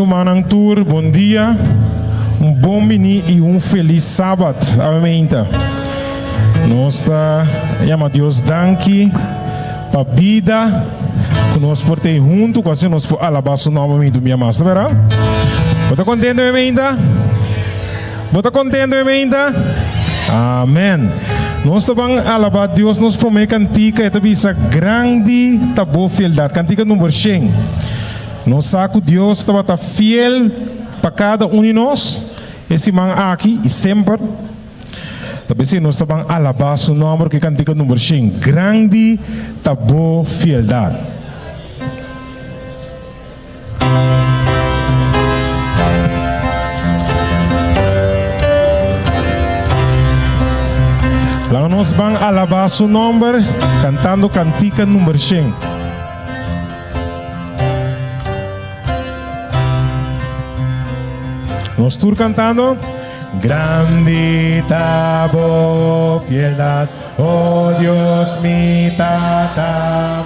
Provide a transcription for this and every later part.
rumannan tur, bon dia, un bon bini i un felis sabat. Awe meinta. Nos ta yama Dios danki pa bida ku nos por tei huntu, ku asina nos por alabá su nòmber meintu mia mas. Ta bèrda? Bo ta kontentu awe meinta? Bo ta kontentu awe meinta? Amen. Nos ta ban alabá Dios nos promé kantika e ta bisa Grandi ta bo fieldat. Kantika number shen. Nos sa ku Dios tabata fiel pa kada un di nos e siman aki i semper. Ta p'esei nos ta ban alabá su nòmber ku e kantika number shen, Grandi ta bo fieldat. Laga nos ban alabá su nòmber kantando kantika number shen. Nos tur cantando. Grandi ta bo fieldad, oh Dios mi Tata.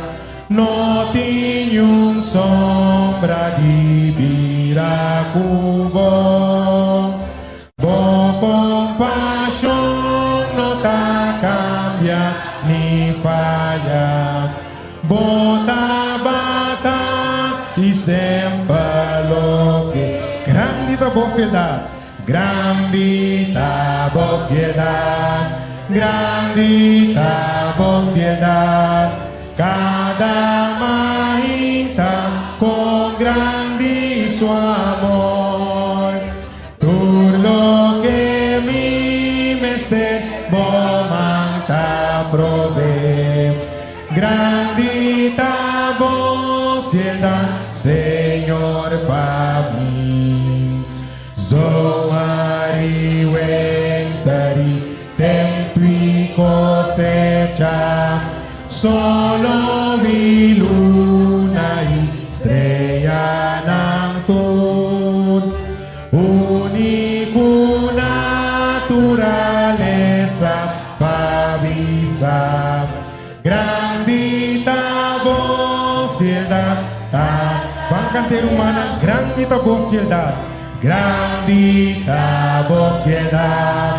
No tin niun sombra di bira cu bo. Bo kompashon no ta kambia ni faya. Bo tabata i semper lo ke. Grandi ta bo fieldat, grandi ta bo fieldat, grandi ta bo fieldat. Kada mainta kon grandi su amor. Tur loke mi mester bo man ta provee. Grandi ta bo fieldad, Señor, pa mi. Zomer i winter i tempu i kosecha, Solo i luna i streanan tur, Uni ku naturalesa pa bisa, Grandi ta bo fieldad, ta Ban kant'e rumannan, Grandi ta bo fieldad, Grandi ta bo fieldad,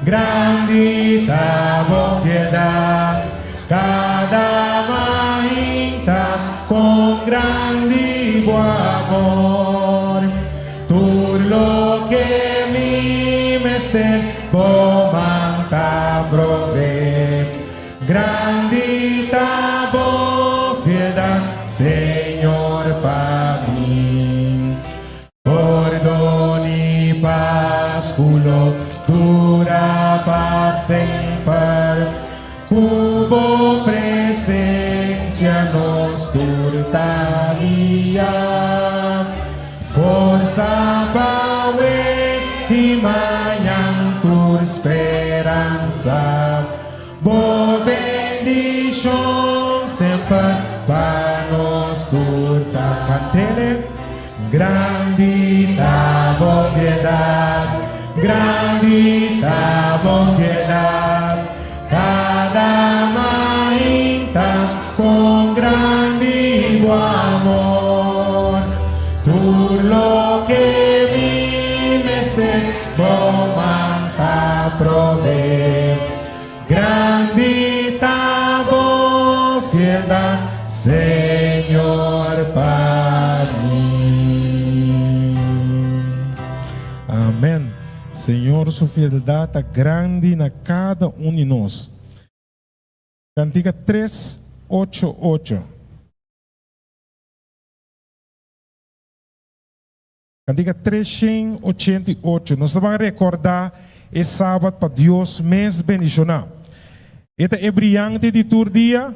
Grandi ta bo fieldad, Kada mainta kon grandi bo amor. Tur loke mi mester bo man ta provee. Grandi ta bo fieldad, Señor, pa mi. Pordon i pas ku lo dura pa semper, ku bo presensia nos tur ta guia. Forsa pa awe i mañan tur speransa, bo bendishon semper pa nos tur ta. Kantele. Grandi ta bo fieldad, grandi ta bo fieldad, cada mainta con grandi bo amor. Tur loke mi mester bo man ta provee. Grandi ta bo fieldad, Señor, pa mi. Amen. Señor su fieldad ta grandi na cada un di nos. Cantica tres ocho ocho. Cantica 388. Nos ta ban recorda e Sabat pa Dios mes bendiciona. E ta e briyante di tur dia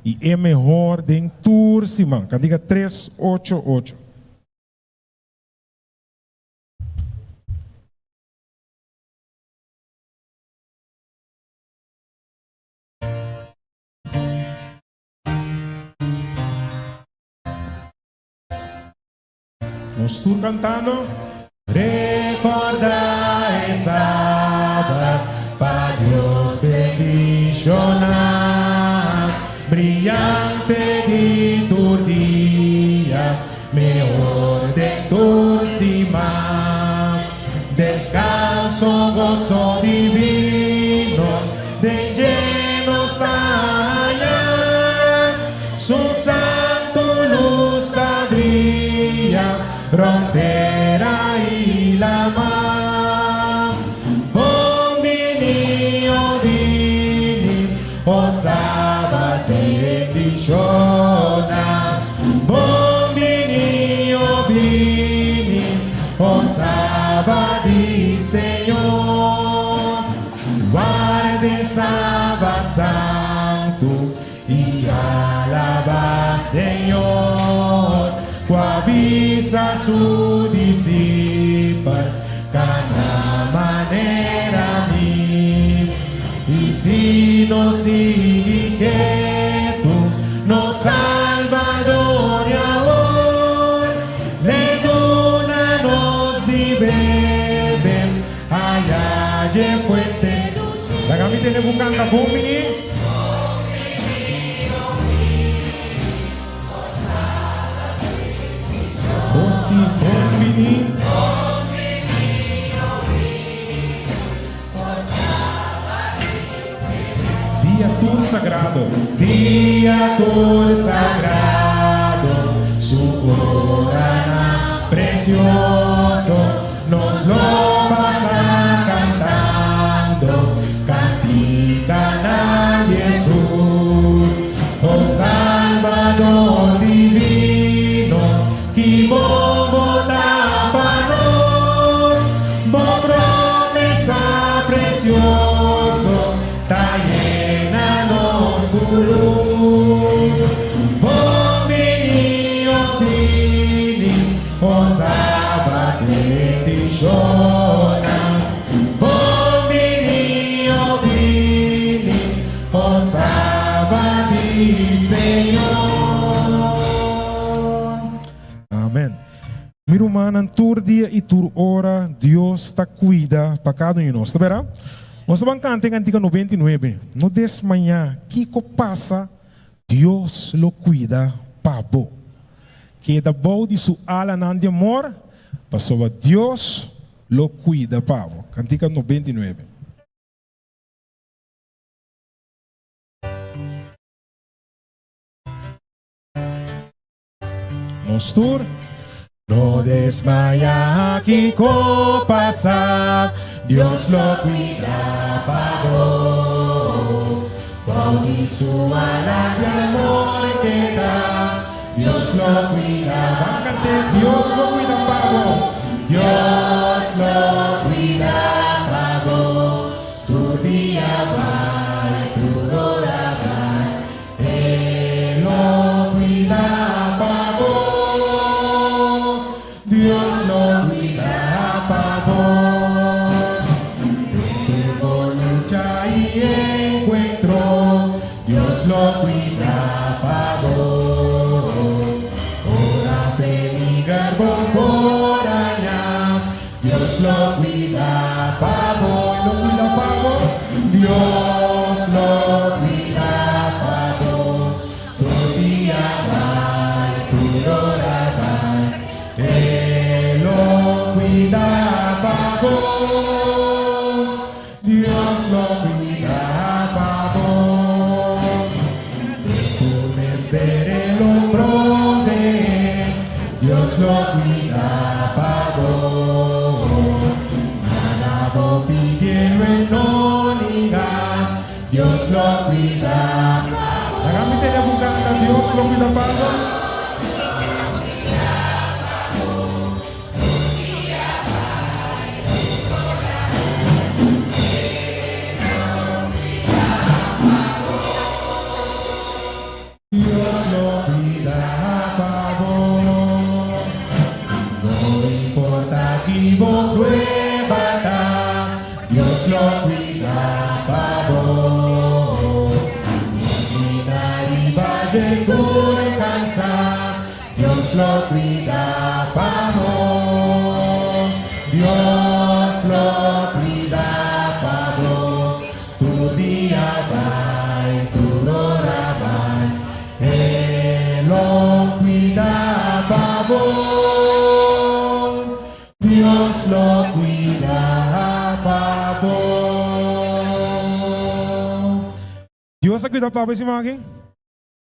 y e mehor den tur siman. Cantica 388. Nos tur cantando. Recorda e Sabat pa Dios bendiciona, Briyante di tur dia, mehor den tur. Goso divino den dje nos ta haña. Su santu lus ta bria rònt tera i lama. Bon bini, o bini, o Sabat bendishoná. Bon bini, o bini, o Sabat di Señor. Warda e Sabat santu i alabá Señor, ku a bisa su disipel, Kana manera mi. I si nos sigui ketu, nos Salbador i awor l'e duna nos di bebe aya dje fuente. Laga mi tene ku kanta bon bini. Oh si, bon bini. Dia tur sagrado. Dia tur sagrado, su oranan precioso, nos lo pasa cantando canticanan di Jesus. Oh Salbador divino, ki bon bo ta pa nos, bo promesa precioso ta yena nos ku lus. Bon bini, oh bini, oh Sabat bendishoná. Bon bini, oh bini, oh Sabat di Señor. Amen. Mi rumannan, tur dia i tur ora Dios ta kuida pa kada un di nos. Ta bera? Nos ta ban kanta e kantika 99. No desmayá kiko pasa, Dios lo kuida pa bo. Keda bou di su alanan di amor, pasobra Dios lo kuida pa bo. Kantika 99. Nos tur. No desmaya kiko pasa, Dios lo cuida pa bo. Bou di su ala di amor keda, Dios lo cuida. Ban cant'é, Dios lo cuida pa bo. Dios lo cuida pa bo. Tur dia bai, tur ora bai. E lo cuida pa bo, Dios lo cuida pa bo. Den tur bo lucha y encuentro, Dios lo cuida pa bo. Ora peliger bo por haña, Dios lo cuida pa bo. E lo cuida pa bo. Dios lo cuida pa bo. Tur dia bai, tur ora bai. E lo cuida pa bo. Dios lo cuida pa bo. Tur mester e lo provee. Dios lo cuida pa bo. Nada bo pidiendo e no ninga. Dios lo cuida pa bo. Laga mi tene bu canta Dios lo cuida pa bo. Dios lo cuida pa bo. No importa ki bo prueba ta, Dios lo cuida pa bo. Inclina riba dje tur cansa, Dios lo cuida pa bo. Dios lo cuida pa bo. Tur dia bai, tur ora bai, E lo cuida pa bo. Dios lo cuida pa bo. ta pa bo e siman aki?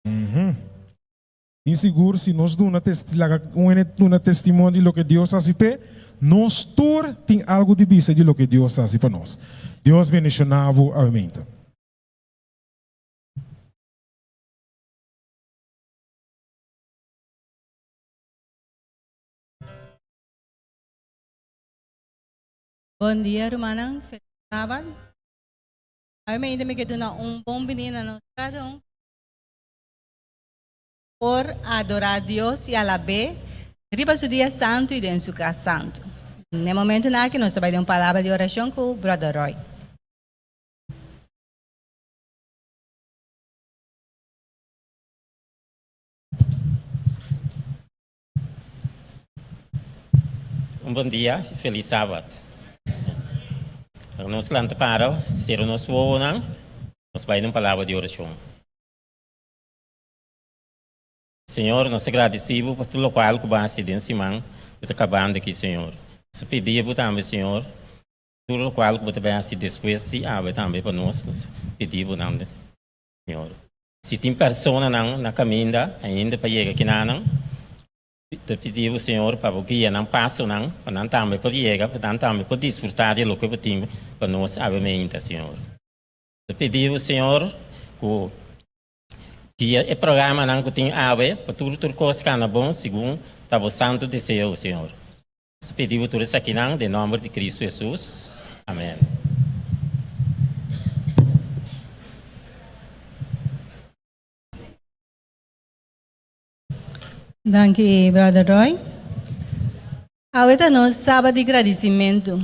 Uhum. Tin sigur si nos duna laga un hende duna testimonio di loke Dios hasi p'e, nos tur tin algu di bisa di loke Dios hasi pa nos. Dios bendishoná bo awe. Bon dia rumannan, felis sabat. Awe mainta mi ke duna un bon bini na nos kada un. Por adorá Dios i alab'é riba su dia santu i den su kas santu. N'e momentunan aki nos ta bai den un palabra di orashon ku Brother Roy. Un bon dia i felis sabat. Nos lanta para, sera nos wowonan, nos bai den un palabra di orashon. Señor, nos ta gradisí Bo pa tur lokual ku Bo a hasi den siman ku ta kabando aki, Señor. Nos ta pidi Bo tambe, Señor, tur lokual ku Bo ta bai hasi despues di awe tambe pa nos, nos pidi Bo nan, Señor. Si tin personanan na kaminda ainda pa yega kinanan, ta pidi Bo, Señor, pa Bo guia nan pasonan, pa nan tambe por yega, pa nan tambe por disfrutá di loke Bo tin pa nos awe meinta, Señor. Ta pidi Bo, Señor, ku guia e programanan ku tin awe, pa tur tur kos kana bon segun ta Bo santu deseo, Señor. Nos ta pidi Bo tur esakinan den nòmber di Kristu Hesus. Amèn. Danki Brother Roy. Awe ta nos Sabat di gradisimentu.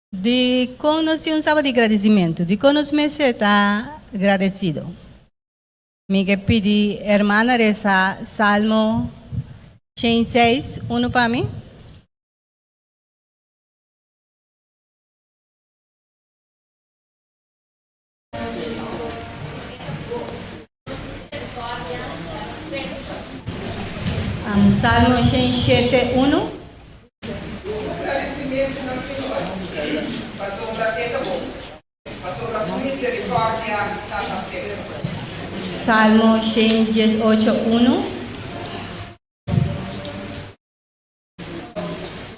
Dikon nos tin un Sabat di gradisimentu? Dikon nos mester ta gradesido? Mi ke pidi hermana resa Salmo 106, unu pa mi. Salmo 107, unu. Gradisimentu na Señor, pasobra E ta bon, pasobra Su miserikòrdia ta pa semper. Salmo 118, unu.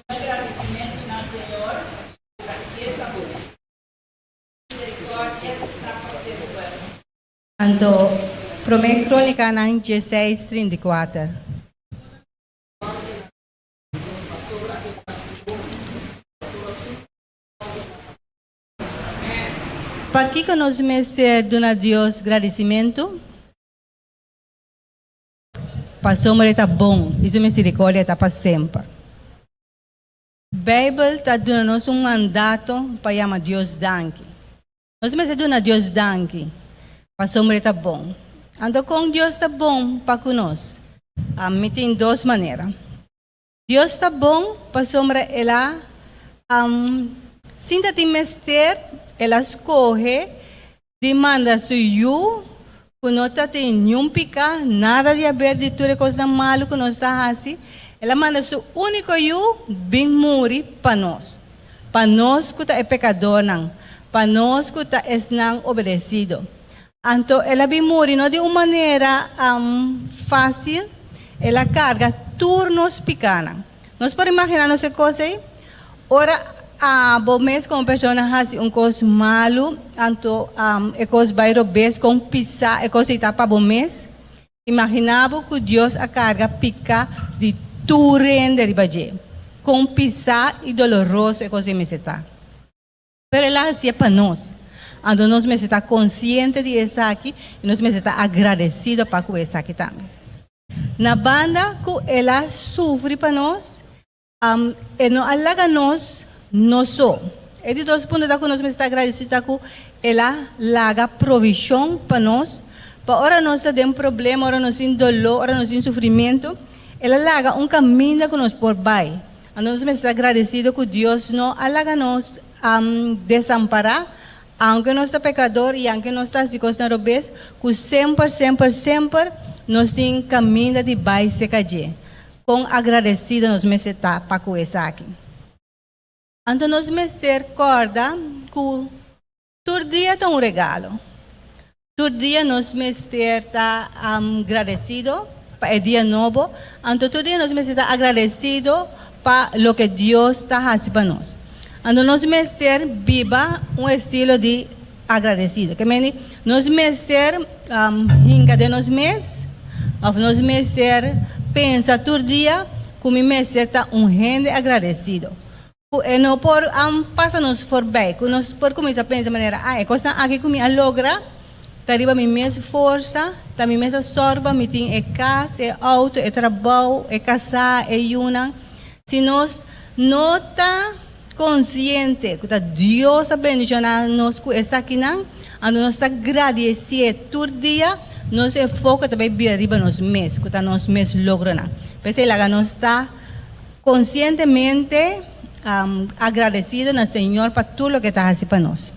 Duna gradisimentu na Señor, pasobra E ta bon. Misericordia ta pa semper. Anto Promé Krónikanan dieseis, 34. Pakiko nos mester duna Dios gradisimentu? Pasobra e ta bon i su misericordia ta pa semper. Bijbel ta duna nos un mandato pa yama Dios danki. Nos mester duna Dios danki pasobra e ta bon. Anto kon Dios ta bon pa ku nos? Mi tin dos manera. Dios ta bon pasobra el a sin ta tin mester el a skohe di manda su Yu ku no ta tin niun piká, nada di haber di tur e kosnan malu ku nos ta hasi, el a manda su úniko Yu bin muri pa nos, pa nos ku ta e pekadornan, pa nos ku ta esnan obedesido. Anto el a bin muri no di un manera fásil, el a karga tur nos pikánan. Nos por imaginá nos e kos ei? Ora abo mes komo persona hasi un kos malu, anto e kos bai robes kon pisá e kos ei ta pa bo mes. Imaginá bo ku Dios a karga piká di tur hende riba dje. Kon pisá i doloroso e kos ei mester ta. Pero el a hasié pa nos. Anto nos mester ta konsiente di esaki i nos mester ta agradesido pa ku esaki tambe. Na banda ku el a sufri pa nos, e no a laga nos nos so. E di dos punto ta ku nos mester ta agradesido ta ku el a laga provishon pa nos, pa ora nos ta den problema, ora nos tin doló, ora nos tin sufrimentu, el a laga un kaminda ku nos por bai. Anto nos mester ta agradesido ku Dios no a laga nos desampará, Aunke nos ta pekador i aunke nos ta hasi kosnan robes, ku semper, semper, semper nos tin kaminda di bai serka dje. Kon agradesido nos mester ta pa ku esaki! Anto nos mester kòrda ku tur dia ta un regalo. Tur dia nos mester ta agradesido pa e dia nobo. Anto tur dia nos mester ta agradesido pa loke Dios ta hasi pa nos. Anto nos mester biba un estilo di agradesido. Ke meni nos mester hinka den nos mes òf nos mester pensa tur dia ku mi mester ta un hende agradesido. Ku e no por pasa nos forbij, ku nos por kuminsá pensa manera, Ah, e kosnan aki ku mi a logra ta riba mi mes forsa, ta mi mes a sòru pa mi tin e kas, e outo, e trabou, e kasá, e yunan. Si nos no ta konsiente ku ta Dios a bendishoná nos ku esakinan, anto nos ta gradisié tur dia, nos enfoke ta bai bira riba nos mes, ku ta nos mes logronan. P'esei laga nos ta. Konsientemente agradesido na Señor pa tur loke e ta hasi pa nos.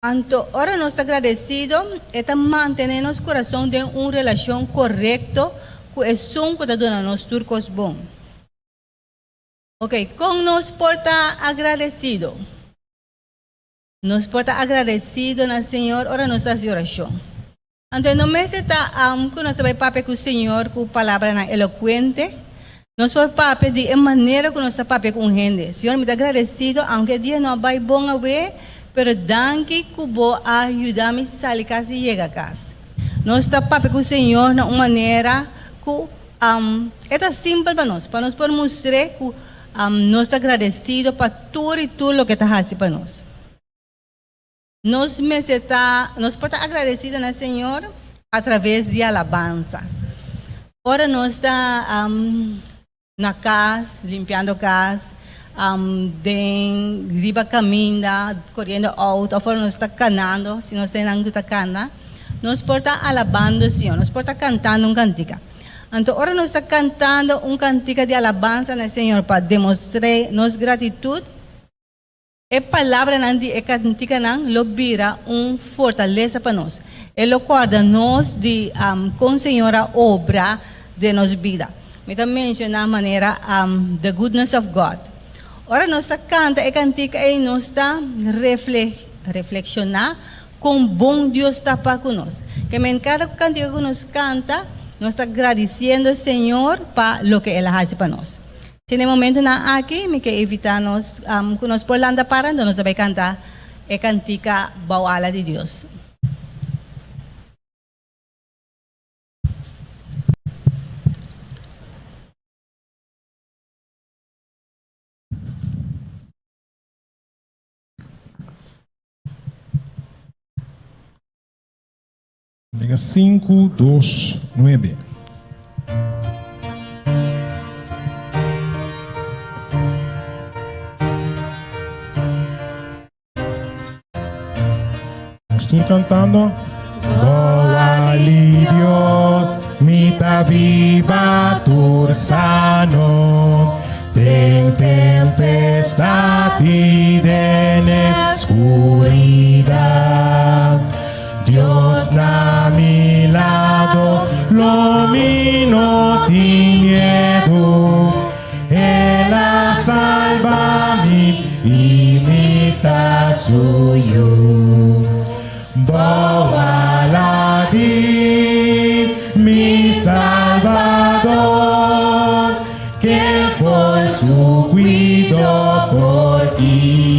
Anto ora nos ta agradesido, e ta mantené nos kurason den un relashon korekto ku esun ku ta duna nos tur kos bon. Oke, kon nos por ta agradesido? Nos por ta agradesido na Señor ora nos ta hasi orashon. Anto e no mester ta ku nos ta bai papia ku Señor ku palabranan elokuente. Nos por papia di e manera ku nos ta papia ku un hende. Señor, mi ta agradesido aunke e dia no a bai bon awe, pero danki ku bo a yuda mi sali kas i yega kas. Nos ta papia ku Señor na un manera ku e ta simpel pa nos, pa nos por mustr'é ku nos ta agradesido pa tur i tur loke e ta hasi pa nos. Nos mester ta, nos por ta agradecido na Señor a traves di alabansa. Ora nos ta na cas, limpiando cas, den riba caminda, coriendo auto, of ora nos ta canando, si nos ta esnan cu ta cana, nos por ta alabando Señor, nos por ta cantando un cantica. Anto ora nos ta cantando un cantica di alabansa na Señor pa demostre nos gratitud, E palabranan di e kantikanan lo bira un fortalesa pa nos. E lo kòrda nos di kon Señor a obra den nos bida. Mi ta menshoná manera The Goodness of God. Ora nos ta kanta e kantika ei nos ta reflekshoná kon bon Dios ta pa ku nos. Ke men kada kantika ku nos kanta nos ta gradisiendo Señor pa loke El a hasi pa nos. Si na e momentunan aki mi ke invitá nos ku nos por lanta para, anto nos ta bai kanta e kantika Bou Ala di Dios. Diga sinku, dos, nuebe. Nos tur kantando. Boa li Dios, mi ta biba tur sano. Den tempestad i den escuridad. Dios na mi lado, lo mi no tin miedu. El a salba mi i mi ta su yu. Bou ala di mi Salbador, ken for su kuido por kita?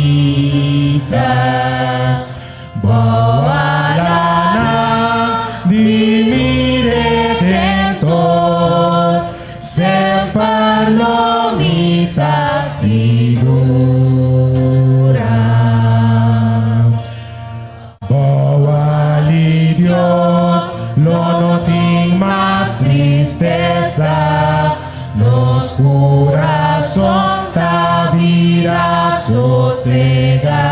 Bou alanan di mi Redentor, semper lo mi ta sigura. Bou ali Dios lo no tin mas tristesa, nos curason ta bira sosega.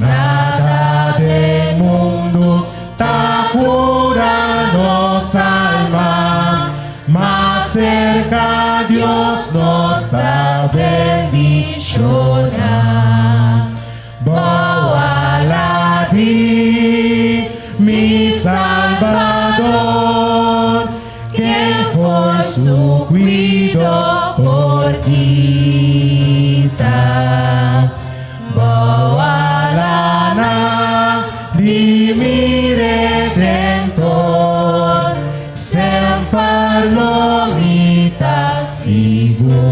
Nada den mundu ta cura nos alma, mas cerca Dios nos ta bendiciona. Bou ala di mi Salbador, ken for su cuido por kita? Bou alanan di. Di mi Redentor, semper lo mi ta sigurá.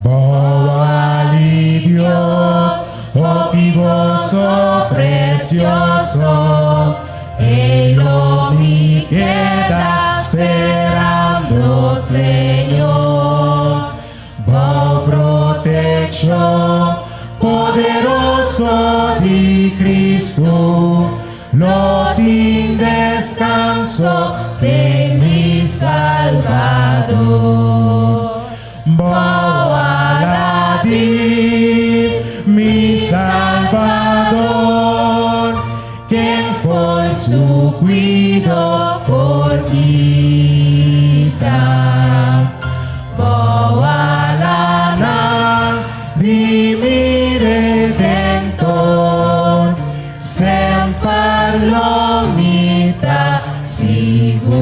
Bou ali Dios, hopi goso precioso, ei lo mi keda sperando, Señor. Bou protekshon poderoso di Kristu, lo tin deskanso den mi Salbador. Bou ala di mi Salbador, ken fo'i su kuido por kita? Bou alanan di mi Redentor, semper lo mi ta sigurá.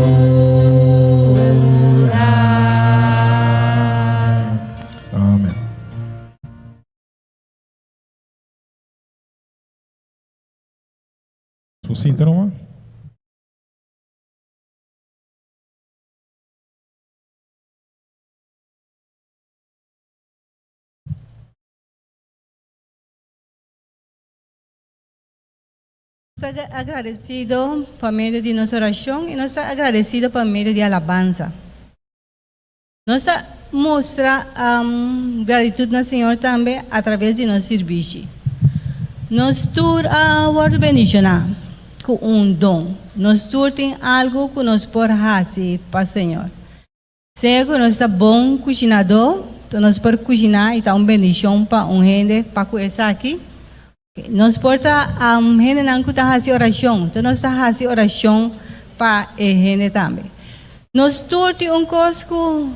Amen. Bo sinta numa. Nos ta agradecido pa medio di nos oracion y nos ta agradecido pa medio di alabanza. Nos ta mustra gratitud na Señor tambe a traves di nos sirbishi. Nos tur a wordo bendiciona cu un don. Nos tur tin algo cu nos por haci pa Señor. Sea cu nos ta bon cushinadó, to nos por cushiná y ta un bendicion pa un hende pa cu esaki. Nos por ta hendenan cu ta haci oracion, to nos ta haci oracion pa e hende tambe. Nos tur tin un cos cu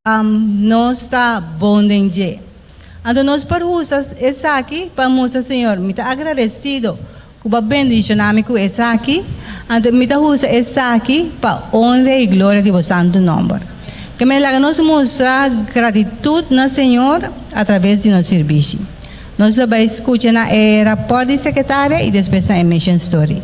nos ta bon den dje. Anto nos por usa esaki pa mustra Señor, mi ta agradecido Ku bo a bendishoná mi ku esaki, anto mi ta usa esaki pa onra i gloria di bo santu nòmber. Ke men laga nos mustra gratitut na Señor atraves di nos sirbishi. Nos lo bai skucha na e rapòrt di sekretaria i despues na e mission story.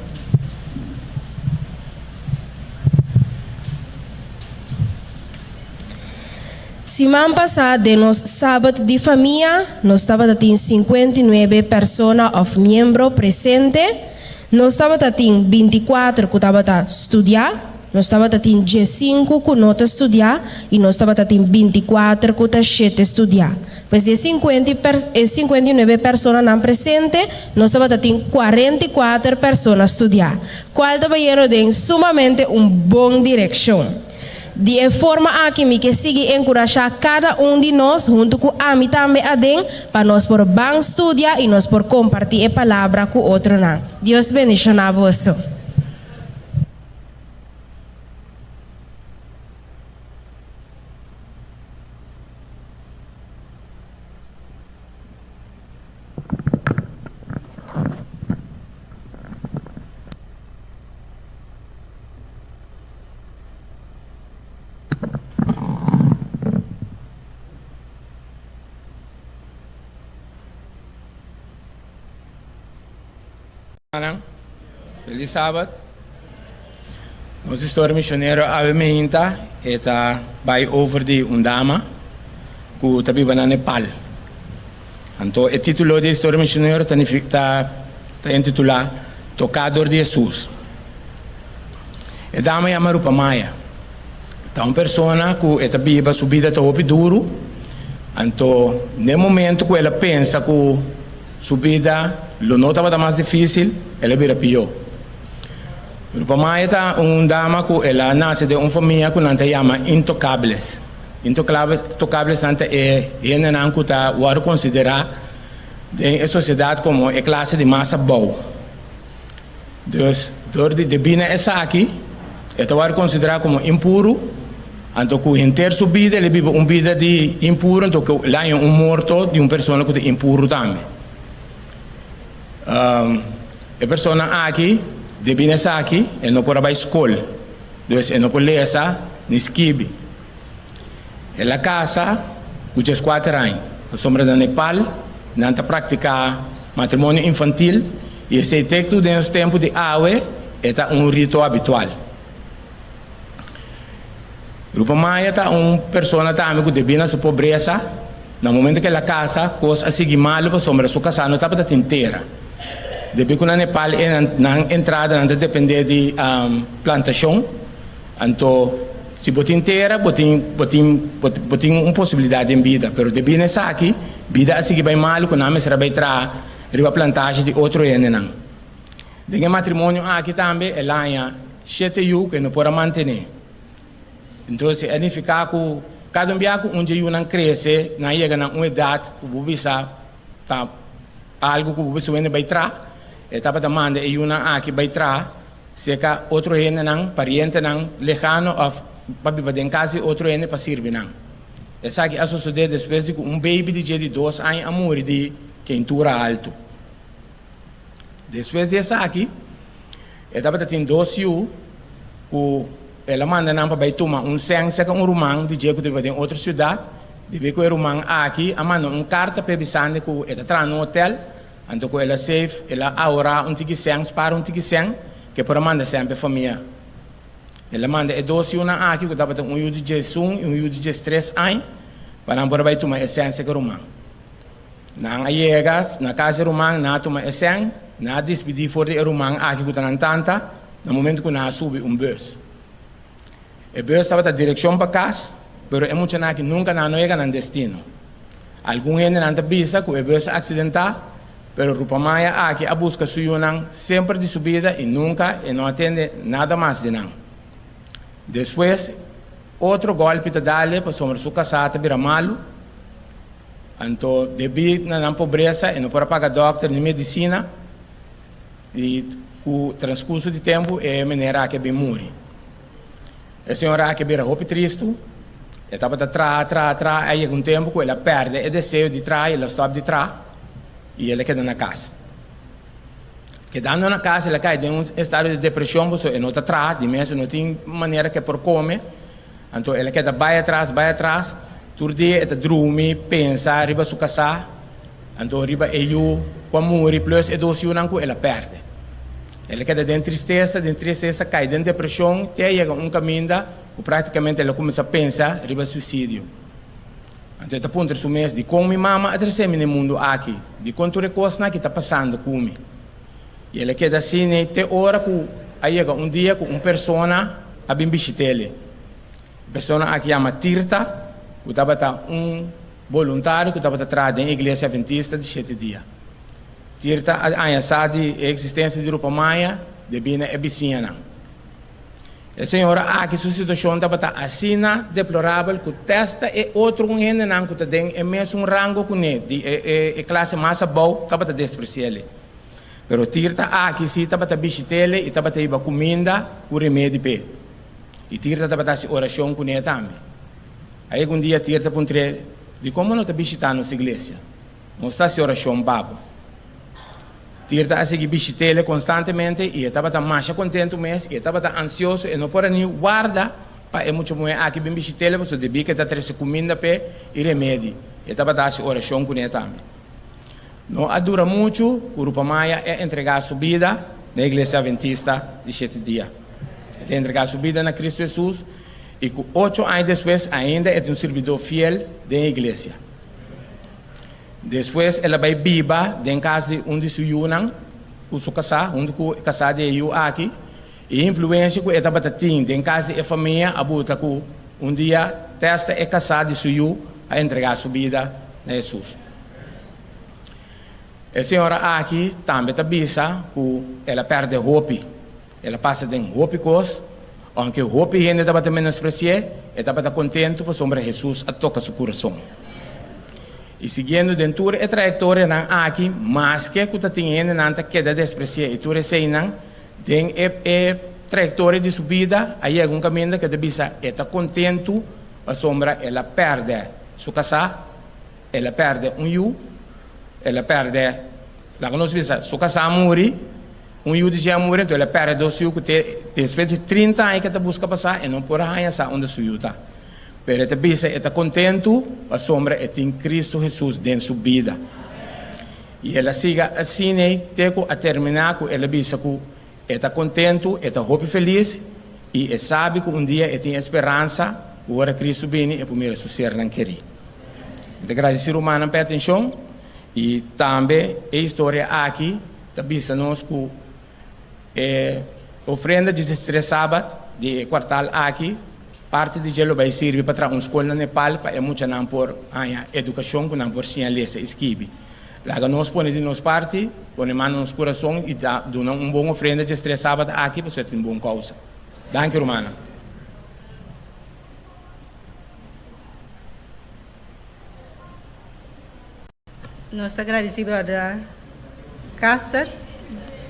Siman pasá den nos Sabat di Famia nos tabata tin 59 persona òf miembro presente. Nos tabata tin 24 ku tabata studiá, nos tabata tin 15 ku no ta studiá i nos tabata tin 24 ku ta shete studiá. Pues di e 59 personanan presente nos tabata tin 44 persona studiá, kual ta bayendo den sumamente un bon direkshon. Di e forma aki mi ke sigui enkurashá kada un di nos, huntu ku ami tambe aden, pa nos por ban studia i nos por kompartí e Palabra ku otronan. Dios bendishoná boso. Hermana, feliz Sabat. Nos historia misionero awe meinta e ta bai over di un dama ku ta biba na Nepal. Anto e titulo di e historia misionero ta ta ta intitulá Toká dor di Hesus. E dama yama Rupamaya. Ta un persona ku e ta biba su bida ta hopi duru, anto n'e momento ku el a pensa ku su bida lo no tabata mas difísil, el a bira pió. Rupamaya ta un dama ku el a nase den un famia ku nan ta yama intokables. Intokables nan ta e hendenan ku ta wòrdu konsiderá den e sosiedat komo e klase di mas abou. Dus, dor di debí na esaki, e ta wòrdu konsiderá komo impuru, anto ku henter su bida el a biba un bida di impuru, anto ku el a haña un morto di un persona ku ta impuru tambe. E persona aki, debí na esaki, el no por a bai skol, dus e no por lesa ni skibi. El a kasa ku djeskuater aña, pasobra na Nepal. Nan ta praktiká matrimonio infantil i esei te ku den nos tempu di awe e ta un rito habitual. Rupa Maya ta un persona tambe ku debí na su pobresa, na momento ku el a kasa, kos a sigui malu pasobra su kasá no tabata tin tera. Debí ku na Nepal e nan entradanan ta dependé di plantashon, anto si bo tin tera bo tin bo tin bo tin un posibilidat den bida, pero debí na esaki bida a sigui bai malu ku nan mester a bai traha riba plantashi di otro hendenan. Den e matrimonio aki tambe el haña shete yu ku e no por a mantené. Entonces e nifiká ku kada un bia ku un dje yunan krese, nan yega na un edat ku bo bisa ta algu ku bo bisa wende bai traha, e tabata manda e yunan aki bai traha serka otro hendenan, parientenan lehano òf pa biba den kas di otro hende pa sirbi nan. Esaki a sosodé despues di ku un beibi di dje di dos aña a muri di keintura haltu. Despues di esaki, e tabata tin dos yu ku el a manda nan pa bai tuma un sèn serka un ruman di dje ku ta biba den otro siudat. Debí ku e ruman aki a manda un karta p'e bisando ku e ta traha na un hotel, anto ku el a save, el a ahorá un tiki sèn, spara un tiki sèn, ku e por a manda sèn p'e famia. El a manda e dos yunan aki ku tabata un yu di diesun i un yu di diestres aña, pa nan por a bai tuma e sèn serka e ruman. Nan a yega na kas di e ruman, nan a tuma e sèn, nan a dispidí for di e ruman aki ku ta nan tanta, na momentu ku nan a subi un bùs. E bùs tabata direkshon pa kas, pero e muchanan aki nunka nan no yega nan destino. Algun hendenan ta bisa ku e bùs a aksidentá, pero Rupamaya aki a buska su yunan semper di su bida i nunka e no a tende nada mas di nan. Despues, otro gòlpi ta dal-e pasobra su kasá ta bira malu. Anto debí na nan pobresa e no por a paga dòkter ni medisina i ku transkurso di tempu e mener aki a bin muri. E señora aki a bira hopi tristu, e tabata traha, traha, traha, a yega un tempu ku el a pèrdè e deseo di traha i el a stòp di traha i el a keda na kas. Kedando na kas el a kai den un estado di depreshon pasobra e no ta traha, di mes e no tin manera ku e por kome. Anto el a keda bai atras, bai atras. Tur dia e ta drumi, pensa riba su kasá, anto riba e yu ku a muri plus e dos yunan ku el a pèrdè. El a keda den tristesa, den tristesa, kai den depreshon te a yega un kaminda ku práktikamente el a kuminsá pensa riba suisidio. Anto e ta puntra su mes, Dikon mi mama a trese mi na e mundu aki? Dikon tur e kosnan aki ta pasando ku mi? I el a keda asina te ora ku a yega un dia ku un persona a bin bishit'el. E persona aki yama Tirta, ku tabata un boluntario ku tabata traha den Iglesia Adventista di Shete Dia. Tirta a haña sa di e eksistensia di Rupamaya debí na e bisiñanan. E señora aki su situashon tabata asina deplorabel ku testa e otro hendenan ku ta den e mesun rango kuné di e klase mas abou tabata despresi'el. Pero Tirta aki si tabata bishit'ele i tabata hiba kuminda ku remedi p'e. I Tirta tabata hasi orashon kuné tambe. A yega un dia Tirta puntr'é, Dikon bo no ta bishitá nos iglesia? Nos ta hasi orashon pa bo. Tirta a sigui bishit'ele konstantemente i e tabata masha kontentu mes i e tabata ansioso, e no por a ni warda pa e mucha muhé aki bin bishit'ele pasobra debí ku e ta trese kuminda p'e i remedi. E tabata hasi orashon kuné tambe. No a dura muchu ku Rupamaya a entregá su bida na Iglesia Adventista di Shete Dia. El a entregá su bida na Kristu Hesus i ku ocho aña despues ainda e ta un sirbidó fiel den e iglesia. Despues el a bai biba den kas di un di su yunan ku su kasá, huntu ku e kasá di e yu aki. E influensia ku e tabata tin den kas di e famia a buta ku un dia tèsta e kasá di su yu a entregá su bida na Hesus. E señora aki tambe ta bisa ku el a pèrdè hopi. El a pasa den hopi kos. Ounke hopi hende tabata menospresi'é, e tabata kontentu pasobra Hesus a toka su kurason. I siguiendo den tur e trayektorianan aki, maske ku ta tin hendenan ta keda despresi'é i tur eseinan, den e e trayektoria di su bida a yega un kaminda ku e ta bisa e ta kontentu pasobra el a pèrdè su kasá, El a pèrdè un yu, el a pèrdè, laga nos bisa, su kasá a muri, un yu di dje a muri, anto el a pèrdè dos yu ku te despues di trinta aña ku e ta buska pa sa, e no por a haña sa unda su yu ta. Pero e ta bisa e ta kontentu pasobra e tin Kristu Hesus den su bida. I el a siga asin'ei te ku a terminá ku el a bisa ku e ta kontentu, e ta hopi felis i e sabi ku un dia e tin e speransa ku ora Kristu bini e por mira su sernan kerí. Mi ta gradisí rumannan pa e atenshon i tambe e historia aki ta bisa nos ku E ofrenda di diestres sabat di e kuartal aki, parti di dje lo bai sirbi pa traha un skol na Nepal pa e muchanan por haña edukashon ku nan por siña lesa i skibi. Laga nos pone di nos parti, pone man na nos kurason i da duna un bon ofrenda diestres sabat aki pasobra e tin bon kousa. Danki rumannan. Nos ta gradisí Brother Caster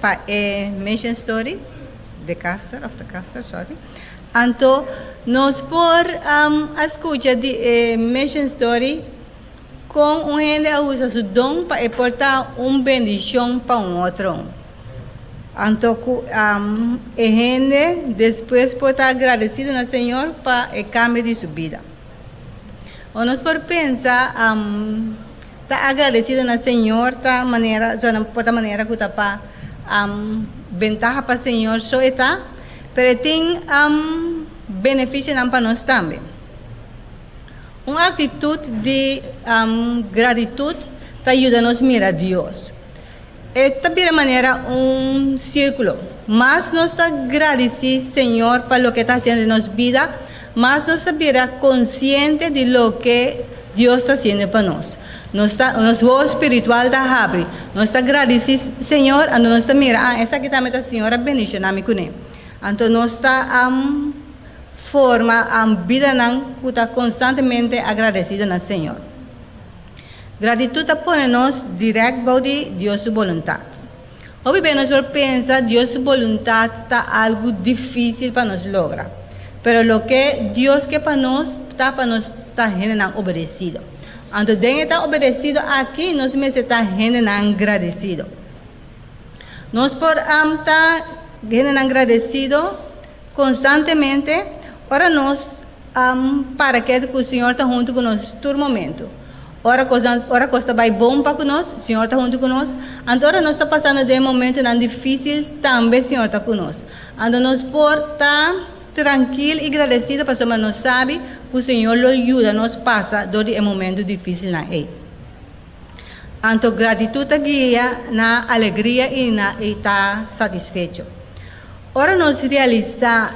pa e mission story, de Caster of de Caster, sorry. Anto nos por a skucha di e mission story kon un hende a usa su don pa e por ta un bendishon pa un otro. Anto ku e hende despues por ta agradesido na Señor pa e kambio di su bida. O nos por pensa ta agradecido na Señor ta manera so por ta manera cu ta pa bentaha pa Señor so e ta, pero e tin beneficionan pa nos tambe. Un actitud di gratitud ta yuda nos mira Dios. E ta bira manera un sírkulo. Mas nos ta gradisí Señor pa loke e ta hasiendo den nos bida, mas nos ta bira konsiente di loke Dios ta hasiendo pa nos. Nos ta, nos wowo spiritual ta habri. Nos ta gradisí Señor, anto nos ta mira, ah, esaki tambe ta Señor a bendishoná mi kuné. Anto nos ta forma bidanan ku ta konstantemente agradesido na Señor. Gratitud ta pone nos dirèkt bou di Dios su boluntat. Hopi bes nos por pensa Dios su boluntat ta algu difísil pa nos logra. Pero loke Dios ke pa nos ta pa nos ta hendenan obedesido. Anto den e ta obedesido aki nos mester ta hendenan gradesido. Nos por ta hendenan gradesido konstantemente ora nos Para keda ku Señor ta huntu ku nos tur momentu. Ora kosnan, ora kos ta bai bon pa ku nos, Señor ta huntu ku nos. Anto ora nos ta pasando den momentunan difísil, tambe Señor ta ku nos. Anto nos por ta trankil i gradesido pasobra nos sabi ku Señor lo yuda nos pasa dor di e momentu difísilnan ei. Anto gratitut ta guia na alegria i na i ta satisfecho. Ora nos realisá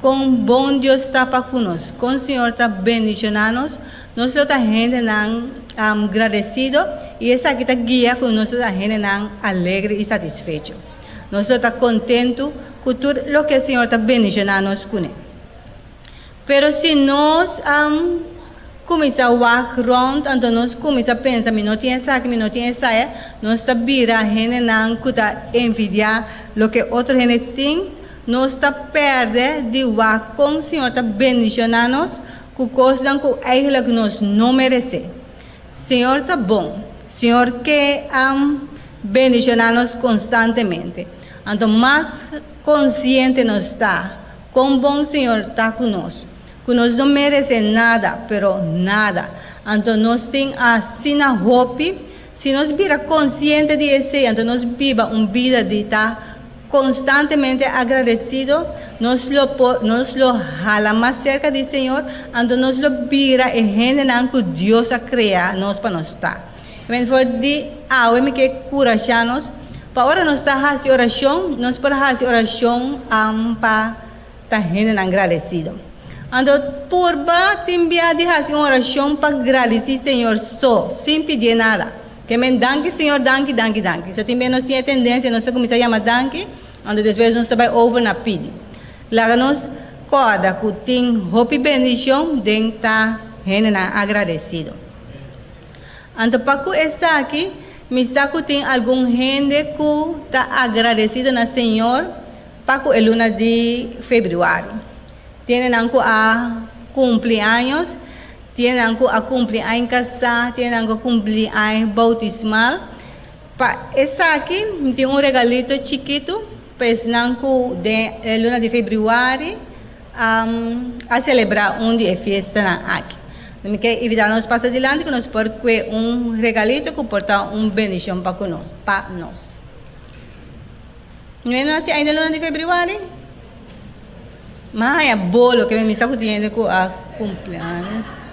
kon bon Dios ta pa ku nos, kon Señor ta bendishoná nos, nos lo ta hendenan gradesido i esaki ta guia ku nos lo ta hendenan alegre i satisfecho. Nos lo ta kontentu ku tur loke Señor ta bendishoná nos kuné. Pero si nos cuminsa wak rond, anto nos cuminsa pensa mi no tin esaki, mi no tin esaya, nos ta bira hendenan cu ta envidia loke otro hende tin, nos ta perde di wak con Señor ta bendiciona nos cu cosnan cu eigenlijk nos no merece. Señor ta bon. Señor ke bendiciona nos constantemente. Anto mas consciente nos ta Kon bon Señor ta ku nos, ku nos no merese nada, pero nada. Anto nos tin asina hopi, si nos bira konsiente di esei, anto nos biba un bida di ta konstantemente agradesido, nos lo por, nos lo hala mas serka di Señor, anto nos lo bira e hendenan ku Dios a krea nos pa nos ta. Men for di awe mi ke kurashá nos pa ora nos ta hasi orashon, nos por hasi orashon pa ta hendenan gradesido. Anto purba tin bia di hasi un orashon pa gradisí Señor so, sin pidié nada. Ke men danki Señor, danki, danki, danki. So tin bia nos tin e tendensia, nos ta kuminsá yama danki, anto despues nos ta bai over na pidi. Laga nos kòrda ku tin hopi bendishon den ta hendenan agradesido. Anto pa ku esaki, mi sa ku tin algun hende ku ta agradesido na Señor pa ku e luna di febrüari. Tiene nan ku a kumpli años, tiene nan ku a kumpli añ kasá, tiene nan ku a kumpli añ boutismal. Pa esaki, mi tin un regalito chikitu pa esnan ku den e luna di febrüari a selebrá un di e fiestanan aki. Mi ke invitá nos pasa dilanti ku nos por kue un regalito ku por ta un bendishon pa ku nos, pa nos. No no hasi ainda luna di febrüari? Mi a haña bolo ke mi sa ku tin hende ku a kumpleaños.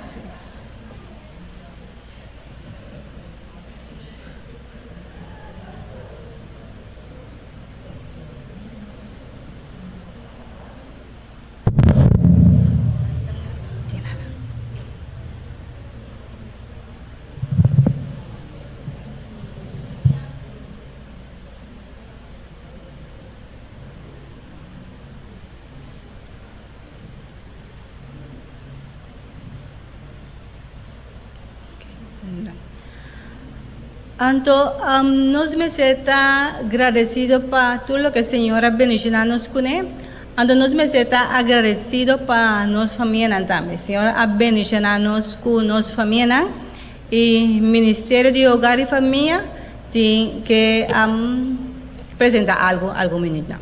Anto nos mester ta gradesido pa tur loke Señor a bendiciona nos cune. Anto nos mester ta agradesido pa nos famianan tambe. Señor a bendiciona nos cu nos famianan y Ministerio di Hogar y Famia tin ke presenta algo algun minutnan.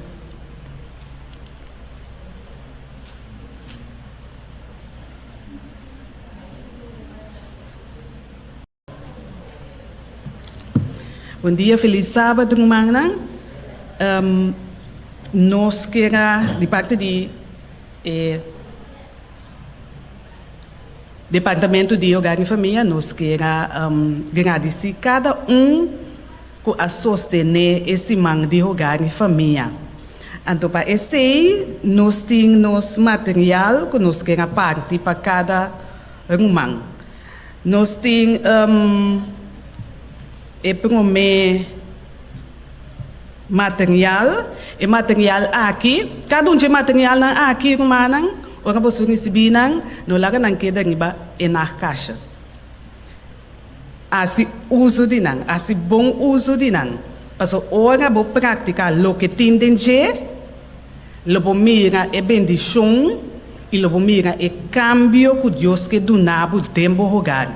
Bon dia, felis sabat rumannan. Nos kier a di parti di e Departamento di Hogar y Famia nos kier a gradisi kada un ku a sostené e siman di Hogar y Famia. Anto pa esei nos tin nos material ku nos kier a parti pa kada ruman. Nos tin e promé material. E material aki, kada un dje materialnan aki, rumannan, ora boso risibí nan, no laga nan keda riba e nagkasha. Hasi uso di nan, hasi bon uso di nan. Pasobra ora bo praktiká loke tin den dje, Lo bo mira e bendishon i lo bo mira e kambio ku Dios ke duna bo den bo hogar,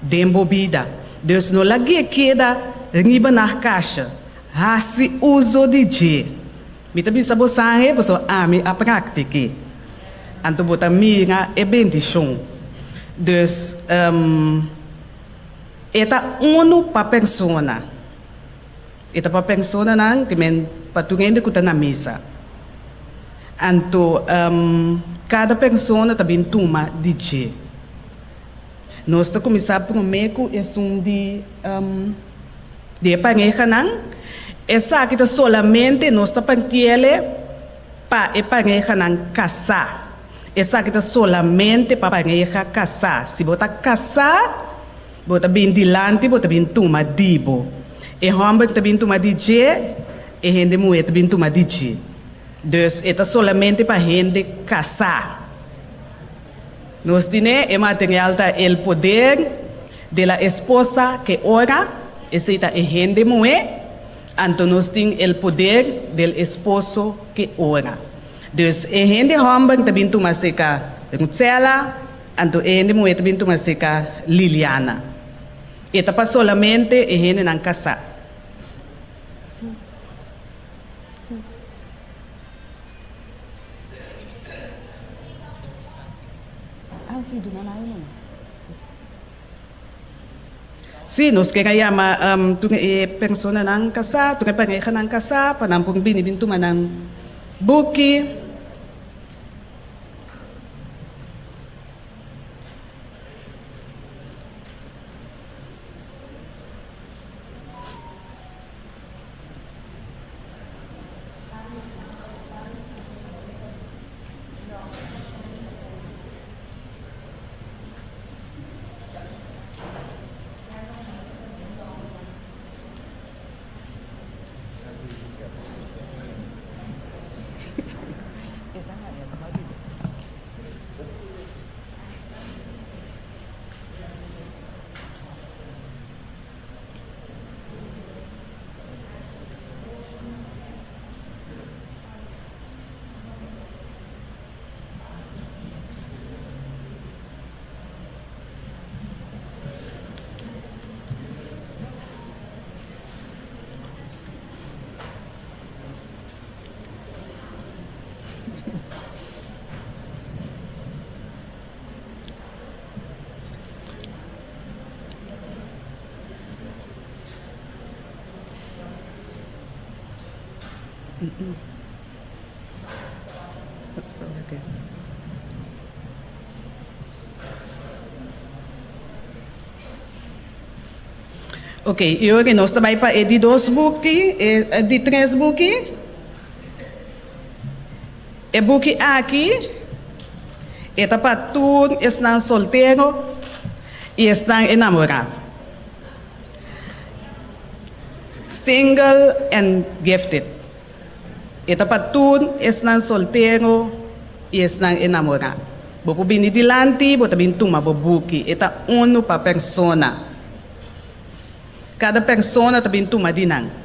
den bo bida. Dus no lag'é keda riba nag kasha. Hasi uso di dje. Mi ta bisa bo sange pasobra ami a praktik'é. Anto bo ta mira e bendishon. Dus, e ta unu pa persona. E ta pa personanan te men pa tur hende ku ta na mesa. Anto kada persona ta bin tuma di dje. Nos ta kuminsá promé ku esun di di e parehanan. Esaki ta solamente nos ta partiele pa e parehanan kasá. Esaki ta solamente pa pareha kasá. Si bo ta kasá. Bo ta bin dilanti, bo ta bin tuma di bo. E hòmber ta bin tuma di dje, e hende muhé ta bin tuma di dje. Dus e ta solamente pa hende kasá. Nos tine e material ta El poder de la esposa que ora, esei ta e hende muhé, anto nos tin El poder del esposo que ora. Dus e hende hòmber ta bin tuma seka Rutsela, Anto e hende muhé ta bin tuma seka Liliana. E ta pa solamente e hendenan kasá. Sí, nos ker a yama tur e personanan kasá, tur e parehanan kasá pa nan por bini bin tuma nan buki. Ok, i ora nos ta bai pa e di dos buki, e di tres buki. E buki aki e ta pa tur esnan soltero i esnan enamorá. Single and gifted. E ta pa tur esnan soltero i esnan enamorá. Bo por bini dilanti, bo ta bin tuma bo buki. E ta unu pa persona. Kada persona ta bin tuma di nan.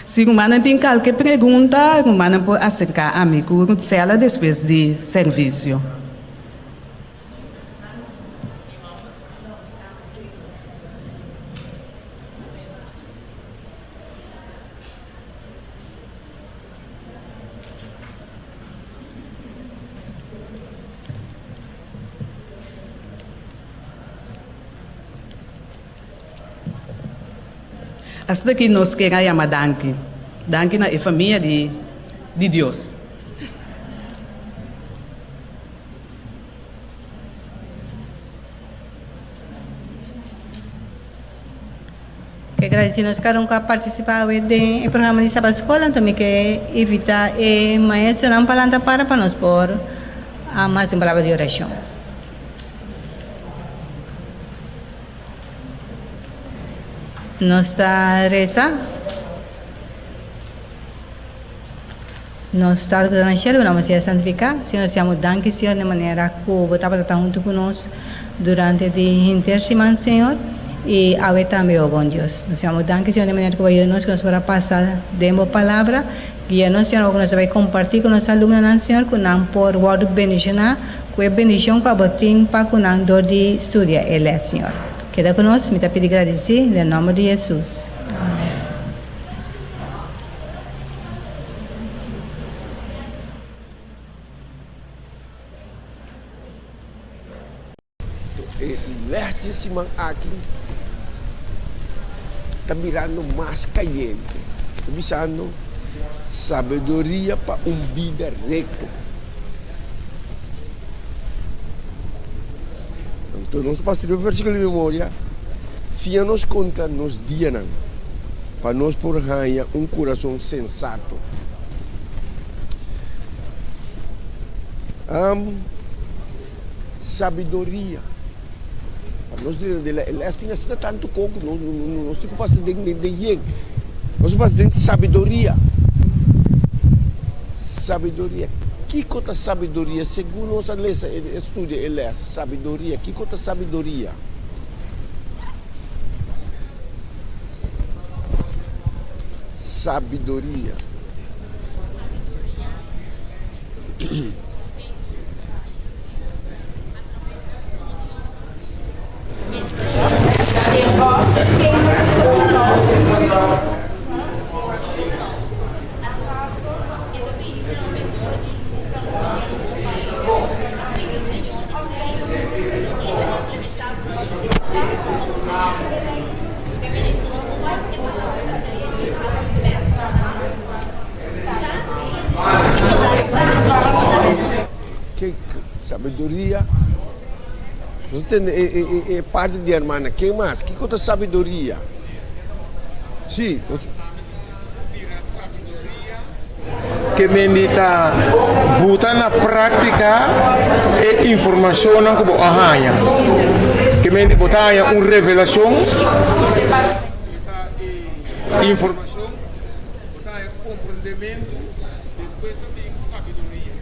Si rumannan tin kalke pregunta, rumannan por aserká ami ku Ruthsella despues di servisio. Asina ki nos ker a yama danki. Danki na e famia di di Dios. Ke gradisí nos kada un ku a partisipá awe den e programa di Sabat Skol. Anto mi ke invitá e maestronan pa lanta para pa nos por hasi un palabra di orashon. Nos ta resa. Nos Tata ku ta na shelu, bo nomber sea santifiká. Señor, nos yama danki, Señor, den manera ku bo tabata ta huntu ku nos durante di henter siman, Señor, i awe tambe, o bon Dios. Nos yama danki, Señor, den manera ku bo a yuda nos ku nos por a pasa den bo palabra. Guia nos, Señor, ora ku nos ta bai kompartí ku nos alumnonan, Señor, ku nan por wòrdu bendishoná ku e bendishon ku abo tin pa ku nan dor di studia e lès, Señor. Keda ku nos, mi ta pidi gradisí den nòmber di Hesus. Amèn. E lès di e siman aki ta birando mas kayente. Ta bisando, Sabiduria pa un bida rekto. Anto nos ta pasa riba e versíkulo di memoria, Siña nos konta nos dianan, pa nos por haña un kurason sensato. Sabiduria. Pa nos drenta den e les tin asina tantu kos ku nos nos tin ku pasa den den yen. Nos tin ku pasa den sabiduria. Sabiduria. Kiko ta sabiduria? Segun nos a lesa e studia e les, sabiduria. Kiko ta sabiduria? Sabiduria. Ke sabiduria? Nos a tende e parti di hermana. Ken mas? Kiko ta sabiduria? Si. Ke mendi ta buta na práktika e informashonnan ku bo a haña. Ke men di bo ta haña un revelashon, e ta e informashon, bo ta haña komprendementu, despues ta bin sabiduria.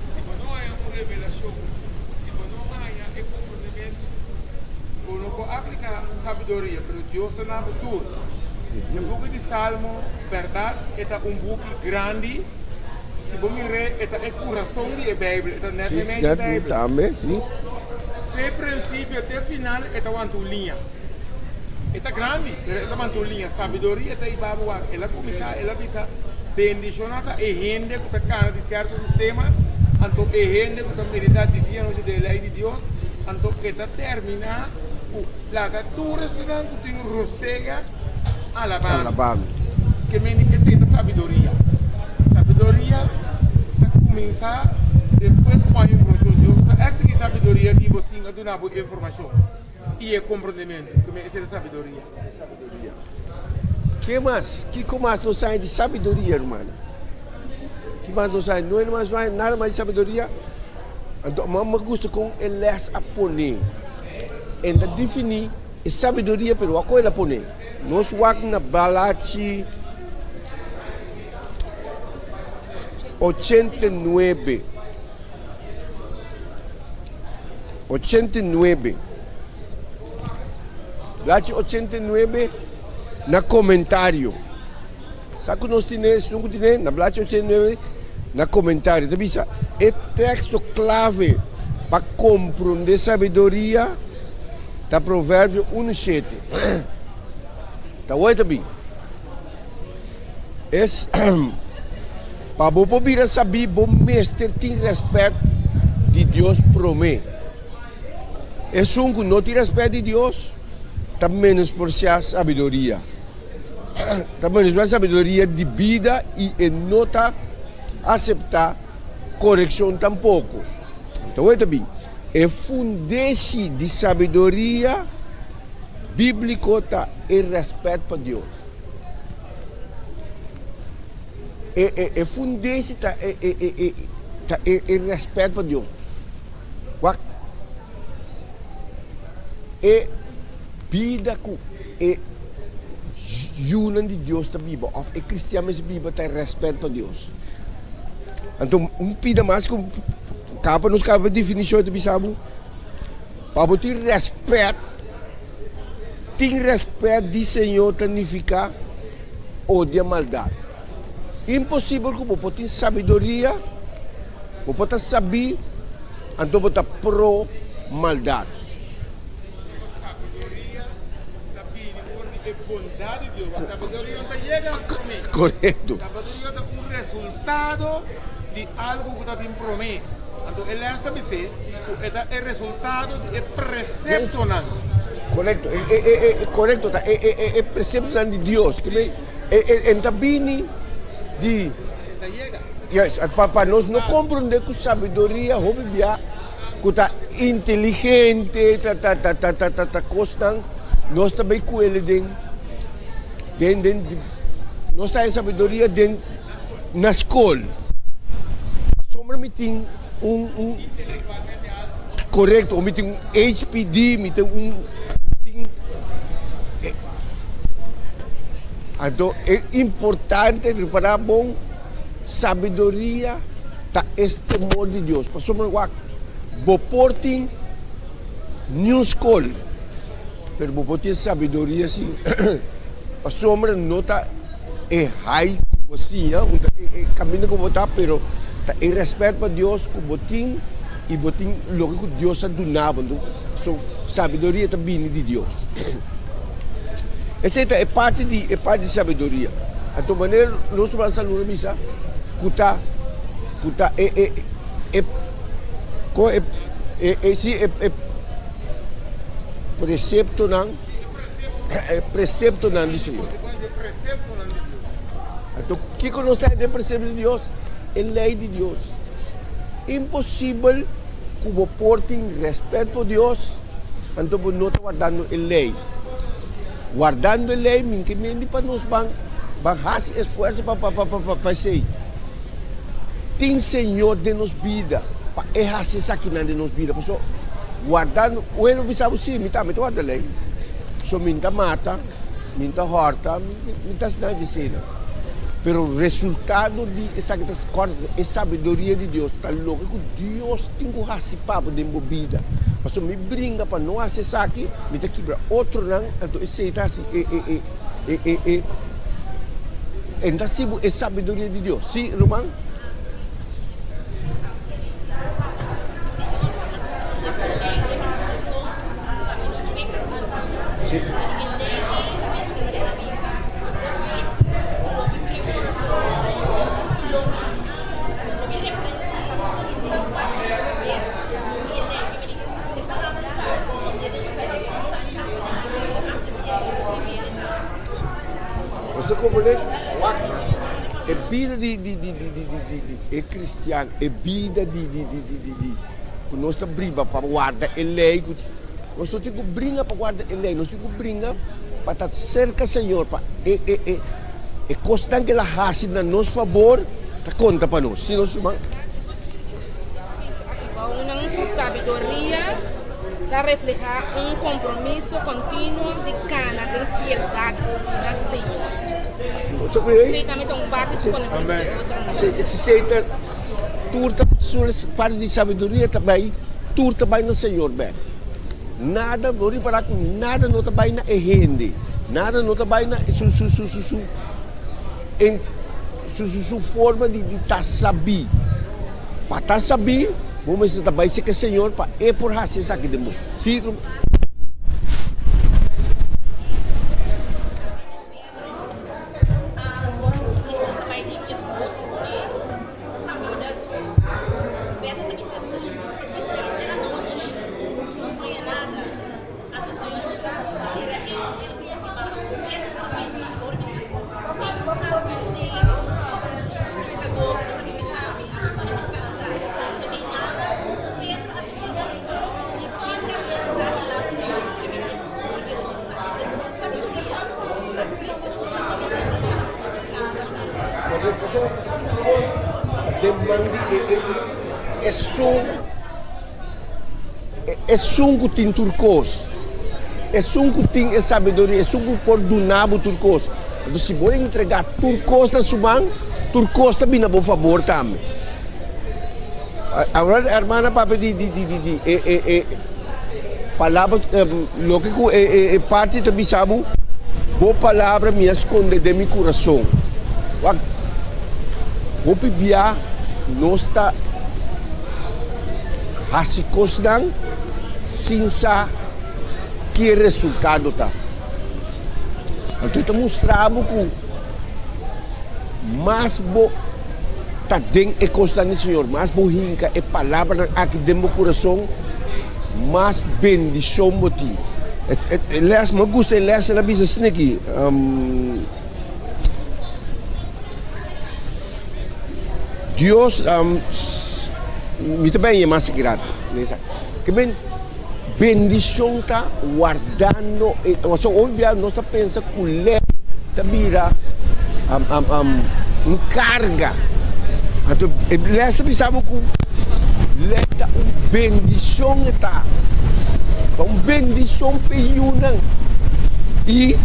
Si bo no haña un revelashon, si bo no haña e komprendementu, bo no por apliká sabiduria, pero Dios ta na bo tur. E buki di Salmo, bèrdat, e ta un buki grandi. Si bo mir'é, e ta e kurason di e Beibel, e ta nèt meimei di Beibel. Tambe, si. Fe prinsipio te final e ta wanta un liña. E ta grandi, pero e ta wanta un liña. Sabiduria ta hiba bo wak. El a kuminsá, el a bisa, Bendishoná ta e hende ku ta kana di sierto sistema, anto e hende ku ta meditá di dia anochi den e lei di Dios, anto e ta terminá ku laga tur esnan ku tin rosega alabá mi. Ke mende esei ta sabiduria. Sabiduria ta kuminsá despues ku bo haña informashon. Dios no ta eksigí sabiduria di bo sin a duna bo informashon i e komprondementu. Ke mende esei ta sabiduria. Ke mas? Kiko mas nos haña di sabiduria, rumannan? Ki mas nos haña? No e mas no haña nada mas di sabiduria? Anto, mi a gusta kon e lès a pone. E ta definí e sabiduria, pero wak kon el a pone. Nos wak na balachi 89. 89. Blachi 89 na komentario. Sa ku nos tine, esun ku tine na blachi 89 na komentario. Ta bisa e teksto klave pa komprondé sabiduria ta Proverbio unu shete. Ta wou e ta bin. Es pa bo por bira sabí bo mester tin rèspèt di Dios promé. Esun ku no tin rèspèt di Dios ta menospresiá sabiduria. Ta menospresiá sabiduria di bida i e no ta aseptá korekshon tampoko. Ta wou e ta bin. E fundeshi di sabiduria bíbliko ta e rèspèt pa Dios. E, e, e fundeshi ta e, e, e, e, ta e, e rèspèt pa Dios. Wak e bida ku e yunan di Dios ta biba òf e kristian mester biba ta e rèspèt pa Dios. Anto un pida mas ku kaba nos kaba definishon ta bisa bo, pa bo tin rèspèt, tin rèspèt di Señor ta nifiká odia maldat. Imposibel ku bo por tin sabiduria, bo por ta sabí, anto bo ta pro maldat. Sabiduria ta bini for di e bondat di Dios. Sabiduria no ta yega promé. Korekto. Sabiduria ta un resultado di algu ku ta bin promé. Anto e lès ta bis'é ku e ta e resultado di e preseptonan. Korekto. E korekto ta e preseptonan di Dios. E ta bini di. E ta yega. Yes, pa nos no komprondé ku sabiduria hopi bia. Ku ta inteligente, ta ta ta ta ta ta ta kosnan, nos ta bai ku el den den den nos ta haña sabiduria den na skol. Pasobra mi tin un un korekto, mi tin un HPD, mi tin un mi tin anto e importante ripará bon. Sabiduria ta es temor di Dios. Pasobra wak, bo por tin niun skol, pero bo por tin sabiduria si. Pasobra no ta e hai ku bo siña, e kaminda ku bo ta, pero ta e rèspèt pa Dios ku bo tin i bo tin loke ku Dios a duna bo. So, sabiduria ta bini di Dios. Esei ta e parti di e parti di sabiduria. Anto manera nos ruman Salud a bisa ku ta ku ta e e e kon e e e si e e preseptonan e preseptonan di Señor. Anto kiko nos ta hende presepto di Dios? E lei di Dios. Imposibel ku bo por tin rèspèt pa Dios anto bo no ta wardando e lei. Wardando e lei min ke mende pa nos ban ban hasi esfuerso pa pa pa pa esei. Tin Señor den nos bida pa e hasi esakinan den nos bida. Pasobra. Warda, un hende por bisa bo, si, mi tambe ta warda lei. So mi no ta mata, mi no ta hòrta, mi no ta hasi nada di esei nan. Pero resultado di esaki ta kòrda e sabiduria di Dios ta loke ku Dios tin ku hasi pa bo den bo bida. Pasobra mi bringa pa no hasi esaki, mi ta kibra otronan, anto esei ta hasi e e e e e e e no ta hasi bo e sabiduria di Dios. Si, ruman? Si. Nos ta comprende wak e bida di di di di di di di e cristian e bida di di di di di di ku nos ta briba pa warda e ley ku nos no tin ku bringa pa warda e ley nos tin ku bringa pa ta serka Señor pa e e e e kosnan ku el a hasi na nos fabor ta konta pa nos si nos ruman. Bounan ku sabiduria ta reflehá un kompromiso kontinuo di kana den fieldat na Señor. Esei tambe ta un parti ku konektá ku e otronan. Esei ta tur ta parti di sabiduria ta bai tur ta bai na Señor bek. Nada no ripará ku nada no ta bai na e hende, nada no ta bai na su su su su su su su su forma di di ta sabí. Pa ta sabí, bo mester ta bai serka Señor pa E por hasi esaki den bo. Sí, Esun ku tin tur kos, esun ku tin e sabiduria, esun ku por duna bo tur kos. Anto si bo entregá tur kos na su man, tur kos ta bini na bo fabor tambe. Awor hermana papia di di di di e e e palabra loke ku e e e parti ta bisa bo, bo palabra mi a skonde den mi kurason. Wak, hopi bia nos ta hasi kosnan sin sa ki e resultado ta. Anto e ta mustra bo ku mas bo ta den e kosnan di Señor, mas bo hinka e palabranan aki den bo kurason, mas bendishon bo tin. E lès, mi a gusta e lès el a bisa asina aki, Dios, mi ta bai yama asiki rato, ke men bendishon ta wardando, pasobra hopi bia nos ta pensa ku lei ta bira un karga, anto e les ta bisa bo ku lei ta un bendishon e ta, ta un bendishon pa e yunan i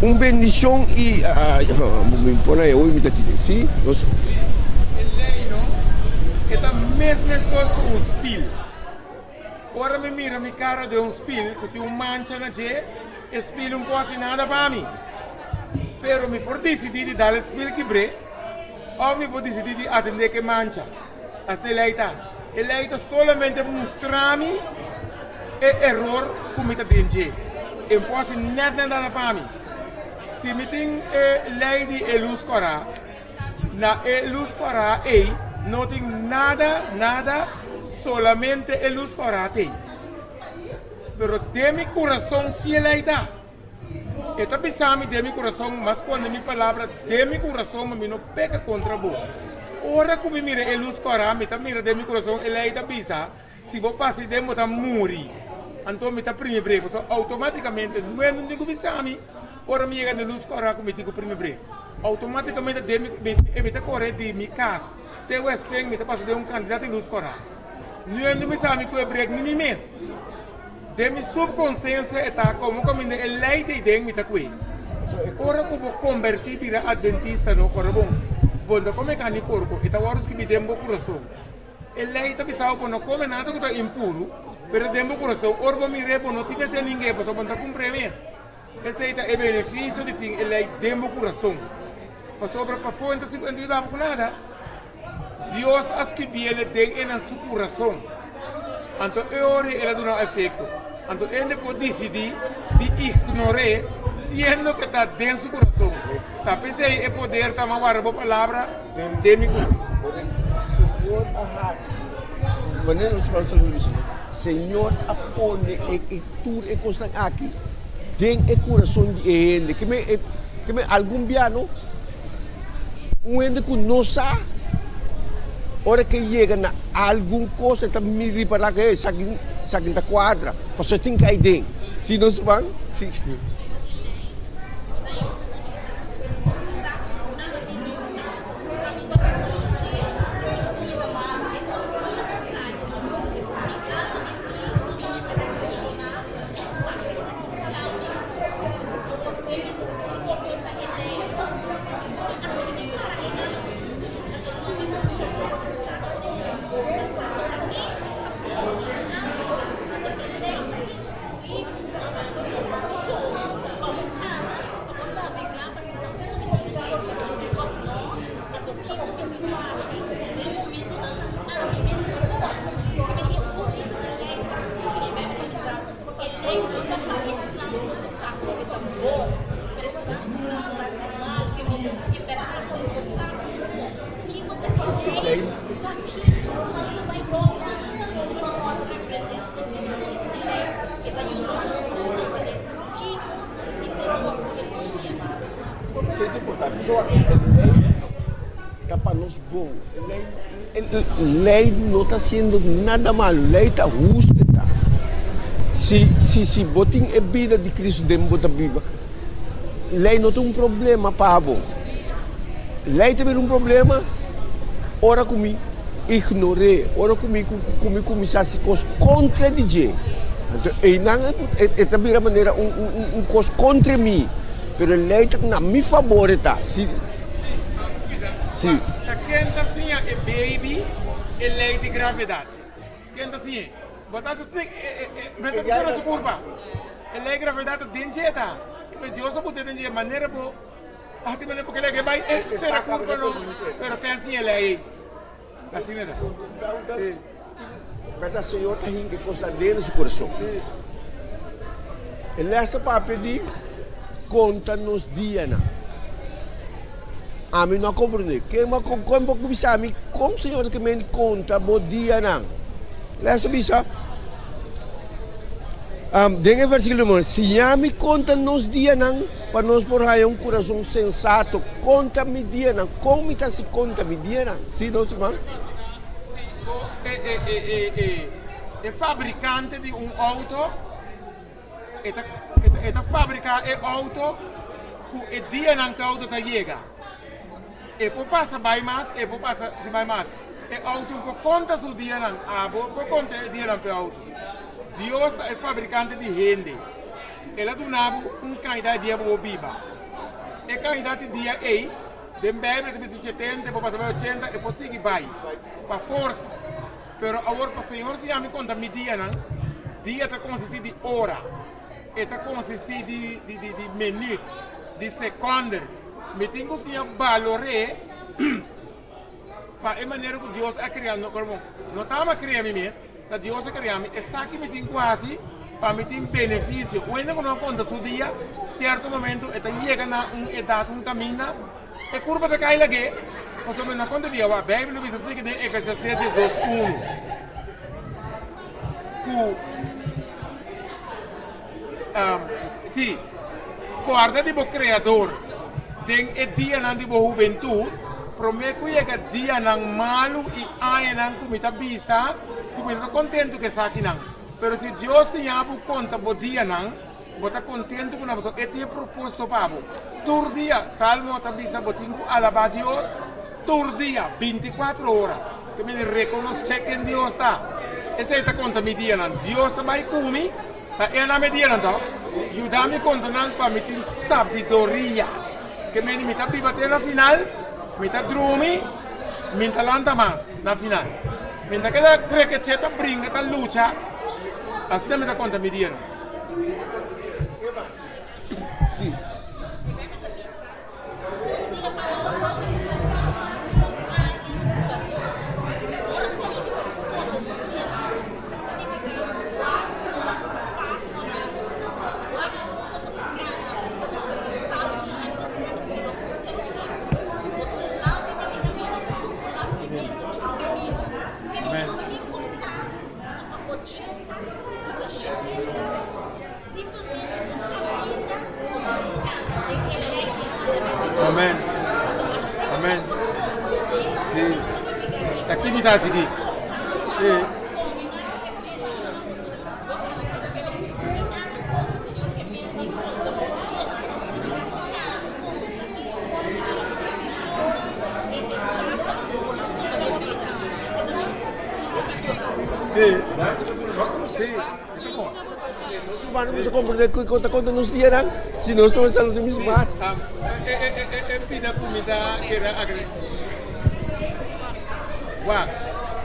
un bendishon i mi pone ahí mi ta tira si nos. E lei no e ta mes meskos ku un spil. Ora mi mira mi kara den un spil ku tin un mancha na dje, e spil no por hasi nada pa mi. Pero mi por disidí di dal e spil kibr'é òf mi por disidí di atendé ku e mancha. Asina e lei ta. E lei ta solamente mustra mi e eror ku mi ta den dje. E no por hasi nèt nada pa mi. Si mi tin e lei di e lus kòrá, Na e lus kòrá ei no tin nada, nada, solamente e lus kòrá t'ei. Pero den mi kurason si el ei ta. E ta bisa mi den mi kurason, M'a skonde mi palabra den mi kurason pa mi no peka kontra bo. Ora ku mi mira e lus kòrá, mi ta mira den mi kurason el ei ta bisa, Si bo pasa ei den bo ta muri. Anto mi ta primi brek. Pasobra outomátikamente no tin ku bisa mi ora mi yega den lus kòrá ku mi tin ku primi brek. Outomátikamente den mi mi ta kore di mi kas te Westpunt mi ta pasa den un kantidat di lus kòrá. No tin bisa mi ku e brek ni mi mes. Den mi subkonsiensia e ta komo kaminda e lei ta ei den mi ta kue. Ora ku bo kombertí bira adventista no kòrda bon, bo no ta kome karni porko, e ta wòrdu skibí den bo kurason. E lei ta bisa bo bo no kome nada ku ta impuru, pero den bo kurason ora bo mir'é bo no tin mester ning'é pasobra bo no ta kumpr'é mes. Esei ta e benefisio di tin e lei den bo kurason. Pasobra pafó e no ta yuda bo ku nada. Dios a skibiele den e nan su kurason. Anto e ora el a duna efekto. Anto hende por disidí di ignor'é siendo ke ta den su kurason. Ta p'esei e poder ta warda bo palabra den mi kurason. Señor a hasi, manera nos ruman Salvador bisa, Señor a pone e tur e kosnan aki den e kurason di e hende. Ke men, ke men algun bia no, un hende ku no sa, ora ke yega na algun kos e ta ripará ku hey, esaki, esaki no ta kuadra, pasobra e tin kai den. Si nos ruman? Si. Esei ta importante. Pasobra e lei ta pa nos bon. E lei no ta hasiendo nada malu. Lei ta hustu ta. Si si si bo tin e bida di Cristo den bo ta biba, lei no ta un problema pa bo. Lei ta bira un problema ora ku mi ignor'é, ora ku mi ku mi kuminsá hasi kos kontra di dje. Anto einan e ta bira manera un un kos kontra mi, pero e lei ta na mi fabor e ta. Si, si. Ta ken ta siña e baby e lei di gravedat? Ken ta siñ'é? Bo ta hasi snik e e e mester ta sera su kurpa. E lei di gravedat ta den dje ta. Dios a put'é den dje manera bo. Asina manera porque lege bai e sera curpa no, pero ken sin e ley asina ta. Berdad Señor ta hinca e cosnan den su corazon. E les ta papia di conta nos dianan. Ami no a comprende. Ken a ken por bisa mi con Señor ta kimen conta bo dianan? Les ta bisa den e versiculo siña mi conta nos dianan. Pa nos por haña un kurason sensato, konta mi dianan. Kon mi ta hasi konta mi dianan? Sí, nos ruman? Si bo e fabrikante di un outo e ta e ta fabriká e outo ku e dianan ku e outo ta yega. E por pasa bai mas, e por pasa sin bai mas. E outo por konta su dianan, abo por konta e dianan pa e outo. Dios ta e fabrikante di hende. El a duna bo un kantidat di dia pa bo biba. E kantidat di dia ei, den Beibel ta bisa shetenta, e por pasa bai ochenta, e por sigui bai pa forsa. Pero awor pa Señor siña mi konta mi dianan, dia ta konsistí di ora, e ta konsistí di di minüt, di sekònder. Mi tin ku siña balor'é pa e manera ku Dios a krea no, no ta ama krea mi mes. Ta Dios a krea mi, esaki mi tin ku hasi pa mi tin benefisio. Un hende ku no a konta su dia, sierto momento e ta yega na un edat, un kaminda, e kurpa ta kai lag'é, pasobra e no a konta dia. Wak, Beibel ta bisa esaki den Eklesiastes diesdos unu, ku, sí, kòrda di bo Kreador den e dianan di bo hubentut, promé ku yega dianan malu i añanan ku mi ta bisa ku mi no ta kontentu ku esakinan. Pero si Dios siña bo konta bo dianan, bo ta kontentu ku nan pasobra e tin e propósito pa bo. Tur dia, Salmo ta bisa bo tin ku alabá Dios tur dia, bintikuatro ora. Ta mester rekonosé ken Dios ta. Esei ta konta mi dianan. Dios ta bai ku mi. Ta e nan mi dianan to. Yuda mi konta nan pa mi tin sabiduria. Ke meni mi ta biba te na final, mi ta drumi, mi ta lanta mas na final. Mi ta keda krekeche ta bringa ta lucha, asina mi ta konta mi dianan. Sí. Amen. Amen. Si. Ta ki mi ta hasi aki? Si. Si. Si. Nos humano mester comprende cu ta conta nos dianan si nos tuma salud di mis mas. E pida cu mi ta kere agrega. Wak,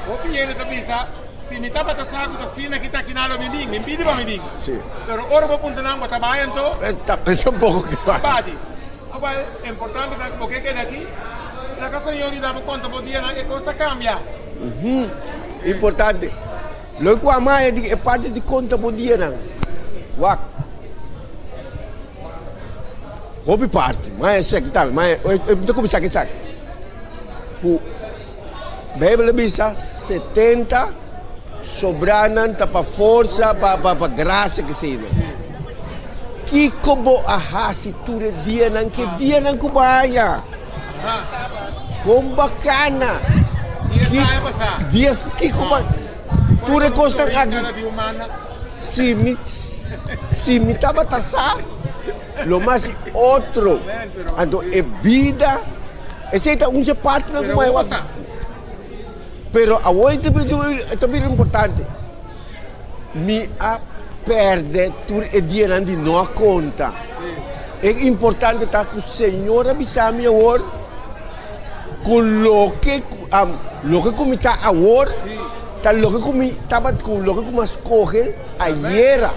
hopi hende ta bisa, si mi tabata sa cu ta asina ki ta kina lo mi bin, mi pidi pa mi bin. Pero ora bo punta nan bo ta bay anto? E tampoco ke bay. Bati. Awel, importante ta cu bo ke keda aki, laga Señor yuda bo conta bo dianan, e cos ta cambia. Importante. Loke ku a maya di e parti di konta bo dianan. Wak. Hopi parti. Maya esaki tambe. Maya, e ta kuminsá ku esaki. Ku Beibel a bisa 70 sobranan ta pa forsa, pa pa pa grasia ke sei nan. Kiko bo a hasi tur e dianan ke dianan ku bo a haña? Kon bakana. Dies kiko ba tur e kosnan aki si mi si mi tabata sa lo mas di otro anto e bida esei ta un dje partinan ku mai wak pero awor e ta bira importante mi a perde tur e dianan di no a konta. E importante ta ku Señor a bisa mi awor ku loke loke ku mi ta awor ta loke ku mi tabat ku loke ku mi a skohe ayera.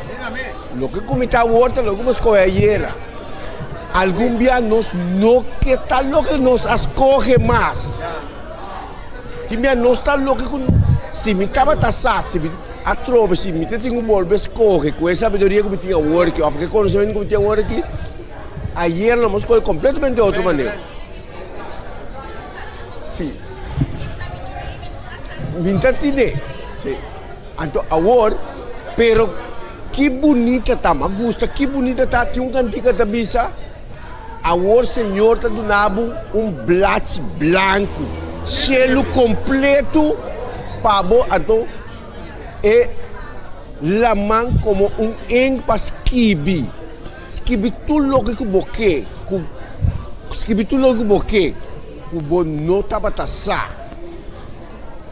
Loke ku mi ta awor ta loke ku mi a skohe ayera. Algun bia nos no ke ta loke nos a skohe mas. Tin bia nos ta loke ku si mi tabata sa, si mi atrobe, si mi ta tin ku bolbe skohe ku e sabiduria ku mi tin awor aki òf ku e konosementu ku mi tin awor aki, ayer lo mi a skohe kompletamente di otro manera. Si. Mi ta tine. Si. Anto awor, pero ki bunita ta, mi a gusta ki bunita ta, tin un kantika ta bisa. Awor Señor ta duna bo un blachi blanku, shelu kompletu pa bo, anto e laman komo un ink pa skibi, skibi tur loke ku bo ke, ku skibi tur loke ku bo ke, ku bo no tabata sa.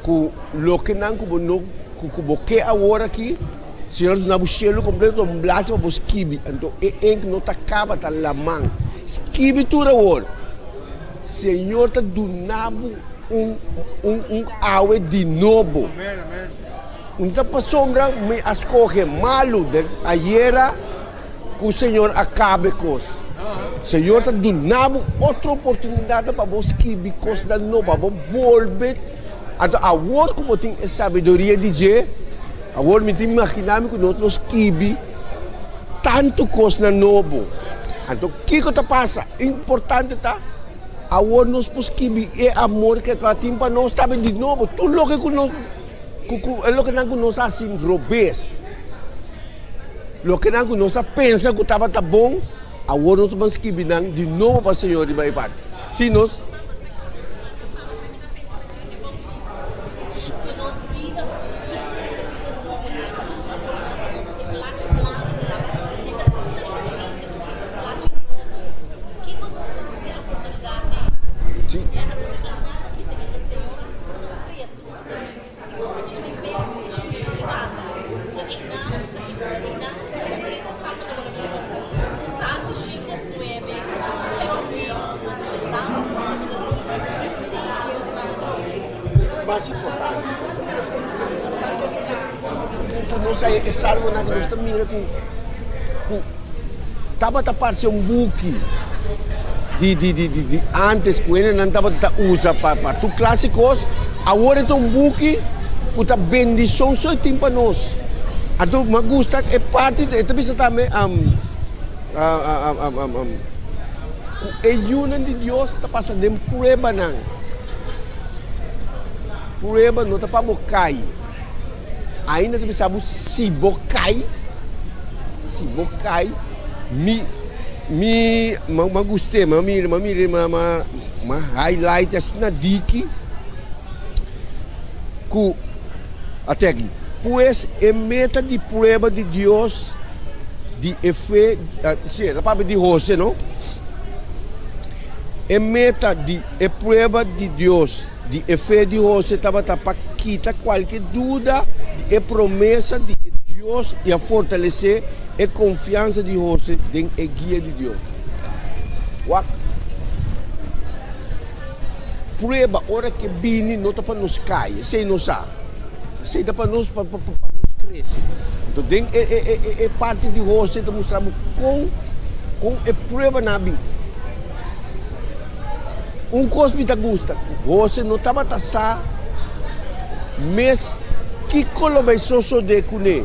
Ku lokenan ku bo no ku bo ke awor aki, Señor a duna bo shelu kompleto, un blasi pa bo skibi. Anto e enk no ta kaba, ta laman. Skibi tur awor. Señor ta duna bo un un un awe di nobo. Un ta pasobra mi a skohe malu den ayera ku Señor a kaba e kos. Señor ta duna bo otro oportunidat pa bo skibi kosnan nobo, pa bo bolbe. Anto awor ku bo tin e sabiduria di dje, awor mi ta imaginá mi ku nos lo skibi tantu kosnan nobo. Anto kiko ta pasa? Importante ta awor nos por skibi e amor ku e tabatin pa nos tambe di nobo. Tur loke ku nos ku ku e lokenan ku nos a hasi robes. Lokenan ku nos a pensa ku tabata bon, awor nos ta ban skibi nan di nobo pa Señor riba e parti. Si nos. ta e salmonan aki nos ta mira ku ku tabata parse un buki di di di di di antes ku hendenan tabata ta usa pa pa tur klase kos, awor e ta un buki ku ta bendishon so e tin pa nos. Anto mi a gusta e parti e ta bisa tambe ku e yunan di Dios ta pasa den pruebanan. Prueba no ta pa bo kai. Ainda ta bisa bo si bo kai, si bo kai, mi mi ma gust'é, ma mira, ma mira, ma ma ma highlight asina diki ku ate aki. Pues e meta di prueba di Dios di e fe, si, ta papia di Jose no. E meta di e prueba di Dios di e fe di Jose tabata pa kita kualke duda di e promesa di e Dios i a fortalesé e konfiansa di Jose den e guia di Dios. Wak prueba ora ke bini no ta pa nos kai, esei nos sa. Esei ta pa nos pa nos krese. Anto den e e e parti di Jose ta mustra bo kon kon e pruebanan a bin. Un kos mi ta gusta, Jose no tabata sa mes kiko lo bai sosodé kuné.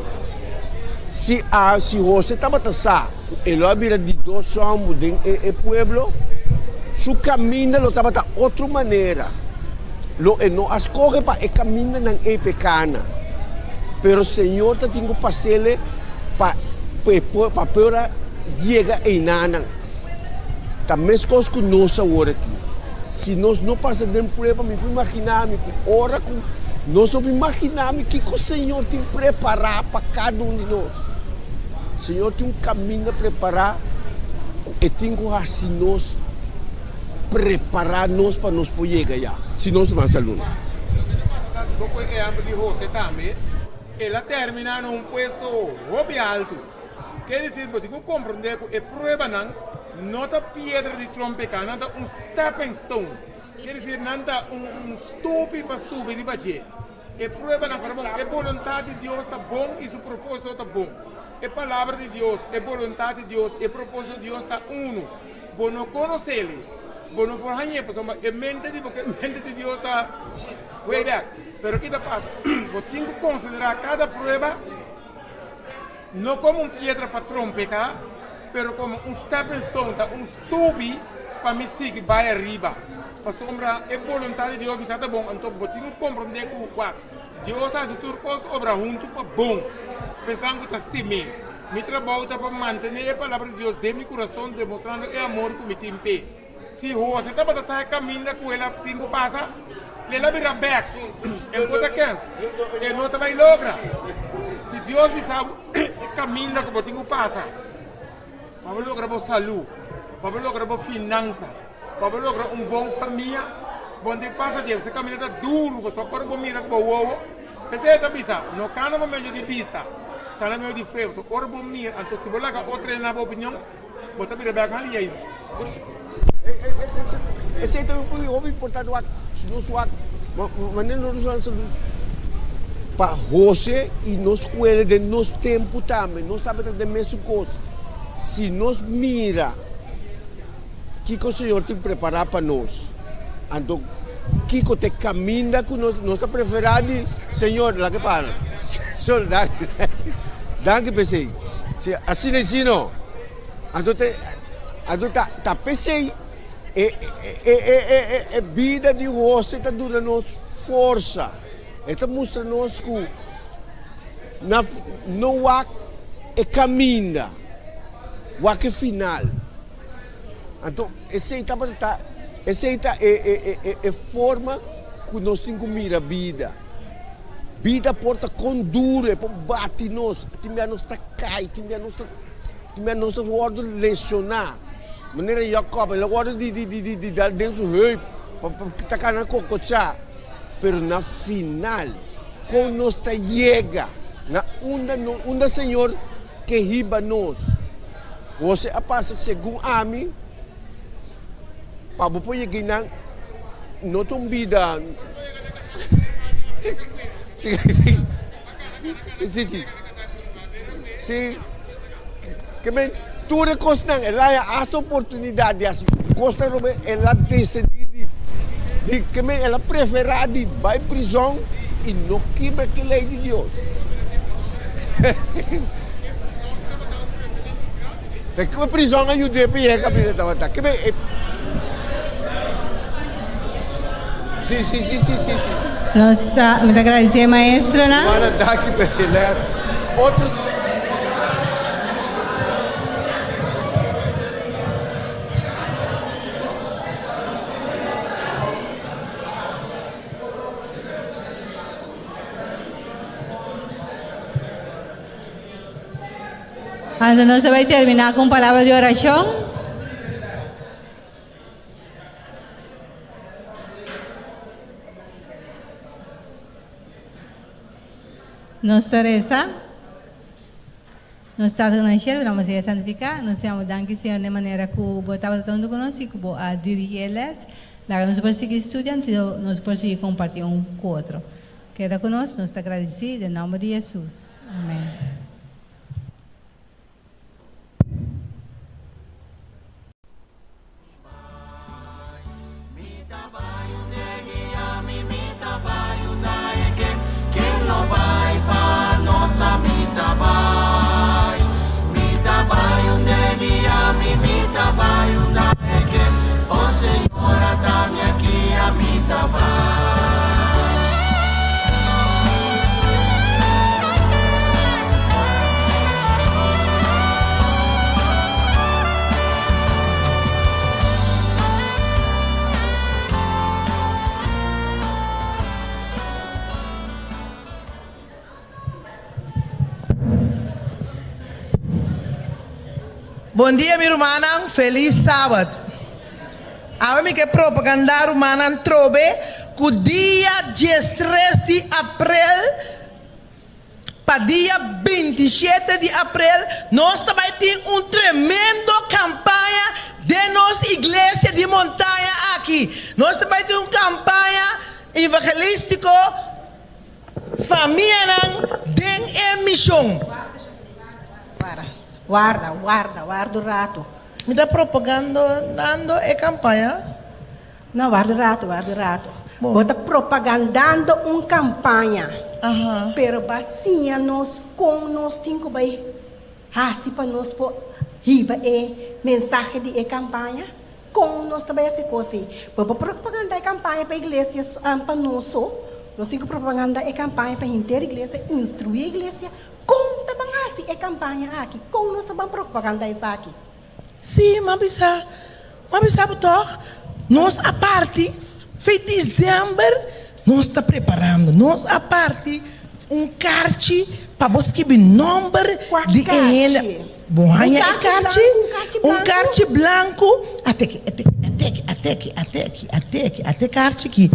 Si a si Jose tabata sa ku e lo a bira di dos hòmber den e e pueblo, su kaminda lo tabata otro manera. Lo e no a skohe pa e kamindanan ei pa e kana. Pero Señor ta tin ku pas'ele pa pa e pa por a yega einanan. Ta meskos ku nos awor aki. Si nos no pasa den prueba, mi por imaginá mi ku ora ku nos no por imaginá mi kiko Señor tin prepará pa kada un di nos. Señor tin un kaminda prepará ku e tin ku hasi nos prepará nos pa nos por yega ya. Si nos mas aluna. Loke ta pasa ta si bo kohe ehèmpel di José tambe, el a terminá na un puesto hopi altu. Ke disir bo tin ku komprondé ku e pruebanan no ta piedra di trompeká, nan ta un stepping stone, ke disir nan ta un stupi pa subi riba dje. E pruebanan ku ta bon, e boluntat di Dios ta bon i su propósito ta bon. E palabra di Dios, e boluntat di Dios i e propósito di Dios ta unu. Bo no konos'El, bo no por hañ'é pasobra e mente di bo ku e mente di Dios ta way back. Pero ki ta pasa? Bo tin ku konsiderá kada prueba. No komo un piedra pa trompeká, pero komo un stepping stone, ta un stupi pa mi sigui bai ariba. Pasobra e boluntat di Dios bisa ta bon, anto bo tin ku komprondé ku wak, Dios ta hasi tur kos obra huntu pa bon pa esnan ku ta stim'é. Mi trabou ta pa mantené e Palabra di Dios den mi kurason, demostrando e amor ku mi tin p'e. Si Jose tabata sa e kaminda ku el a tin ku pasa, el a bira bèk. E por ta kens, e no ta bai logra. Si Dios bisa bo e kaminda ku bo tin ku pasa pa bo logra bo salú, pa bo logra bo finansa, pa bo logra un bon famia, bo no tin ku pasa dje. E kaminda ta duru, pasobra ora bo mira ku bo wowo, p'esei e ta bisa, no kana bo medio di bista, kana medio di fe. Pasobra ora bo mira, anto si bo laga otro hende na bo opinion, Bo ta bira bek mal yei. Esei ta un hopi importante wak si nos wak manera nos a salud pa Jose y nos kuele den nos tempu tambe nos tabata den mesun kos si nos mira kiko Señor tin prepara pa nos anto kiko ta e kaminda ku nos nos ta prefera di Señor laga para Señor danki danki p'esei si asina i si no anto ta anto ta ta p'esei e e e e bida di Jose ta duna nos forsa e ta mustra nos ku na no wak e kaminda wak e final. Anto esei tabata ta, esei ta e e e e forma ku nos tin ku mira bida. Bida por ta kon duru, e por bati nos, tin bia nos ta kai, tin bia nos ta, tin bia nos ta wòrdu lesioná. Manera Jakòb, el a wòrdu di di di di dal den su heup pa pa ta kana kokochá. Pero na final, kon nos ta yega na unda no unda Señor ke hiba nos? Jose a pasa segun ami pa bo por yega einan no ta un bida si si si si. Si, ke men tur e kosnan, el a haña asta oportunidat di hasi kosnan robes, el a desidí di, di ke men el a preferá di bai prizòn i no kibra ki lei di Dios. Ta kiko prizòn a yud'é pa yega kaminda tabata? Ke men e. Si, si, si, si, si, si. Nos ta, mi ta agradecé e maestronan. Juana daki pa e les. Otro. Anto nos ta bai terminá ku un palabra di orashon. Nos ta resa. Nos Tata ku na shelu, nos sea santifiká. Nos te amo danki, Señor, den manera ku bo tabata ta huntu ku nos i ku bo a dirigí e lès. Laga nos por sigui studia anto nos por sigui kompartí un ku otro. Keda ku nos, nos ta gradisí den nòmber di Hesus. Amèn. Bon dia mi rumannan, felis sabat. Awe mi ke propaganda rumannan trobe ku dia diestres di aprel pa dia bintishete di aprel nos ta bai tin un tremendo kampaña den nos iglesia di montaña aki. Nos ta bai tin un kampaña evangelístiko Famianan den e mishon. Warda, warda, warda, warda un ratu. Mi ta propagandando e kampaña. No, warda un ratu, warda un ratu. Bo ta propagandando un kampaña. Pero bo a siña nos kon nos tin ku bai hasi pa nos por hiba e mensahe di e kampaña? Kon nos ta bai hasi kos ei? Bo por propaganda e kampaña pa iglesia pa nos so. Nos tin ku propaganda e kampaña pa henter iglesia, instruí e iglesia kon ta ban hasi e kampaña aki, kon nos ta ban propaganda esaki. Sí, m'a bisa, m'a bisa bo tòg, nos a parti fe desèmber nos ta preparando, nos a parti un karchi pa bo skibi nòmber di e hende. Bo haña e karchi? Un karchi blanku. Ate aki, ate aki, ate aki, ate aki, ate aki, ate aki, ate karchi aki.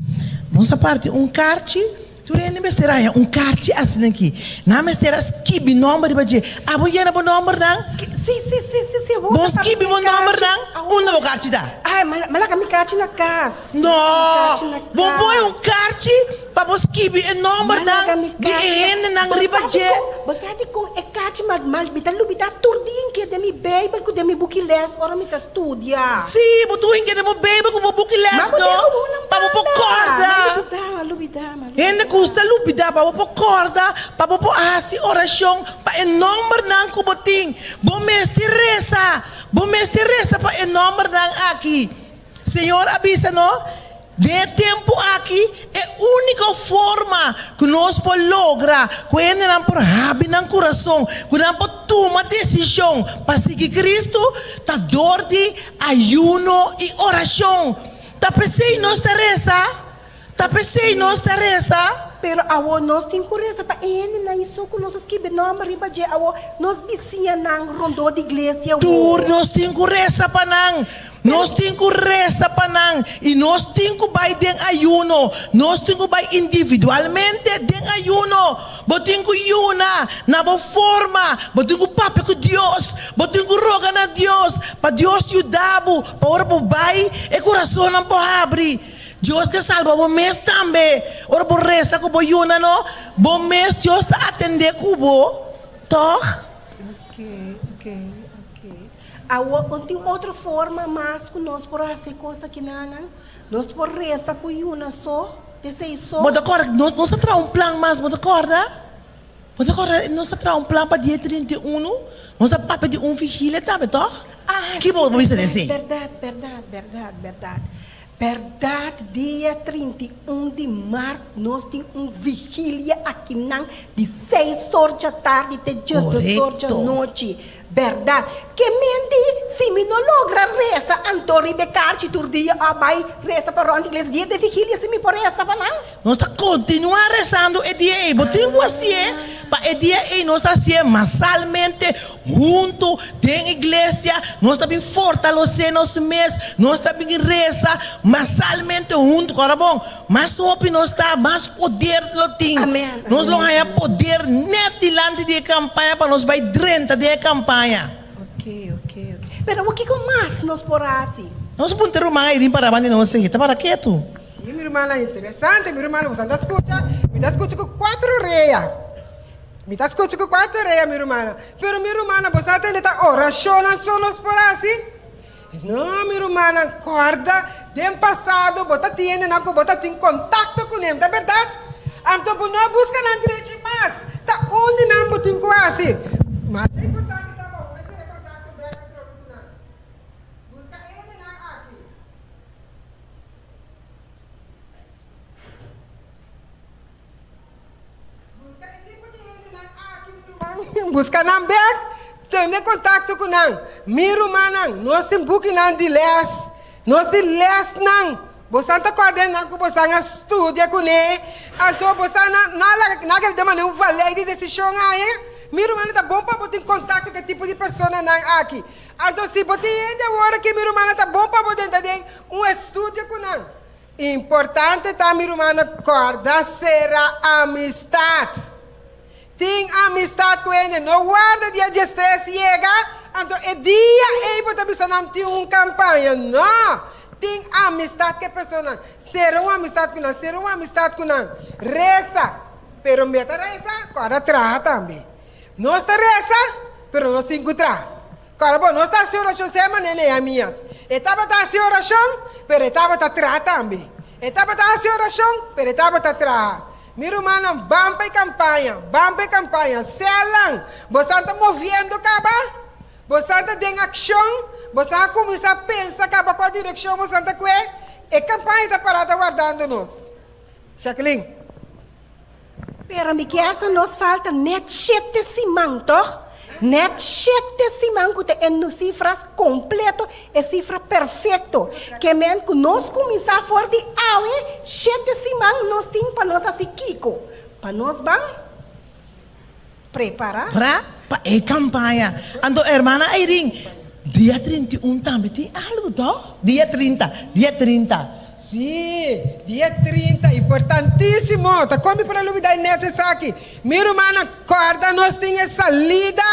Nos a parti un karchi, tur hende mester haña un karchi asina aki. Nan mester a skibi nòmber riba dje. Abo yena bo nòmbernan? Si, si, si, si, si. Bo skibi bo nòmbernan? Unda bo karchi ta? Ai, mi laga mi karchi na kas. No, bo pone un karchi pa bo skibi e nòmbernan di e hendenan riba dje. Bo sa dikon e karchi mal mi ta lubidá tur dia en ke den mi Beibel ku den mi buki lès ora mi ta studia. Sí, bo tur en ke den bo Beibel ku bo buki lès no, pa bo por kòrda. Hende ku ta lubidá pa bo por kòrda, pa bo por hasi orashon pa e nòmbernan ku bo tin. Bo mester resa, bo mester resa pa e nòmbernan aki. Señor a bisa no, Den e tempu aki, e úniko forma ku nos por logra ku hendenan por habri nan kurason, ku nan por tuma desishon pa sigui Kristu, ta dor di ayuno i orashon. Ta p'esei nos ta resa. Ta p'esei nos ta resa. Pero awor nos tin ku resa pa e hendenan i so ku nos a skibi nòmber riba dje awor, nos bisiñanan rondó di iglesia awor. Tur nos tin ku resa pa nan. Nos tin ku resa pa nan i nos tin ku bai den ayuno. Nos tin ku bai individualmente den ayuno. Bo tin ku yuna na bo forma. Bo tin ku papia ku Dios. Bo tin ku roga na Dios pa Dios yuda bo pa ora bo bai e kurasonnan por habri. Dios ke salba bo mes tambe. Ora bo resa ku bo yuna no, bo mes Dios ta atendé ku bo, tòg? Ok, ok, ok. Awor, no tin otro forma mas ku nos por hasi kos akinanan? Nos por resa ku yuna so, t'esei so? Bo ta kòrda, nos nos a traha un plan mas, bo ta kòrda? Bo ta kòrda nos a traha un plan pa dia 31? Nos a papia di un vigilia tambe, tòg? Ah, Ki bo bisa di esei? Bèrdat, bèrdat, bèrdat, bèrdat. Bèrdat, dia 31 di mart nos tin un vigilia akinan di seis or djatardi te djesdos or djanochi. Bèrdat. Ke menti, si mi no logra resa anto riba e karchi tur dia a bai resa pa rònt iglesia dia di vigilia si mi por resa pa nan? Nos ta kontinuá resando e dia ei. Bo tin ku hasié pa e dia ei nos ta hasié masalmente huntu den iglesia. Nos ta bin fortalosé nos mes. Nos ta bin resa masalmente huntu. Kòrda bon, mas hopi nos ta, mas poder lo tin. Nos lo haña poder nèt dilanti di e kampaña pa nos bai drenta den e kampaña. Oke, oke, oke. Pero awor kiko mas nos por hasi? Nos puntra ruman Irene para banda di nos ei, ta para ketu? Sí, mi rumannan, interesante, mi rumannan, boso ta skucha, mi ta skucha ku kuater orea, mi ta skucha ku kuater orea, mi rumannan, pero mi rumannan, boso a tende ta orashonnan so nos por hasi? No, mi rumannan, kòrda, den pasado bo ta tin hendenan ku bo ta tin kontakto ku nan, ta bèrdat? Anto bo no a buska nan drechi mas, ta un di nan bo tin ku hasi. Masha importante ta pa bo ta cera kontakto bèk atrobe ku nan. Buska e hendenan aki. Buska e tipo di hendenan aki, mi ruman. Buska nan bek, tene kontakto ku nan. Mi rumannan, nos tin bukinan di les. Nos tin lesnan. Bosan ta kòrda nan ku bosan a studia kuné? Anto bosan a na laga na keda mane un valei di desishon ahe? Mi rumannan, ta bon pa bo tin kontakto ku e tipo di personanan aki. Anto si bo tin hende awor aki, mi rumannan, ta bon pa bo drenta den un estudio ku nan. Importante ta, mi rumannan, kòrda sera amistat. Tin amistat ku hende. No warda dia diestres yega, anto e dia ei bo ta bisa nan tin un kampaña. No! Tin amistat ku e personanan. Sera un amistat ku nan, sera un amistat ku nan. Resa, pero meta resa, kòrda traha tambe. Nos ta resa, pero nos tin ku traha. Kòrda bo, nos ta hasi orashon sema ne Nehemias. E tabata hasi orashon, pero e tabata traha tambe. E tabata hasi orashon, pero e tabata traha. Mi rumannan, ban pa e kampaña, ban pa e kampaña. Sèlnan, bosan ta moviendo kaba? Bosan ta den akshon? Bosan a kuminsá pensa kaba kua direkshon bosan ta kue? E kampaña ta pará ta wardando nos. Jacqueline. Pero mi kier sa nos falta net shete siman, toch? Net shete siman ku ta e sifras kompleto, e sifra perfekto. Ke men ku nos kuminsá for di awe, shete siman nos tin pa nos hasi kiko? Pa nos ban prepará. Pra pa e kampaña. Anto hermana Irene, dia 31 tambe tin algu, toch? Dia 30, dia 30. Sí, dia 30, importantísimo! Ta kon mi por a lubidá e nèt esaki? Mi rumannan, kòrda nos tin e salida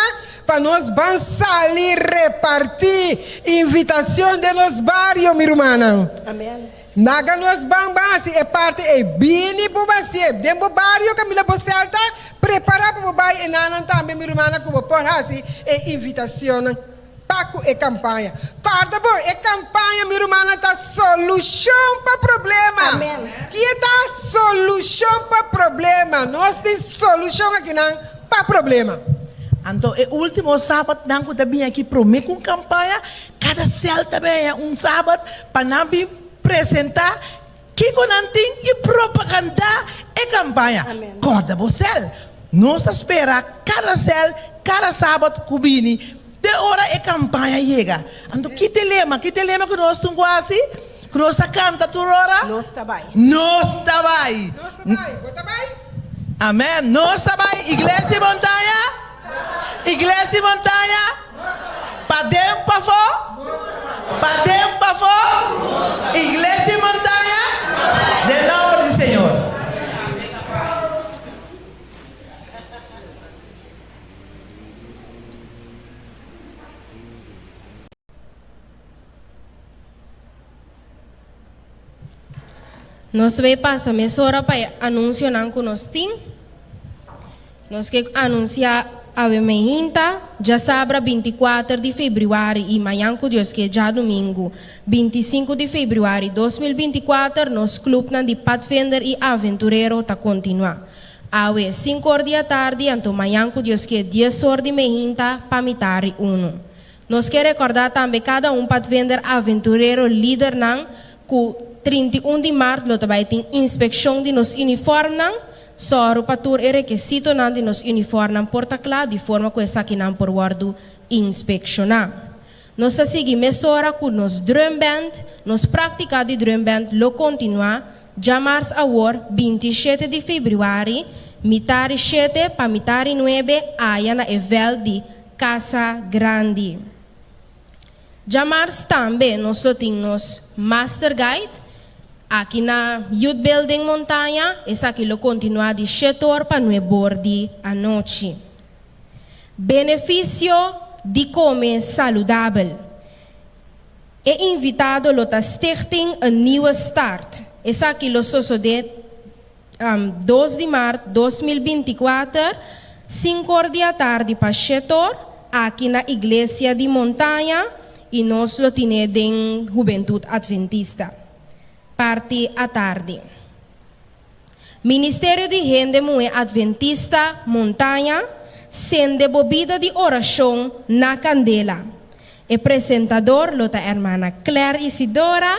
pa nos ban sali repartí invitashon den nos bario, mi rumannan. Amèn. Laga nos ban ban hasi e parti ei. Bini bo basié den bo bario kaminda bo sèl ta, prepará pa bo bai enanan tambe, mi rumannan, ku bo por hasi e invitashonnan. Pa ku e kampaña. Kòrda bo, e kampaña, mi rumannan, ta solushon pa problema. Kie ta solushon pa problema? Nos tin solushon akinan pa problema. Anto e último sabatnan ku ta bini aki promé ku un kampaña, kada sèl ta bin haña un sabat pa nan bin presentá kiko nan tin i propagandá e kampaña. Kòrda bo sèl. Nos ta spera kada sèl, kada sabat ku bini Te ora e kampaña yega. Anto ki ta e lema? Ki ta e lema ku nos tin ku hasi? Ku nos ta kanta tur ora? Nos ta bai. Nos ta bai. Nos ta bai. Bo ta bai? Amèn. Nos ta bai. Iglesia Montaña? Iglesia Montaña? Paden pafó? Paden pafó? Iglesia Montaña? Den nòmber di Señor. Nos ta bay pasa mesora pa e anuncionan cu nos tin. Nos ke anuncia. Awe mainta, djasabra 24 di febrüari i mañan ku Dios ke djadumingu 25 di febrüari 2024 nos klupnan di Padvinder i Aventurero ta kontinuá. Awe sinku or di atardi anto mañan ku Dios ke dies or di meinta pa mitari unu. Nos ke rekordá tambe kada un Padvinder Aventurero lidernan ku 31 di mart lo ta bai tin inspekshon di nos unifòrmnan. Sòru pa tur e rekesitonan di nos unifòrmnan por ta kla di forma ku esakinan por wòrdu inspekshoná. Nos ta sigui mesora ku nos drumband, nos práktika di drumband lo kontinuá djamars awor 27 di febrüari, mitari shete pa mitari nuebe aya na e vèlt di Casa Grandi. Djamars tambe nos lo tin nos Master Guide aki na Youth Building Montaña, esaki lo kontinuá di shete or pa nuebor di anochi. Benefisio di kome saludabel. E invitado lo ta Stichting Een Nieuwe Start. Esaki lo sosodé 2 di mart 2024, 5 or di atardi pa 7 or, aki na Iglesia di Montaña i nos lo tine den Hubentut Adventista. Parti atardi. Ministerio di Hende Muhé Adventista Montaña, Sende bo bida di orashon na kandela. E presentador lo ta hermana Claire Isidora.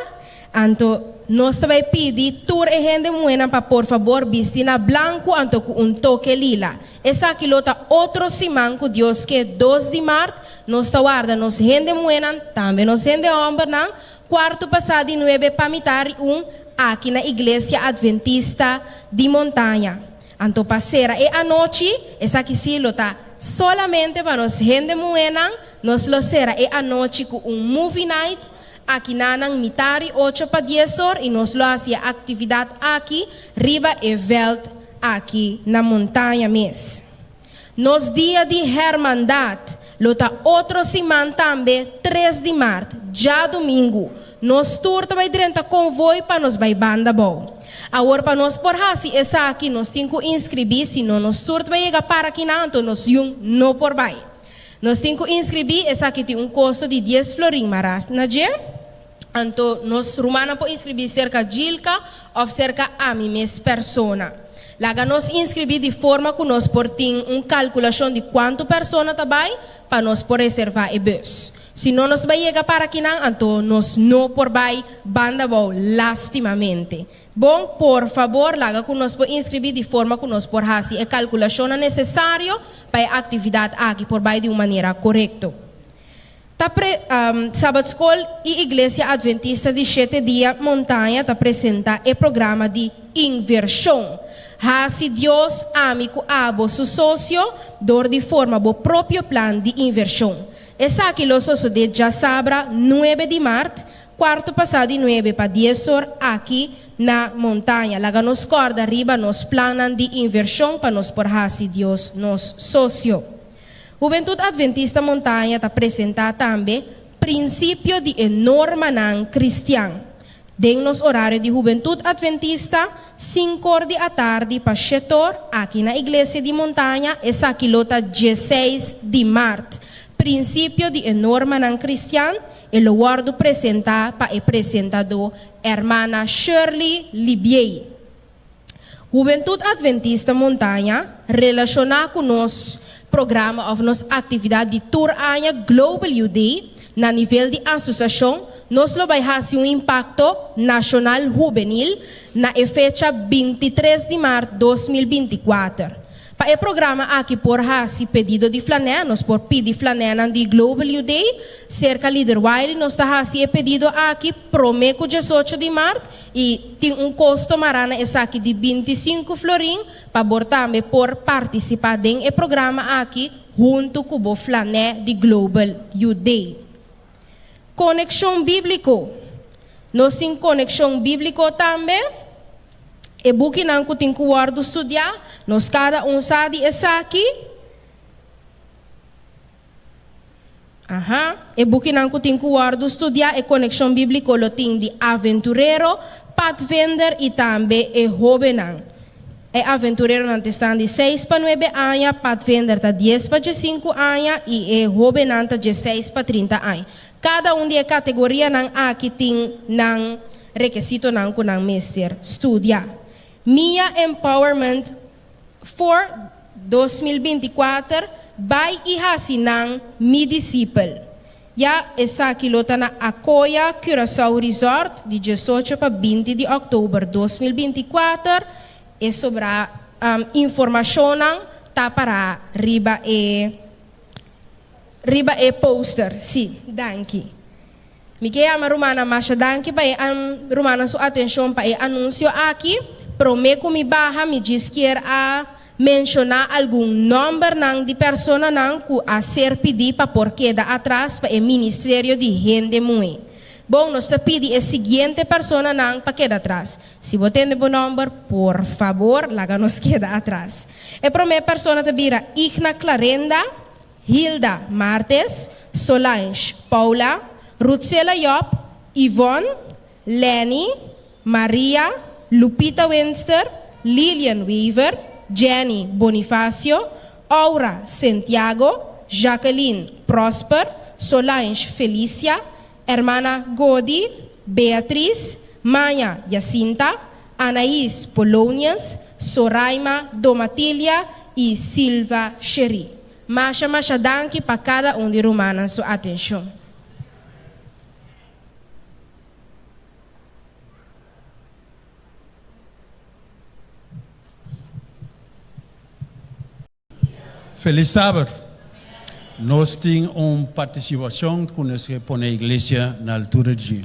Anto nos ta bai pidi tur e hende muhénan pa por fabor bisti na blanku anto ku un toke lila. Esaki lo ta otro siman ku Dios ke 2 di mart nos ta warda nos hende muhénan tambe nos hende hòmbernan kuartu pasá di nuebe pa mitar i un aki na Iglesia Adventista di Montaña. Anto pa sera e anochi, esaki sí lo ta solamente pa nos hende muhénan, nos lo sera e anochi ku un movie night aki na nan mitari ocho pa dies or i nos lo hasi e aktividat aki riba e vèlt aki na Montaña mes. Nos dia di hermandat lo ta otro siman tambe 3 di mart, djadumingu. Nos tur ta bai drenta konvoi pa nos bai Banda Bou. Awor pa nos por hasi esaki nos tin ku inskribí sino nos tur ta bai yega para kinan anto nos yun no por bai. Nos tin ku inskribí, esaki tin un kosto di 10 florin maras na dje. Anto nos rumannan por inskribí serka Jilka òf serka ami mes persona. Laga nos inskribí di forma ku nos por tin un kalkulashon di kuantu persona ta bai pa nos por reservá e bùs. Si no nos bai yega para kinan, anto nos no por bai Banda Bou lástimamente. Bon, por fabor laga ku nos por inskribí di forma ku nos por hasi e kalkulashonnan nesesario pa e aktividat aki por bai di un manera korekto. Ta pre, Sabbat Skol i Iglesia Adventista di Shete Dia Montaña ta presentá e programa di invershon. Hasi Dios, ami ku abo su sosio dor di forma bo propio plan di invershon. Esaki lo sosodé djasabra 9 di mart, kuarto pasá di 9 pa 10 or aki na Montaña. Laga nos kòrda riba nos plannan di invershon pa nos por hasi Dios nos sosio. Hubentut Adventista Montaña ta presentá tambe Prinsipio di e Normanan Kristian den nos orario di Hubentut Adventista, sinkor di atardi pa shetor, aki na Iglesia di Montaña, esaki lo ta 16 di mart. Prinsipio di e Normanan Kristian, e lo wòrdu presentá pa e presentadó Hermana Shirley Libiey. Hubentut Adventista Montaña relashoná ku nos programa òf nos aktividat di tur aña Global Youth Day na nivel di asosiashon, nos lo bai hasi un impakto nashonal hubenil na e fecha 23 di mart 2024. Pa e programa aki por hasi pedido di flanè, nos por pidi flanènan di Global Youth Day. Serka Lider Wiley nos ta hasi e pedido aki promé ku 18 di mart i tin un kosto mará na esaki di 25 florin pa bo tambe por partisipá den e programa aki huntu ku bo flanè di Global Youth Day. Konekshon bíbliko. Nos tin konekshon bíbliko tambe. E bukinan ku tin ku wòrdu studiá, nos kada un sa di esaki. Aha, e bukinan ku tin ku wòrdu studiá, e konekshon bíbliko lo tin di Aventurero, Padvinder i tambe e hóbennan. E aventureronan ta esnan di seis pa nuebe aña, padvinder ta dies pa diesinku aña i e hóbennan ta dieseis pa 30 aña. Kada un di e kategorianan aki tin nan rekesitonan ku nan mester studia. Mia Empowerment for 2024, Bai i hasi nan mi disipel. Ya esaki lo ta na Akoya Curaçao Resort di 18 pa 20 di òktober 2024. E sobrá informashonnan ta pará riba e riba e poster. Sí, danki. Mi ke yama rumannan masha danki pa e rumannan su atenshon pa e anunsio aki. Promé ku mi baha mi djis kier a menshoná algun nòmbernan di personanan ku a ser pidí pa por keda atras pa e ministerio di hende muhé. Bon, nos ta pidi e siguiente personanan pa keda atras. Si bo tende bo nòmber, por fabor laga nos keda atras. E promé persona ta bira Igna Clarenda. Hilda Martes, Solange Paula, Ruthsela Job, Yvonne, Lenny, Maria, Lupita Winster, Lilian Wever, Jenny Bonifacio, Aura Sentiago, Jacqueline Prosper, Solange Felicia, Hermana Godi, Beatriz, Maya Jacinta, Anaís Polonius, Soraima Domatilia y Silva Cherie. Masha masha danki pa kada un di rumannan su atenshon. Felis Sabat! Nos tin un partisipashon ku nos ke pone iglesia na altura dje.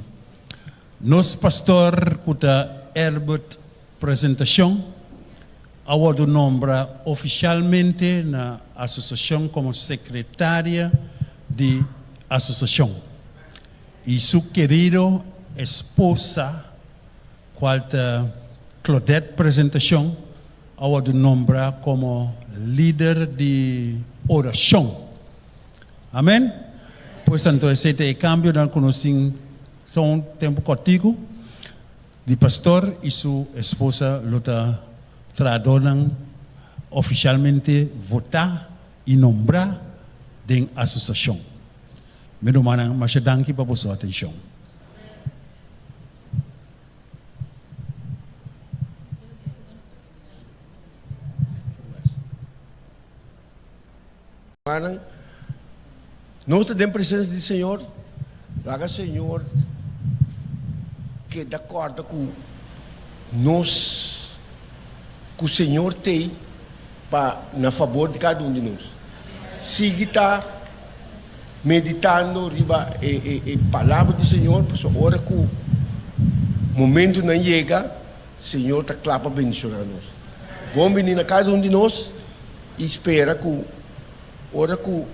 Nos pastor ku ta Herbert Presentacion a wordo nombra oficialmente na asociacion como secretaria di asociacion y su querido esposa cual ta Claudette Presentacion a wordo nombra como lider di oracion. Amen. Pues anto esey ta e cambionan cu nos tin so un tempo cortico. Di pastor y su esposa lo ta trahadornan oficialmente vota y nombra den asociacion. Mi rumannan, masha danki pa boso atencion. Rumannan, nos ta den presencia di Señor, laga Señor keda corda cu nos, cu Señor t'ey pa na fabor di cada un di nos. Sigui ta meditando riba e e palabra di Señor, pasobra ora cu momentonan yega, Señor ta cla pa bendiciona nos. Bon bini na cada un di nos. I spera ku ora ku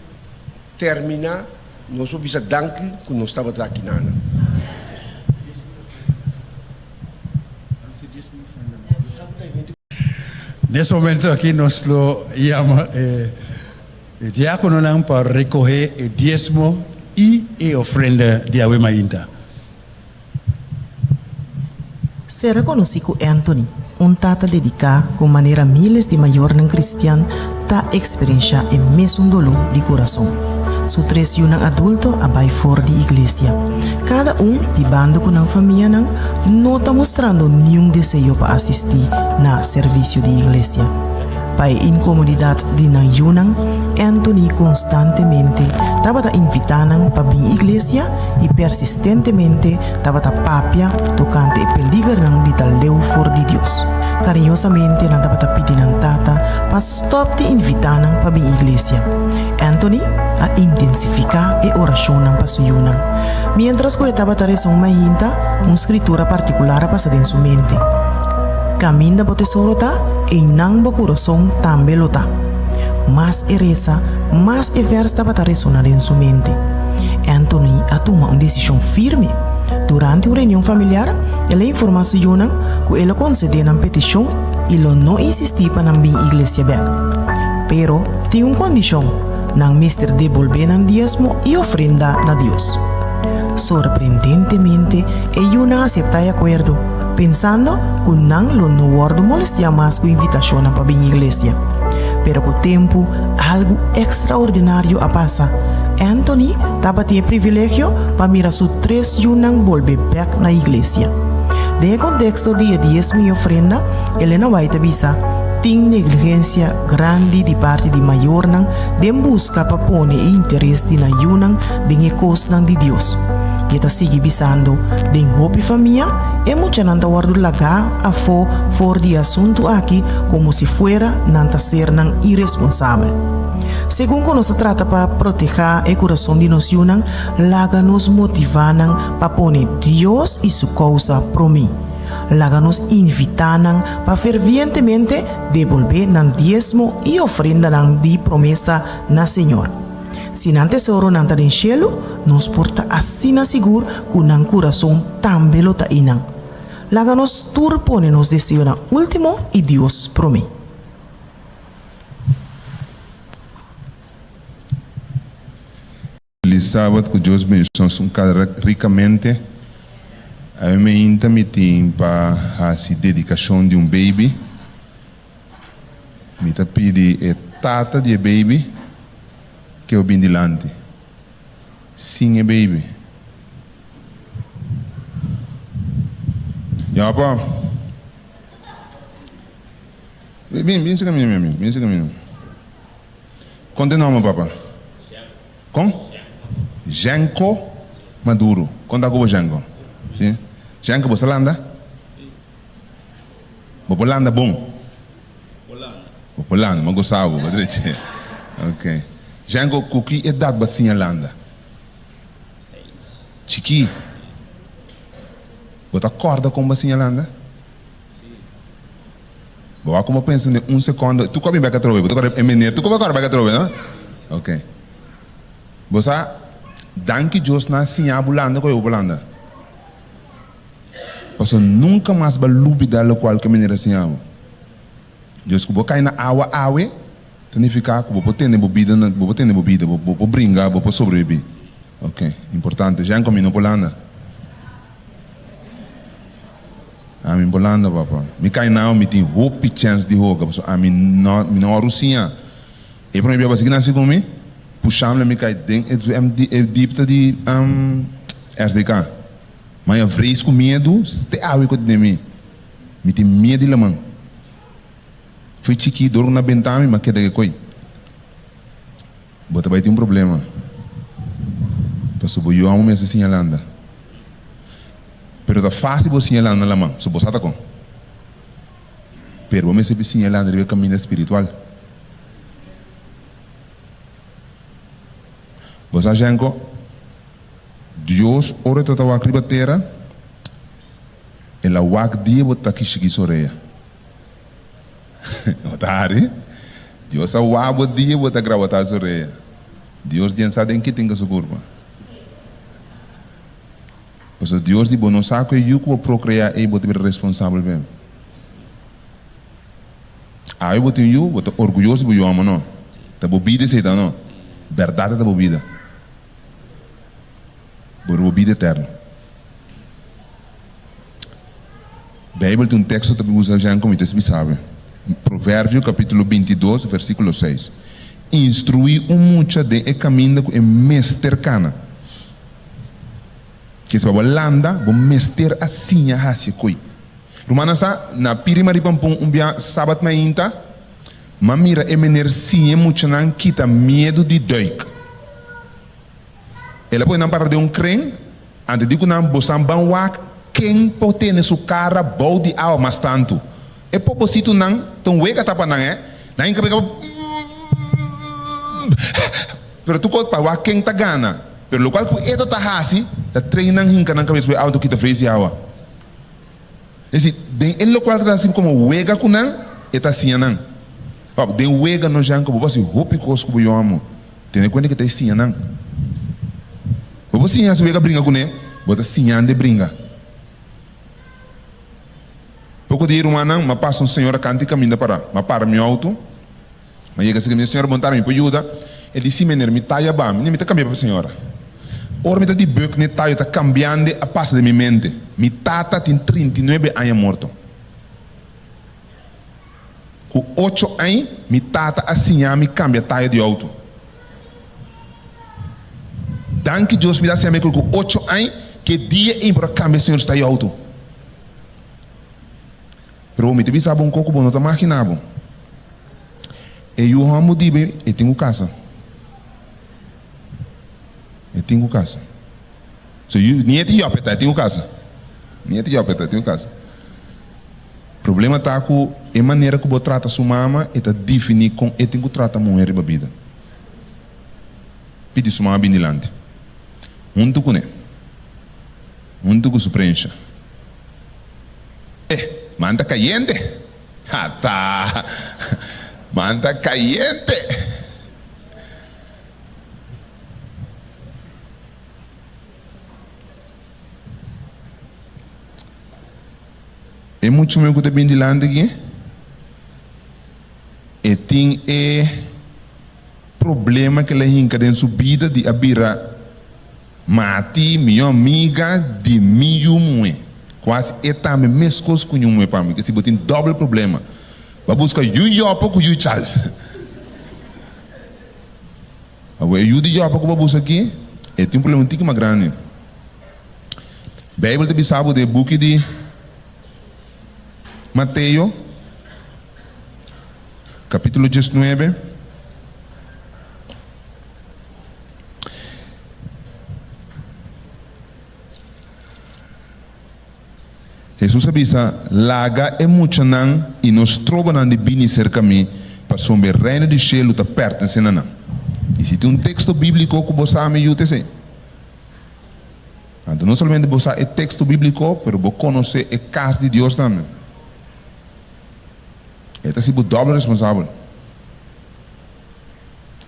terminá nos por bisa danki ku nos tabata aki nana. Nes momento aki nos lo yama e diakononan pa rekohé e diesmo i e ofrenda di awe mainta. Sera konosí ku Anthony, un tata dediká ku manera míles di mayornan kristian ta eksperenshá e mesun doló di kurason. Su tres yunan adulto a bai for di iglesia. Kada un, bibando ku nan famianan, no ta mustrando niun deseo pa asistí na servisio di iglesia. Pa e inkomodidat di nan yunan, Anthony konstantemente tabata invitá nan pa bin iglesia i persistentemente tabata papia tokante e peligernan di ta leu for di Dios. Kariñosamente nan tabata pidi nan tata pa stòp di invitá nan pa bin iglesia. Anthony a intensifiká e orashonnan pa su yunan. Miéntras ku e tabata resa un mainta, un skritura partikular a pasa den su mente, Kaminda bo tesoro ta, einan bo kurason tambe lo ta. Mas e resa, mas e vèrs tabata resoná den su mente. Anthony a tuma un desishon firme. Durante un reunion familiar, el a informá su yunan ku el a konsedé nan petishon i lo no insistí pa nan bin iglesia bèk. Pero, tin un kondishon, nan mester debolbé nan diesmo i ofrenda na Dios. Sorprendentemente, e yunan aseptá e akuerdo. Pensando ku nan lo no wòrdu molestiá mas ku invitashonnan pa bin iglesia. Pero ku tempu, algu ekstraordinario a pasa. Anthony tabatin e privilegio pa mira su tres yunan bolbe bèk na iglesia. Den e konteksto di e diesmo i ofrenda, Elena White ta bisa, Tin negligensia grandi di parti di mayornan den buska pa pone e interes di nan yunan den e kosnan di Dios. I e ta sigui bisando, Den hopi famia, e muchanan ta wòrdu lagá afó for di e asuntu aki komo si fuera nan ta sernan iresponsabel. Segun ku nos ta trata pa protehá e kurason di nos yunan, laga nos motivá nan pa pone Dios i su kousa promé. Laga nos invitá nan pa fervientemente debolbé nan diesmo i ofrendanan di promesa na Señor. Si nan tesoronan ta den shelu, nos por ta asina sigur ku nan kurason tambe lo ta einan. Laga nos tur pone nos deseonan último i Dios promé. Feliz Sabat ku Dios bendicion un kada ricamente. Awe meinta mi tin pa haci dedicacion di un baby. Mi ta pidi e tata di e baby ke o bin dilanti. Sin e baby. Ya pa. Bin, bin serka mi, mi amigo. Bin serka mi. Kon ta e nomber papa? Kon? Jenko Maduro. Kon ta ku bo Jenko? Si? Jenko bo sa landa? Bo por landa bon? Bo por landa, ma gosa bo, bo drechi. Ok. Jenko, ku ki edat bo a siña landa? Chikí. Bo ta kòrda kon bo a siña landa? Bo wak como pensa den un secondo, tu cu a bin bek atrobe, bo ta corda e meneer, tu cu a corda bek atrobe, no? Ok. Bo sa, danki Dios nan a siña bo landa cu bo landa. Pasobra nunca mas bo a lubida locual cu e meneer a siña bo. Dios cu bo cay na awa awe, ta nifica cu bo por tene bo bida, bo por tene bo bida, bo por bringa, bo por sobrevivi. Ok, importante. Jean, mi no por landa. Ami por landa papa. Mi kai nao mi tin hopi chens di hoga pasobra ami no mi no wòrdu siña. E prome bia basiki nasi ku mi pushamle mi kai den e dipta di SDK. Maya vrees ku miedu te awe ku ta den mi. Mi tin miedu di laman. Foi chikí dor ku na benta mi ma keda ke koi. Bo ta bai tin un problema. Pasobra bo yu amo mester siña landa. Pero ta fácil bo siña landa na laman, so bo sa ta kon. Pero bo mester siña landa riba e kaminda spiritual. Bo sa Shenko, Dios ora e ta ta wak riba tera, el a wak dia bo ta kishiki su orea. Bo ta hari? Dios a wak bo dia bo ta grabata su orea. Dios djen sa den ki tinka su kurpa. Pasobra Dios di bo no sa ku e yu ku bo prokreá ei bo ta bira responsabel p'e. Awe bo tin un yu, bo ta orguyoso di bo yu amo no. Ta bo bida esei ta no. Bèrdat ta bo bida. Bo riba bo bida eterno. Beibel tin un teksto ta usa jan ku mi ta bisa awe. Proverbio kapítulo 22 versíkulo 6. Instruí un mucha den e kaminda ku e mester kana. Kes pa bo landa, bo mester a siña hasi e koi. Rumannan sa, na Piri Maripampun un bia sabat mainta, m'a mira e mener siña e muchanan kita miedu di duik. El a pone nan para den un kren, anto di ku nan, Bosan ban wak ken por tene su kara bou di awa mas tantu. E popositunan ta un wega ta pa nan, eh. Nan hinka pega. Pero tur kos pa wak ken ta gana. Pero lokual ku e ta ta hasi ta train nan hinka nan kabes ku e auto kita fris di awa. Es desi, den e lokual ku ta hasi komo wega ku nan, e ta siña nan. Pap, den wega no jan ku bo por hasi hopi kos ku bo yomo. Tene kuenta ku e ta e siña nan. Bo por siña hasi wega bringa kuné, bo ta siñando e bringa. Poko dia rumannan, m'a pasa un señora kanta i kaminda pará. M'a para mi auto. Mi a yega serka mi, Señora, bon tardi, mi por yuda? E di, Si, meneer, mi taya ba mi. Mi ta kambia pa señora. Ora mi ta di buk n'e tayo ta kambiande a pasa den mi mente. Mi tata tin 39 aña morto. Ku ocho añ mi tata a siña mi kambia tayo di outo. Danki Dios mi ta siña mi ku ku ocho añ ke dia ei mi por a kambia señor su tayo outo. Pero mi ta bisa bo un kos ku bo no ta magina bo. E yu hòmber di be e tin ku kasa. E tin ku kasa. So yu ni e tin yòp e ta e tin ku kasa. Ni e tin yòp e ta e tin ku kasa. Problema ta ku e manera ku bo trata su mama e ta definí kon e tin ku trata muher riba bida. Pidi su mama bin dilanti. Huntu kuné. Huntu ku su prensha. Eh, man ta kayente! Ata! Man ta kayente! E muchu meu ku ta bin dilanti aki, e tin e problema ku el a hinka den su bida di a bira mati, mihó amiga di mi yu muhé. Kuasi e tambe meskos ku yu muhé pa mi, ke si bo tin dòbel problema. Bo a buska yu Yopo ku yu Charles. Awor e yu di Jopa ku bo buska aki, e tin un problema un tiki mas grandi. Beibel ta bisa bo den e buki di Mateo, kapítulo diesnuebe. Hesus a bisa, Laga e muchanan i no stroba nan di bini serka mi, pasobra e Reino di shelu ta pertensé na nan. I si tin un teksto bíbliko ku bo sa, mi yu ta esei. Anto no solamente bo sa e teksto bíbliko, pero bo konosé e kas di Dios tambe. E ta hasi bo dòbel responsabel.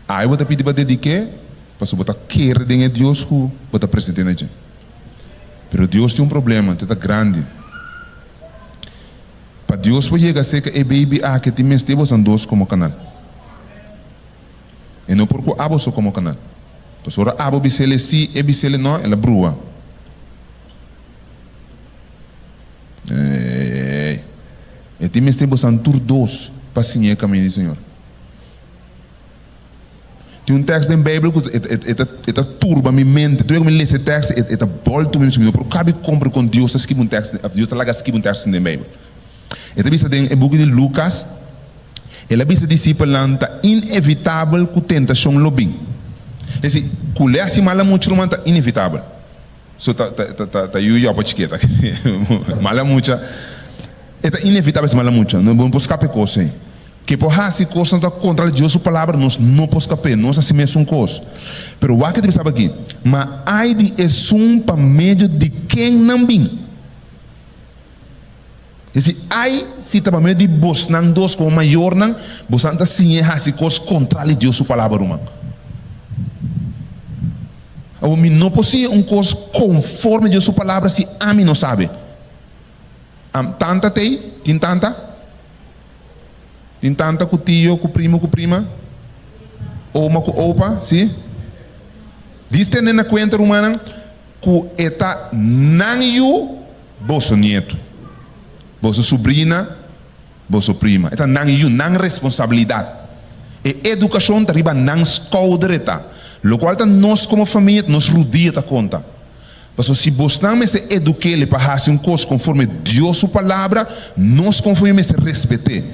Ai bo ta pidi pa dedik'é, pasobra bo ta kere den e Dios ku bo ta present'é na dje. Pero Dios tin un problema, te ta grandi. Pa Dios por yega cerca e baby aki tin mester bosan dos como canal. E no por cu abo so como canal. Pasobra ora abo bisele si, e bisele no, el a brua. Ey, e tin mester bosan tur dos pa siña e camino di Señor. Tin un tekst den Beibel ku e ta turba mi mente. Tur ku mi lesa e tekst e ta bòltu mi. Mi no por kabi kompre kon Dios ta skibi un tekst, òf Dios ta laga skibi un tekst den Beibel. E ta bisa den e buki di Lukas, El a bisa disipelnan, Ta inevitabel ku tentashon lo bin. Es desi, ku lei hasi mal a mucha ruman ta inevitabel. So ta ta ta ta yu yòpa chiketa. Mal a mucha. E ta inevitabel si mal a mucha. No bo no por skapa e kos ei. Ke por hasi kosnan ta kontra di Dios su palabra, nos no por skap'é. Nos hasi mesun kos. Pero wak ke ta bisa aki, Ma ai di esun pa medio di ken nan bin. Es di, ai si ta pa medio di bosnan dos komo mayornan, bosnan ta siñ'é hasi kos kontra di Dios su palabra, ruman. Awor, mi no por siña un kos konforme Dios su palabra si ami no sabe. Am, tanta t'ei? Tin tanta? Tin tanta ku tio, ku primo, ku prima? Oma ku opa? Si? Dis tene na kuenta, rumannan, ku e ta nan yu, boso nietu, boso subrina, boso prima. E ta nan yu, nan responsabilidat. E edukashon ta riba nan skouder e ta. Lokual ta nos komo famia, nos rudia ta konta. Pasobra si bosnan mester eduk'el pa hasi un kos konforme Dios su palabra, nos komo famia mester respet'é.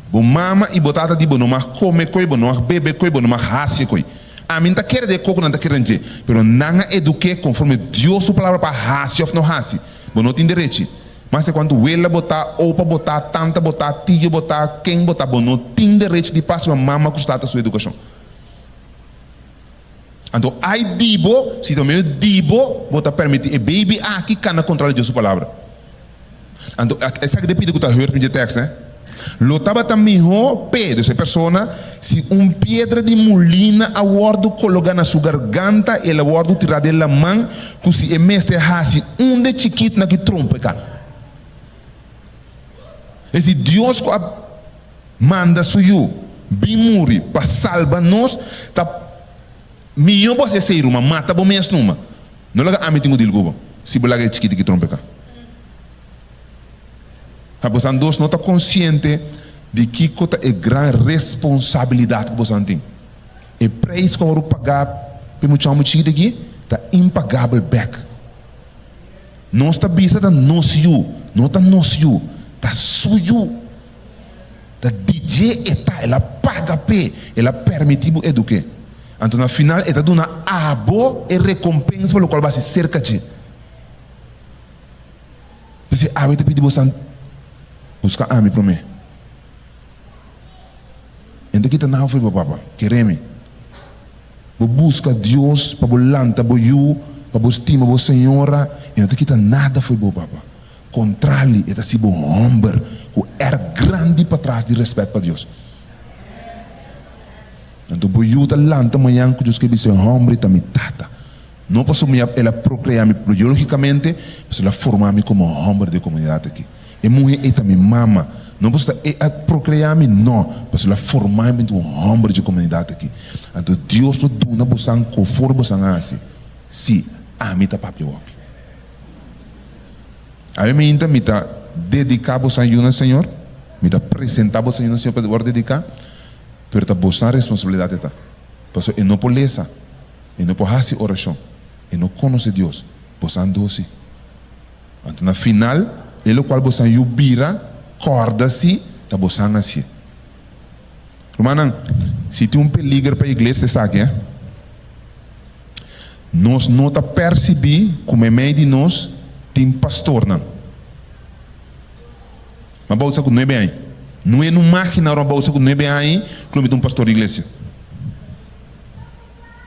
Bo mama i bo tata di bo no mag kome koi, bo no mag bebe koi, bo no mag hasi koi. Ami n'ta kere di e kos ku nan ta kere den dje, pero nan a eduk'é konforme Dios su palabra pa hasi òf no hasi. Bo no tin derechi. Maske kuantu wela bo ta, opa bo ta, tanta bo ta, tio bo ta, ken bo ta, bo no tin derechi di pasa bo mama ku su tata su edukashon. Anto ai di bo si ta medio di bo bo ta permiti e baby aki kana kontra di Dios su palabra. Anto esaki ta pidi ku ta hurt mi dje tekst eh. Lo tabata mihó p'e, dus e persona, si un piedra di mulina a wòrdu kologá na su garganta i el a wòrdu tirá den laman ku si e mester hasi un de chikitnan ki trompeká. Es di Dios ku a manda su Yu bin muri pa salba nos, ta mihó bo hasi esei, ruman, mata bo mes numa. No laga ami tin ku dil ku bo, si bo laga e chikiti ki trompeka. Ha bosan dos no ta konsiente di kiko ta e gran responsabilidat ku bosan tin. E preis ku a wòrdu pagá pa e mucha hòmber chikiti aki ta impagabel bèk. Nos ta bisa ta nos yu, no ta nos yu, ta su yu. Ta di dje e ta, el a paga p'e, el a permití bo eduk'é. Anto na final e ta duna abo e rekompensa pa lokual bo hasi serka dje. P'esei awe ta pidi bosan buska ami promé. E no ta kita nada for di bo papa, kere mi. Bo buska Dios pa bo lanta bo yu, pa bo stima bo señora, e no ta kita nada for di bo papa. Kontrali, e ta hasi bo hòmber ku èr grandi patras di rèspèt pa Dios. Anto bo yu ta lanta mañan ku Dios ke bisa e hòmber ei ta mi tata. No pasobra mi a el a prokreá mi biológikamente, pasobra el a formá mi komo hòmber di e komunidat aki. E muhé ei ta mi mama. No pasobra ta e a prokreá mi, no, pasobra el a formá mi un hòmber di e komunidat aki. Anto Dios lo duna bosan konforme bosan a hasi. Sí, ami ta papia awor. Awe mainta mi ta dediká bosan yu na Señor, mi ta presentá bosan yu na Señor pa wòrdu dediká, pero ta bosan responsabilidat e ta. Pasobra e no por lesa. E no por hasi orashon. E no konosé Dios. Bosan dosi. Anto na final, e lokual bosan yu bira, kòrda si ta bosan hasié. Rumannan, si tin un peliger pa iglesia esaki, eh. Nos no ta persibí ku meimei di nos tin pastornan. M'a bausa ku nuebe aña. Nue no magina ora m'a bausa ku nuebe aña ku lo mi ta un pastor di iglesia.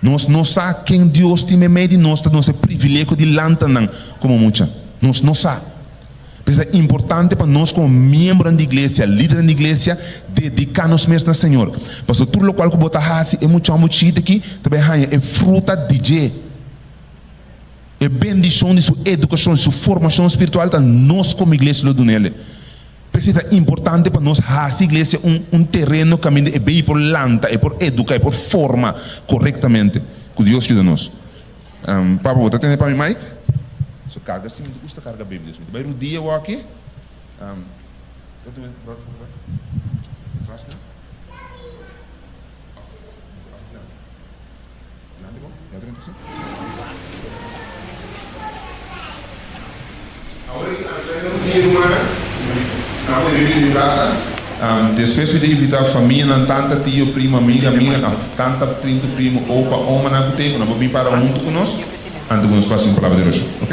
Nos no sa ken Dios tin meimei di nos ta nos e privilegio di lanta nan komo mucha. Nos no sa. P'esei ta importante pa nos komo miembronan di iglesia, lidernan di iglesia, dediká nos mes na Señor. Pasobra tur lokual ku bo ta hasi, e mucha òmber chikit aki ta bai haña e fruta di dje. E bendishon di su edukashon, su formashon spiritual ta nos komo iglesia lo dun'el. P'esei ta importante pa nos hasi iglesia un un tereno kaminda e bei por lanta, e por eduka, e por forma korektamente. Ku Dios yuda nos. Papa, bo ta tene pa mi mic? So karga si mi ta gusta karga Biblia. So mi ta bai rudia awor aki. Despues mi ta invita famianan, tanta, tio, primo, amiga, amiga, tanta, trinto, primo, opa, omanan ku te ku nan por bin para huntu ku nos anto ku nos por hasi un palabra di orashon. Ok.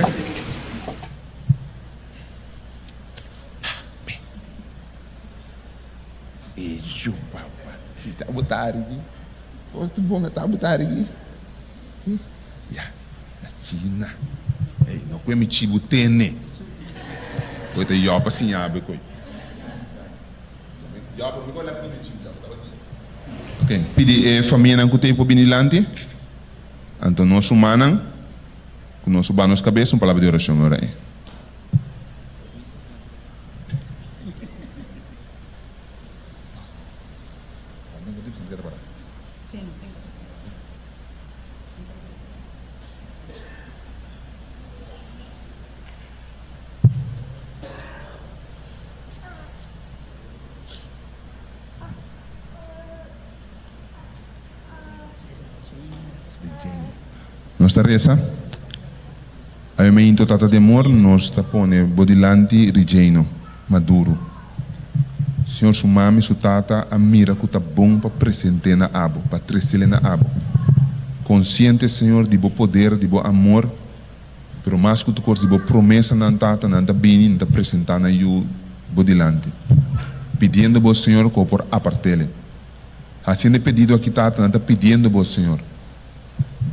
Kos ta bon ta bo ta rigi. Ya, na China. Ey, no kue mi chibu tene. Koe ta yopa siña be koe. Yopa, mi koe left mi chibu, yopa taba siña. Ok, pidi e famianan ku te por bini dilanti. Anto nos rumannan, ku nos suba nos kabes un palabra di orashon ora ei. Nos ta resa. Awe mainto Tata di amor, nos ta pone bo dilanti Rijeino Maduro. Señor su mami su tata a mira cu ta bon pa present'é na abo, pa trecele na abo. Consciente, Señor, di bo poder, di bo amor, pero mas cu tur cos di bo promesanan, Tata, nan ta bini, nan ta presenta nan yu bo dilanti, pidiendo bo, Señor, cu bo por apart'ele. Haciendo e pedido aki, Tata, nan ta pidiendo bo, Señor,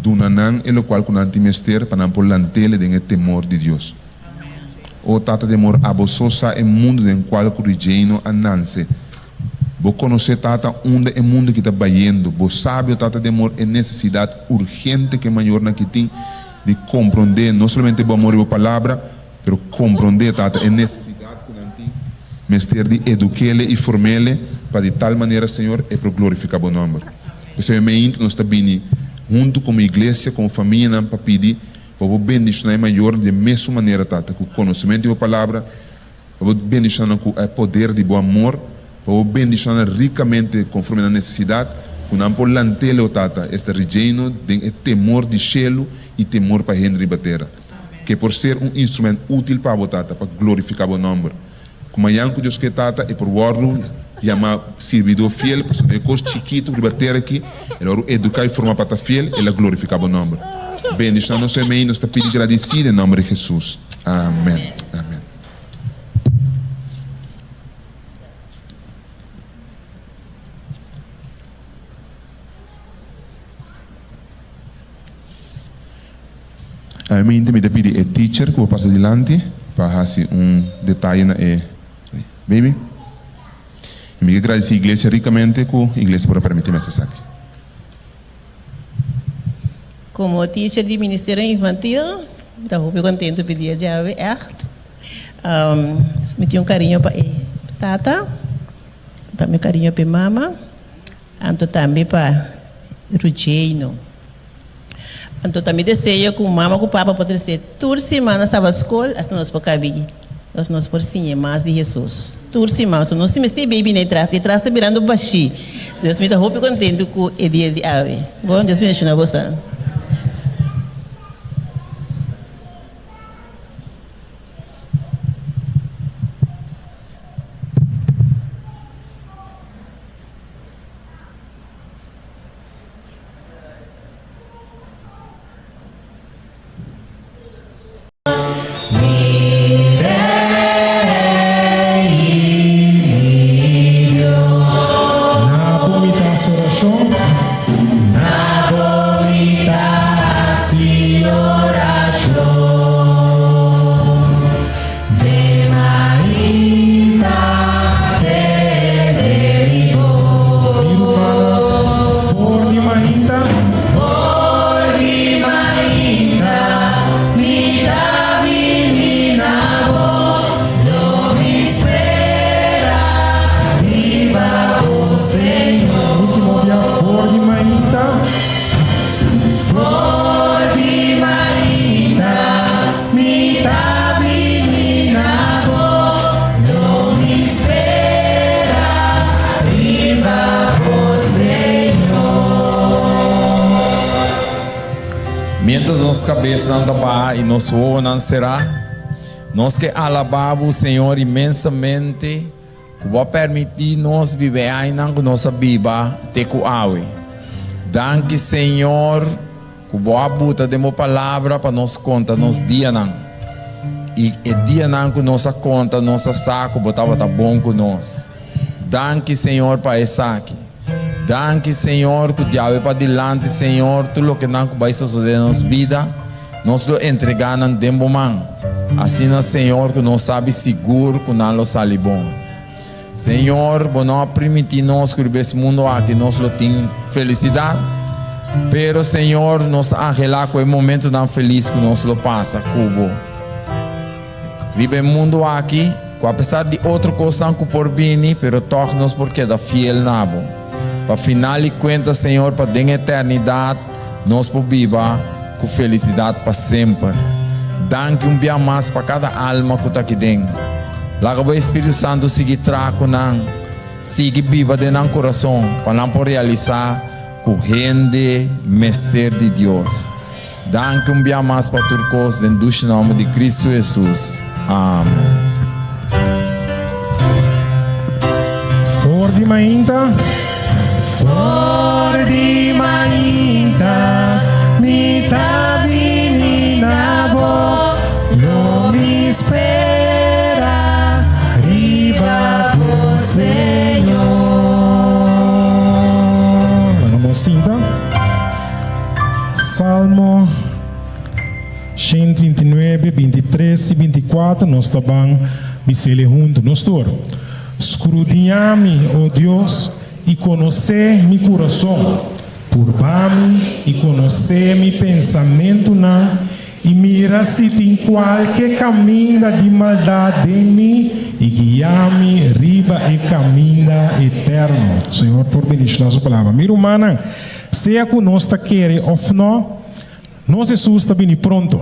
Duna nan e lokual ku nan tin mester pa nan por lant'El den e temor di Dios. O Tata di amor, abo so sa e mundu den kual ku Rijeino a nanse. Bo konosé, Tata, unda e mundu ki ta bayendo. Bo sabi, o Tata di amor, e nesesidat urgente ku e mayornan ki tin di komprondé no solamente Bo amor i Bo Palabra, pero komprondé, Tata, e nesesidat ku nan tin mester di eduk'El i form'El pa di tal manera, Señor, e por glorifiká Bo nòmber. P'esei meinti nos ta bini huntu komo iglesia, komo famianan pa pidi. Pa Bo bendishoná e mayornan di e mesun manera, Tata, ku konosementu di Bo Palabra, pa Bo bendishoná nan ku e poder di Bo amor, pa Bo bendishoná nan rikamente konforme nan nesesidat, ku nan por lant'El, o Tata, esta rejeno den e temor di shelu i temor pa hende riba tera, ku e por ser un instrument útil pa Bo, Tata, pa glorifiká Bo nòmber. Ku mañan ku Dios ke, Tata, e por wòrdu yamá sirbidó fiel, pasobra den e kos chikitu riba tera aki, el a wòrdu eduká i formá pa ta fiel, el a glorifiká Bo nòmber. Bendishoná nos Emei, nos ta pidi gradisí den nòmber di Hesus. Amèn. Amèn. Ami mi ta pidi e teacher ku por pasa dilanti pa hasi un detaye na e baby. I mi ke gradisi iglesia rikamente ku iglesia por a permiti mi hasi esaki. Komo teacher di ministerio infantil mi ta hopi kontentu p'e dia djawe ègt. Mi tin un kariño pa e tata, tambe un kariño p'e mama, anto tambe pa Rujeino. Anto ta mi deseo ku mama ku papa por trese tur siman na Sabat Skol asina nos por kabi, nos nos por siña mas di Hesus tur siman. So nos tin mester e baby na e tras, e tras ta birando bashí. Dus mi ta hopi kontentu ku e dia di awe. Bon, Dios bendishona boso. Na bo mi ta hasi orashon. Na bo mi ta hasi orashon. Den mainta tende mi bos. Mi rumannan, for di mainta. For di mainta mi ta bini na bo, lo mi spera riba bo, Señor. Ultimo bia, for di mainta. For di mainta. Mi ta bini na bo, lo mi spera riba bo, Señor. Mientras nos kabesnan ta baha i nos wowonan será, nos ke alabá Bo, Señor, inmensamente ku Bo a permití nos biba e añanan ku nos a biba te ku awe. Danki, Señor. Ku bo a buta den bo palabra pa nos konta nos dianan, i e dianan ku nos a konta nos a sa ku bo tabata bon ku nos. Danki Señor pa esaki. Danki Señor ku diawe padilanti Señor tur loke nan ku bai sosode den nos bida nos lo entrega nan den bo man, asina Señor ku nos sabi sigur ku nan lo sali bon. Señor, bo no a primiti nos cu riba es mundo aki nos lo tin felicidad, pero Señor, nos ta anhela cu e momentonan feliz cu nos lo pasa cu bo riba e mundo aki, cu apesar di otro cosnan cu por bini, pero toch nos por keda fiel na bo. Pa final di cuenta, Señor, pa den eternidad nos por biba cu felicidad pa semper. Danki un bia mas pa cada alma cu ta aki den. Laga bo Espíritu Santu sigui traha ku nan, sigui biba den nan kurason pa nan por realisá ku hende mester di Dios. Danki un bia mas pa tur kos den dushi nòmber di Kristu Hesus. Amen. For di mainta. For di mainta mi ta bini na bo, lo mi spera riba bo, Señor. Laga nos sinta. Salmo 139, 23 i 24 nos ta ban bis'ele huntu. Nos tur. Skrudiñá mi, o Dios, i konosé mi kurason. Purba mi i konosé mi pensamentunan, i mira si tin kualke kaminda di maldat den mi, i guia mi riba e kaminda eterno. Señor por bendishoná su palabra. Mi rumannan, sea ku nos ta kere òf nò, Nos Hesus ta bini pronto.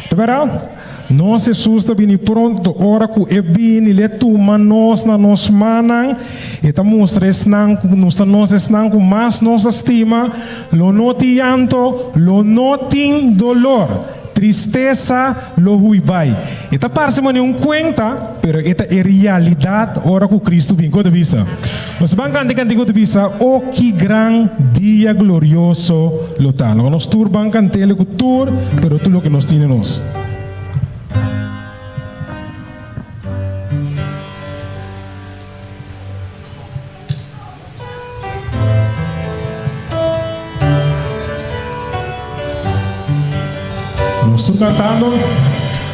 Ta bèrdat? Nos Hesus ta bini pronto. Ora ku e bini, l'e tuma nos na nos mannan. E ta mustra esnan ku nos ta nos esnan ku mas nos a stima. Lo no tin yanto, lo no tin dolor. Tristesa lo hui bai. E ta parse manera un kuenta, pero e ta e realidat ora ku Kristu bin. Ku ta bisa? Nos ban kanta e kantika ku ta bisa, O ki gran dia glorioso lo ta. Laga nos tur ban kant'el ku tur, pero tur loke nos tin den nos. Nos tur cantando.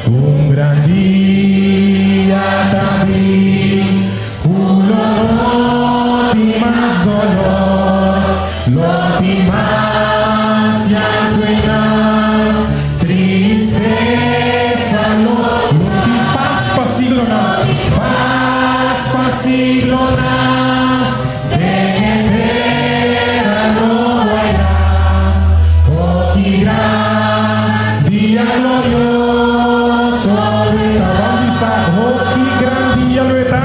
Un gran dia ta bin, cu lo no tin mas dolor, lo tin mas llanto en nan, tristeza lo, lo tin paz pa siglonan, paz pa siglonan. Den e tera nobo ayá. Oh, ki gran dia glorioso lo e ta. Ban bisa, oh, ki gran dia lo e ta.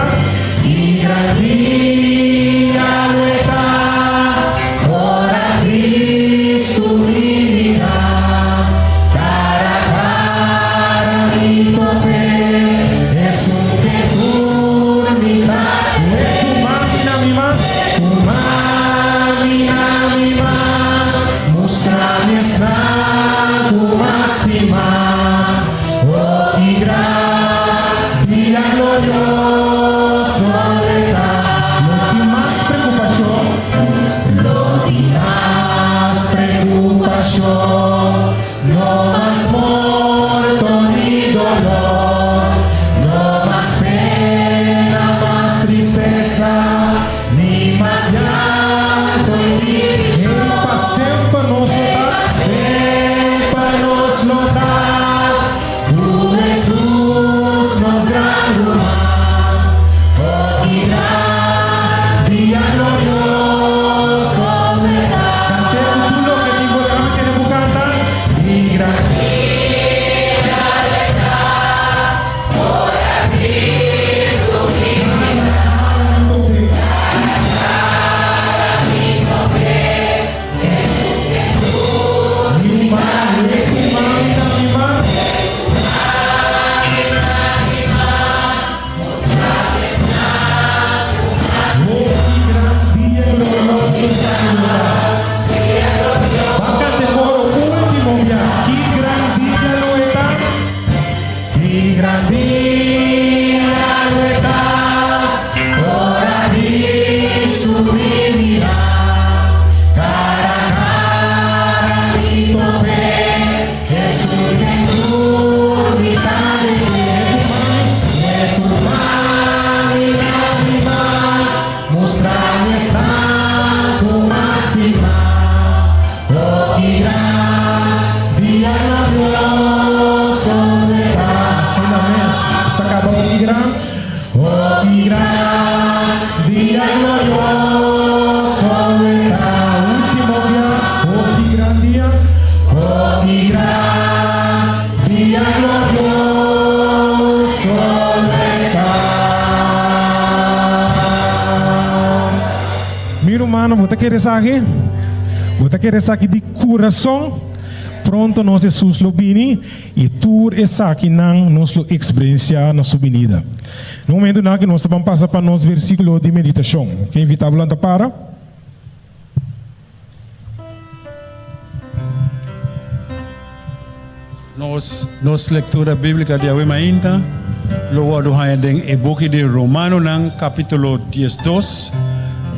Ki gran dia lo e ta, ora Cristo binirá. Cara a cara mi top'é, esun ke tur mi ta. Tuma mi na mi man, tuma mi na mi man, mustra mi esnan ku mas stima. Oh, ki gran dia glorioso e ta. No tin mas preokupashon, no tin mas preokupashon, no mas morto ni dolor, no mas pena, mas tristesa, ni mas llanto ni Pa semper nos lo ta, semper nos lo ta, ku Hesus nos gran ruman. Oh, ki gran dia glorioso e ta. Kant'é ku tur loke tin bo dame tene bo kanta. Ki gran dia lo ta, ora Cristo bini. Ki gran dia lo e ta ora Cristo binirá, cara a cara mi top'é, Hesus den tur mi ta deb'é. E tu man i lágrima mustra mi esnan ku mas stima. Oh, ki gran dia glorioso e ta. Asina mes, nos ta kaba oh ki gran, oh ki gran dia glorioso e ta. Ultimo bia, oh ki gran dia, oh ki gran dia glorioso e ta. Mi rumannan, bo ta kere esaki? Bo ta kere esaki di kurason? Pronto nos Hesus lo bini i tur esakinan nos lo eksperensiá na su binida. Na momentunan aki nos ta ban pasa pa nos versíkulo di meditashon. Ke invitá bo lanta para. Nos nos lectura bíblica di awe mainta lo wordo haña den e buki di Romanonan capítulo 12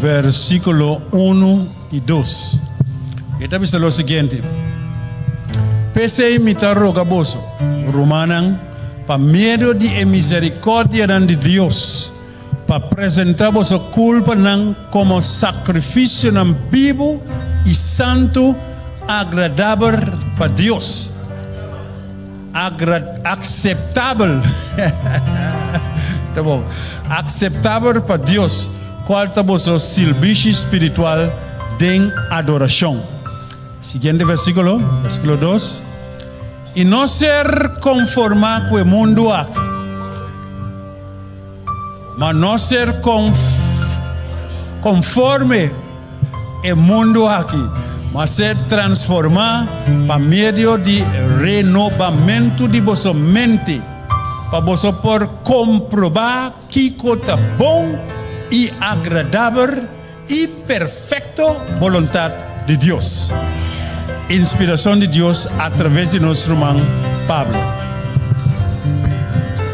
versículo 1 y 2. E ta bisa lo siguiente, P'esei mi ta roga boso, rumannan, pa medio di e misericordianan di Dios, pa presentá boso kulpanan komo sakrifisionan bibu i santu, agradabel pa Dios. Agra, akseptabel. Ta bon. Akseptabel pa Dios, kual ta boso sirbishi spiritual den adorashon. Siguiente versíkulo, versíkulo dos, I no ser konformá ku e mundu aki, ma no ser konforme e mundu aki, ma ser transformá pa medio di renobamentu di boso mente, pa boso por komprobá kiko ta bon i agradabel i perfekto boluntat di Dios. Inspirashon di Dios atraves di nos ruman Pablo.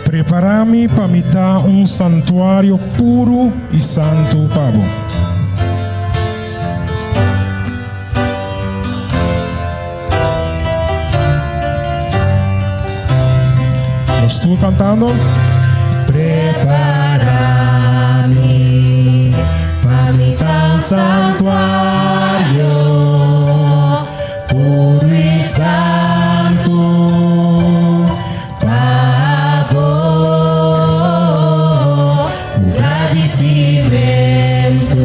Prepará mi pa mi ta un santuario puru i santu pa bo. Nos tur cantando. Prepara mi pa mi ta un santuario puro y santo pa bo. Cu gradicimento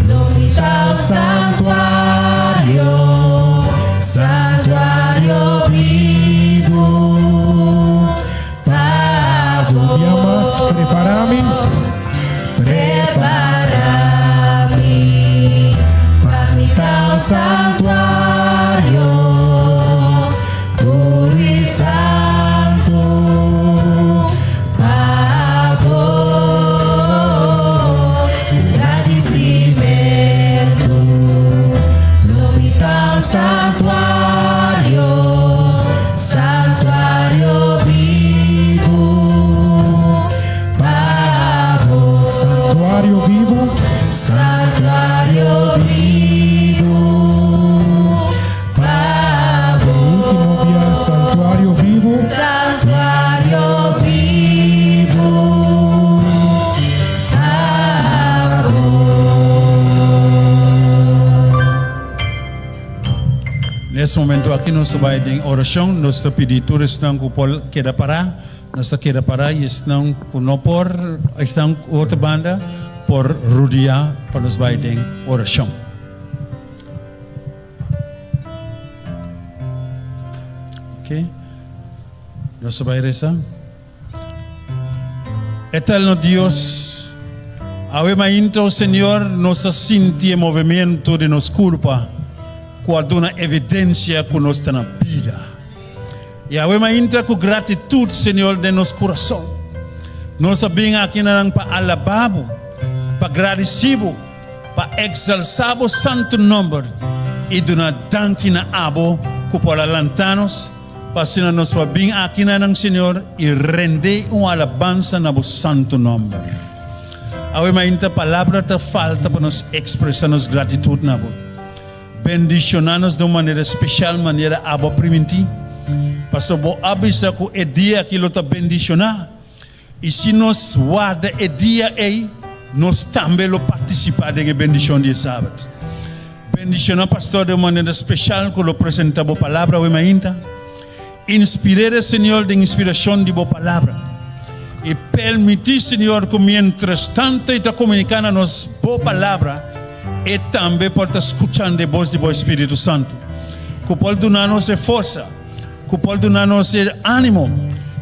lo mi ta un santuario, santuario bibu pa bo. Un bia mas, prepara mi. Prepara mi pa mi ta un santuario puro y santo pa bo. Cu gradicimento lo mi ta un santuario, santuario bibu pa bo. Santuario bibu. Santuario bibu pa bo. Último bia, santuario bibu. Santuario bibu pa bo. Nes momento aki nos ta bai den orashon, nos ta pidi tur esnan ku por keda pará, nos ta keda pará i esnan ku no por, esnan ku otro banda por rudiá pa nos bai den orashon. Ok, nos ta bai resa. Eterno Dios, awe mainta, o Señor, nos a sinti e movimiento di nos curpa cu a duna evidencia cu nos ta na bida. Y awe mainta cu gratitud, Señor, den nos curason, nos a bin aki na nan pa alaba Bo, pa gradici Bo, pa exalsa Bo santo nomber y duna danki na Abo cu por a lanta nos, Pa asina nos por bin aki na nan, Señor, i rendé un alabansa na bo santu nòmber. Awe mainta palabra ta falta pa nos ekspresá nos gratitut na bo. Bendishoná nos den un manera speshal manera abo a primintí, pasobra bo a bisa ku e dia aki lo ta bendishoná, i si nos warda e dia ei, nos tambe lo partisipá den e bendishon di e Sabat. Bendiciona pastor den un manera special cu lo presenta bo palabra awe mainta. Inspirere Señor den inspiracion di bo palabra. Y permiti Señor cu mientras tanto e ta comunica na nos bo palabra e tambe por ta scuchando e bos di bo Espiritu Santo cu por duna nos e forsa, cu por duna nos e animo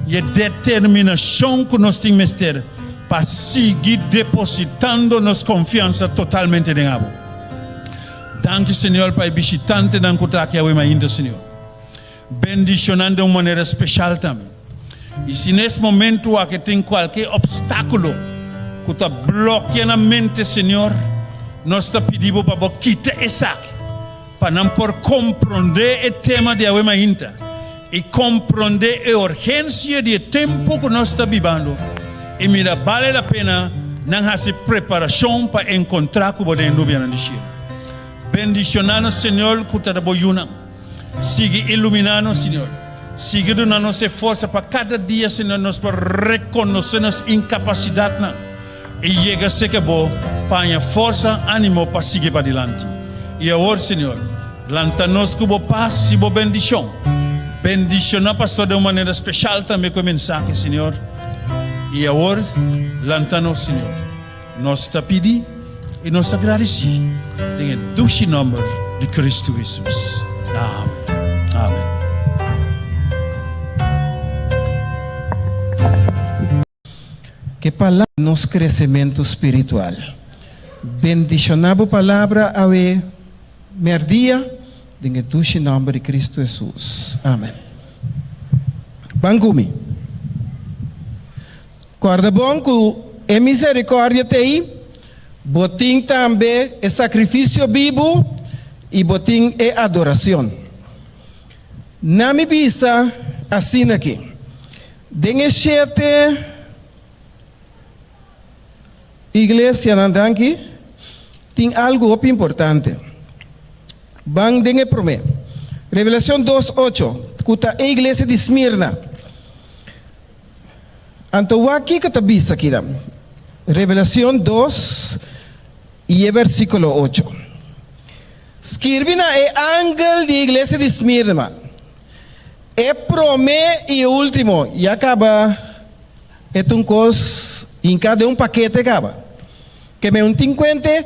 y e determinacion cu nos tin mester pa sigui depositando nos confiansa totalmente den abo. Danki Señor pa e bishitantenan ku ta aki awe mainta Señor. Bendishonan den un manera speshal tambe. I si nes momentu aki tin kualke opstákulo ku ta blokia nan mente Señor, nos ta pidi Bo pa Bo kita esaki pa nan por komprondé e tema di awe mainta i komprondé e urgensia di e tempu ku nos ta bibando i mira bale la pena nan hasi preparashon pa enkontrá ku bo den e nubianan di shelu. Bendishoná nos, Señor, ku ta da bo yunan. Sigui iluminá nos, Señor. Sigui duna nos e forsa pa kada dia, Señor, nos por rekonosé nos inkapasidatnan i yega serka bo pa haña forsa, ánimo pa sigui padilanti. I awor, Señor, lanta nos ku bo pas i bo bendishon. Bendishoná pastor den un manera speshal tambe ku e mensahe, Señor. I awor, lanta nos, Señor. Nos ta pidi i nos ta gradisí den e dushi nòmber. di Cristo Hesus. Amen. Amen. Ke palabra nos kresementu spiritual. Bendishoná bo palabra awe mèrdia den e dushi nòmber di Kristu Hesus. Amen. Ban ku mi. Kòrda bon ku e miserikòrdia t'ei, bo tin tambe e sakrifisio bibu i bo tin e adorashon. Na mi bisa asin'aki, den e shete iglesianan danki, tin algu hopi importante. Ban den e promé. Revelashon dos ocho, ku ta e iglesia di Smirna. Anto wak kiko ta bisa kinan. Revelacion dos i e versiculo ocho. Skirbi na e angel di e iglesia di Smirna, E prome i e ultimo. Ya caba e ta un cos hinca den un pakete caba. Ke men un tin cuente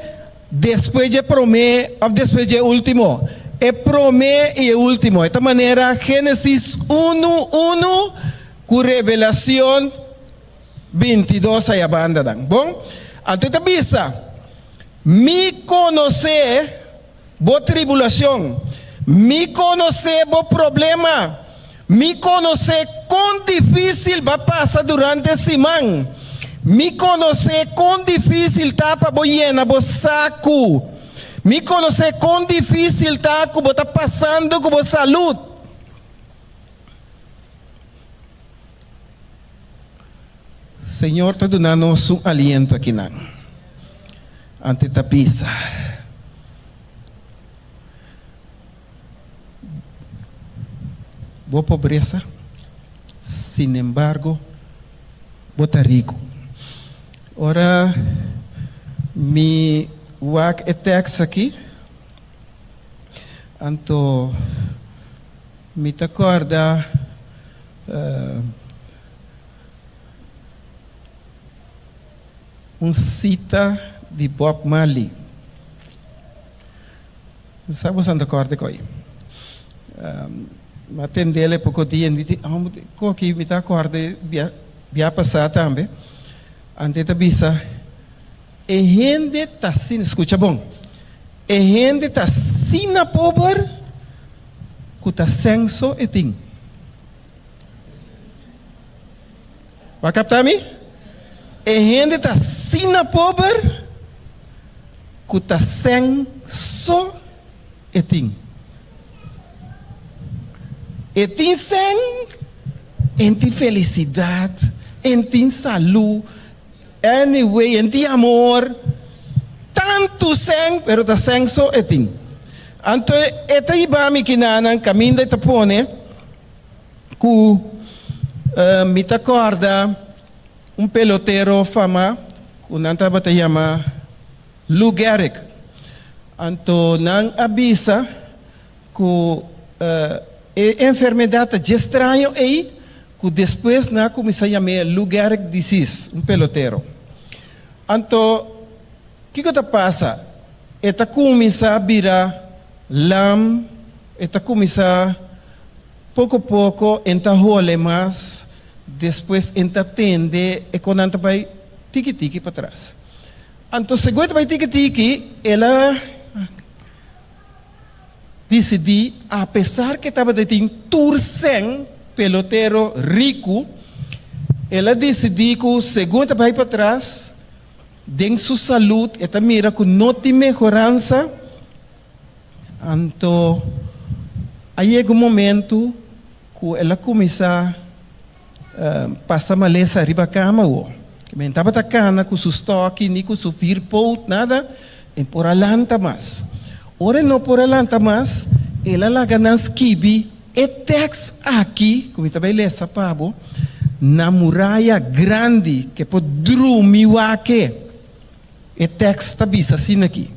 despues dje prome of despues dje ultimo. E prome i e ultimo. E ta manera Genesis unu unu Ku Revelacion 22 aya bandanan. Bon, anto e ta bisa, Mi konosé bo tribulacion, mi konosé bo problema, mi konosé kon difícil bo a pasa durante siman, mi konosé kon difícil ta pa bo yena bo saku, mi konosé kon difícil ta ku bo ta pasando ku bo salud. Señor ta duna nos un aliento akinan. Ante ta bisa, Bo pobresa, sinembargo, bo ta riku. Ora mi wak e tekst aki, anto Mi ta kòrda un sita di Bob Marley. Sa boso ta kòrda koi? Mi a tendel e poko dia i mi di, koki mi ta kòrda bia pasá tambe. Anto e ta bisa, E hende ta asina, skucha bon, e hende ta asina pober ku ta senso e tin. Bo a kapta mi? E hende ta asina pober ku ta senso e tin. E tin sen, en tin felisidat, en tin salu, Anyway, en tin amor, tantu sèn, pero ta sèn so e tin. Anto e ta hiba mi kinanan kaminda e ta pone ku mi ta kòrda un pelotero fama ku nan tabata yama Lou Gehrig. Anto nan a bisa Ku e enfermedat ta dje straño ei ku despues nan a kuminsá yam'é Lou Gehrig disease, un pelotero. Anto, kiko ta pasa? E ta kuminsá bira lam, e ta kuminsá poko poko en ta hole mas, despues en ta tende e kon nan ta bai tiki tiki patras. Anto segun e ta bai tiki tiki, el a. Disidí, apesar ku e tabata tin tur sèn, pelotero riku, el a disidí ku segun e ta bai patras den su salud e ta mira ku no tin mehoransa, anto a yega un momentu ku el a kuminsá pasa malesa riba kama awo. Men tabata kana ku su stòki ni ku su vierpoot, nada, e por a lanta mas. Ora e no por a lanta mas, el a laga nan skibi e tèks aki, ku mi ta bai lesa pa bo, na muraya grandi ku e por drumi wak. E tèks ta bisa asina aki,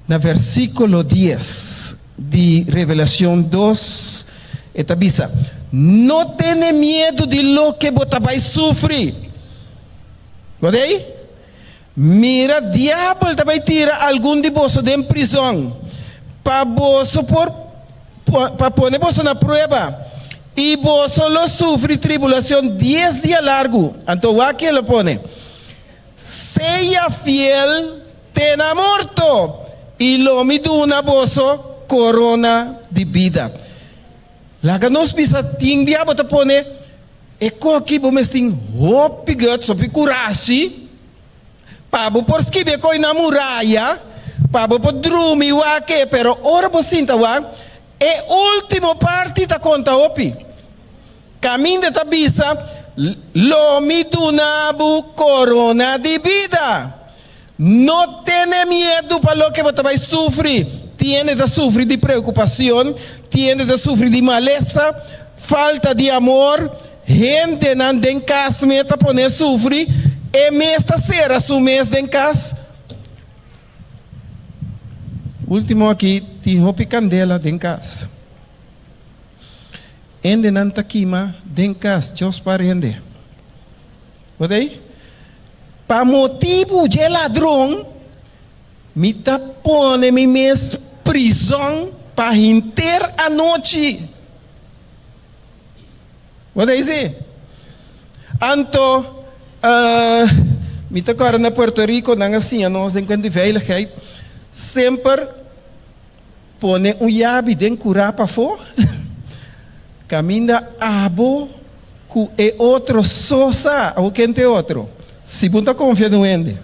na versíkulo dies di Revelashon dos, e ta bisa, No tene miedu di loke bo ta bai sufri. Bo ta ei? Mira, Diabel ta bai tira algun di boso den prizòn. Pa boso por pa pone boso na prueba, i boso lo sufri tribulacion dies dia largu. Anto wak el a pone, Sea fiel te na morto, i lo mi duna boso corona di bida. Laga nos bisa tin bia bo ta pone e koki bo mes tin hopi guts, hopi kurashi pa bo por skibi e koi na muraya, pa bo por drumi wak e, pero ora bo sinta wak e ultimo parti ta konta hopi. Kaminda ta bisa, Lo mi duna bo korona di bida. No tene miedu pa loke bo ta bai sufri. Tin hende ta sufri di preocupacion, tin hende ta sufri di malesa, falta di amor, hendenan den cas mes ta pone sufri, e mes ta cera su mes den cas. Ultimo aki tin hopi candela den cas. Hendenan ta kima den cas, Dios par hende. Bo ta ei? Pa motibu dje ladron, mi ta pone mi mes prizon pa henter anochi. Bo ta ei si? Anto, mi ta kòrda na Puerto Rico nan a siña nos den kuent di veiligheid, semper pone un yabi den kurá pafó, kaminda abo ku e otro so sa. Abo ken ta e otro? Si bo ta konfia den un hende.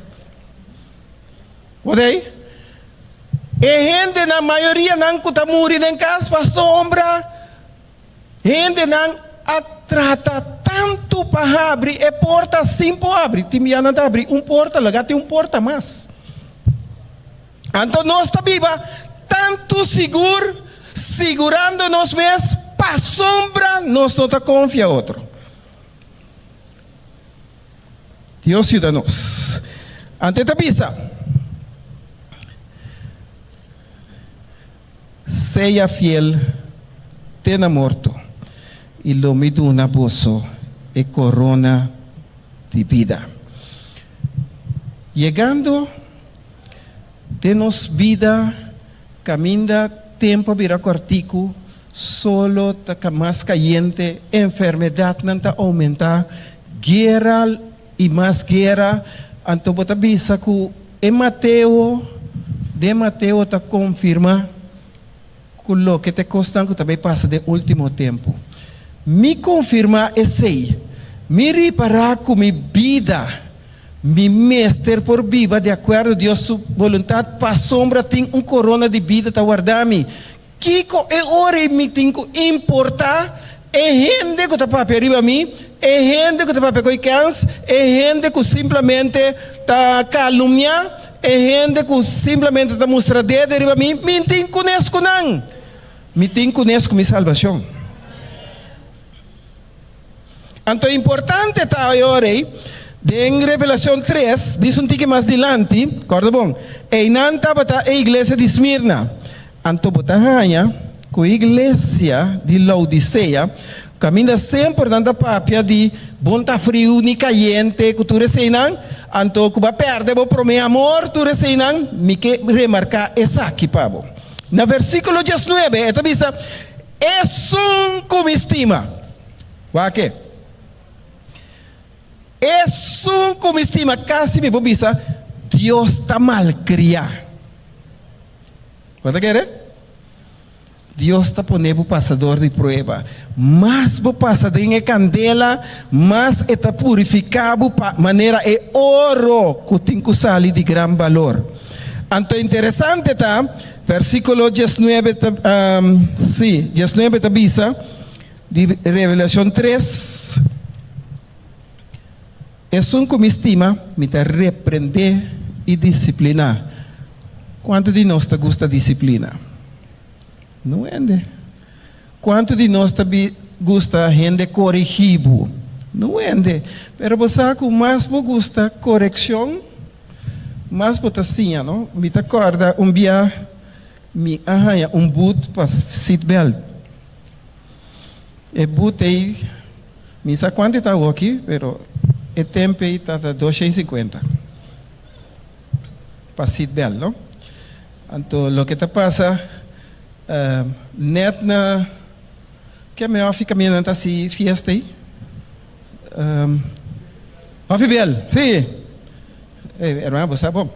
Bo ta ei? E hendenan, mayorianan ku ta muri den kas pasobra hendenan a trata tantu pa habri e porta sin por habri. Tin bia nan ta habri un porta, laga tin un porta mas. Anto nos ta biba tantu sigur, sigurando nos mes pasobra nos no ta konfia otro. Dios yuda nos. Anto e ta bisa, Sea fiel te na morto, i lo mi duna boso e korona di bida. Yegando Den nos bida kaminda tempu a bira kòrtiku, solo ta mas kayente, enfermedatnan ta oumentá, guera i mas guera, anto bo ta bisa ku e Mateo den Mateo ta konfirmá ku loke ta e kosnan ku ta bai pasa den último tempu. Mi konfirmá esei, mi ripará ku mi bida Mi mester por biba di akuerdo Dios su boluntat pasobra tin un korona di bida ta warda mi. Kiko e ora ei mi tin ku importá? E hende ku ta papia riba mi, e hende ku ta papia ko'i kèns, e hende ku simplemente ta kalumniá, e hende ku simplemente ta mustra dede riba mi, mi tin kunes ku nan. Mi tin kunes ku mi salbashon. Anto importante ta e ora ei, den Revelacion tres, dis un tiki mas dilanti, corda bon, einan tabata e iglesia di Smirna. Anto bo ta haña cu e iglesia di Laodicea, caminda semper nan ta papia di bon ta friu ni cayente cu tur eseinan, anto cu bo a perde bo prome amor, tur eseinan, mi ke remarca esaki pa bo. Na versiculo diesnuebe e ta bisa, Esun ku mi stima. Wak e. Esun ku mi stima, kasi mi por bisa, Dios ta malkriá. Bo ta kere? Dios ta pone bo pasa dor di prueba. Mas bo pasa den e kandela, mas e ta purifiká bo pa manera e oro ku tin ku sali di gran balor. Anto interesante ta, Versíkulo diesnuebe ta, sí, diesnuebe ta bisa di Revelashon tres, Esun ku mi stima, mi ta reprendé i disipliná. Kuantu di nos ta gusta disiplina? No hende. Kuantu di nos ta gusta hende korigí bo? No hende. Pero bo sa ku mas bo gusta korekshon, Mas bo ta siña, no? Mi ta kòrda un bia mi a haña un but pa seatbelt. E but ei, mi sa kuantu e ta awoki, pero e tempu ei tabata dosha i sinkuenta pa seatbelt, no? Anto loke ta pasa. Net na ke me hofi kaminda nan ta hasi fiesta ei? Hofi Biel, si. Ey, hermano, bo sa bon.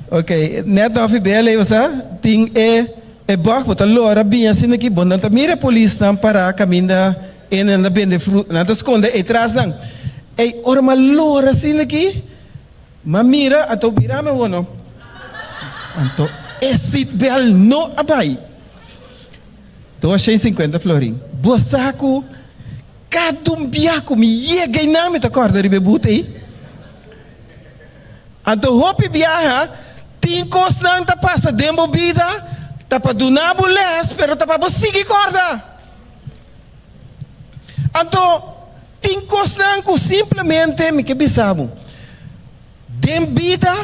Ok, net na hofi Biel ei bo sa tin e e bòg bo ta lora bin asina aki bo nan ta mira e polisnan pará kaminda e nan ta bende fruta, nan ta skonde ei tras nan. Ey, ora mi a lora asina aki. M'a mira, anto bira mi awor no. Anto e seatbelt no a bai. 250 florin. Bo sa ku kada un bia ku mi yega einan mi ta kòrda riba e but ei. Anto hopi biaha tin kosnan ta pasa den bo bida ta pa duna bo lès pero ta pa bo sigui kòrda. Anto Tin kosnan ku simplemente mi ke bisa bo. Den bida,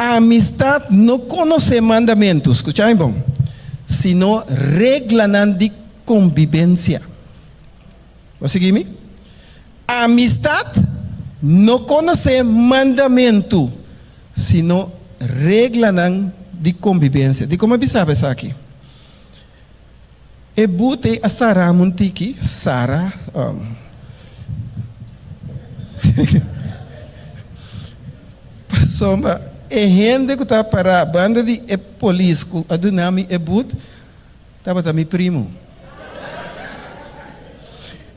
amistat no konosé mandamentu, skucha mi bon, sino reglanan di kombibensia. Bo a sigui mi? Amistat no konosé mandamentu, sino reglanan di kombibensia. Dikon mi a bisa bo esaki? E bute a sara un tiki, sara, pasobra e hende ku ta pará banda di e polis ku a duna mi e but tabata mi primu.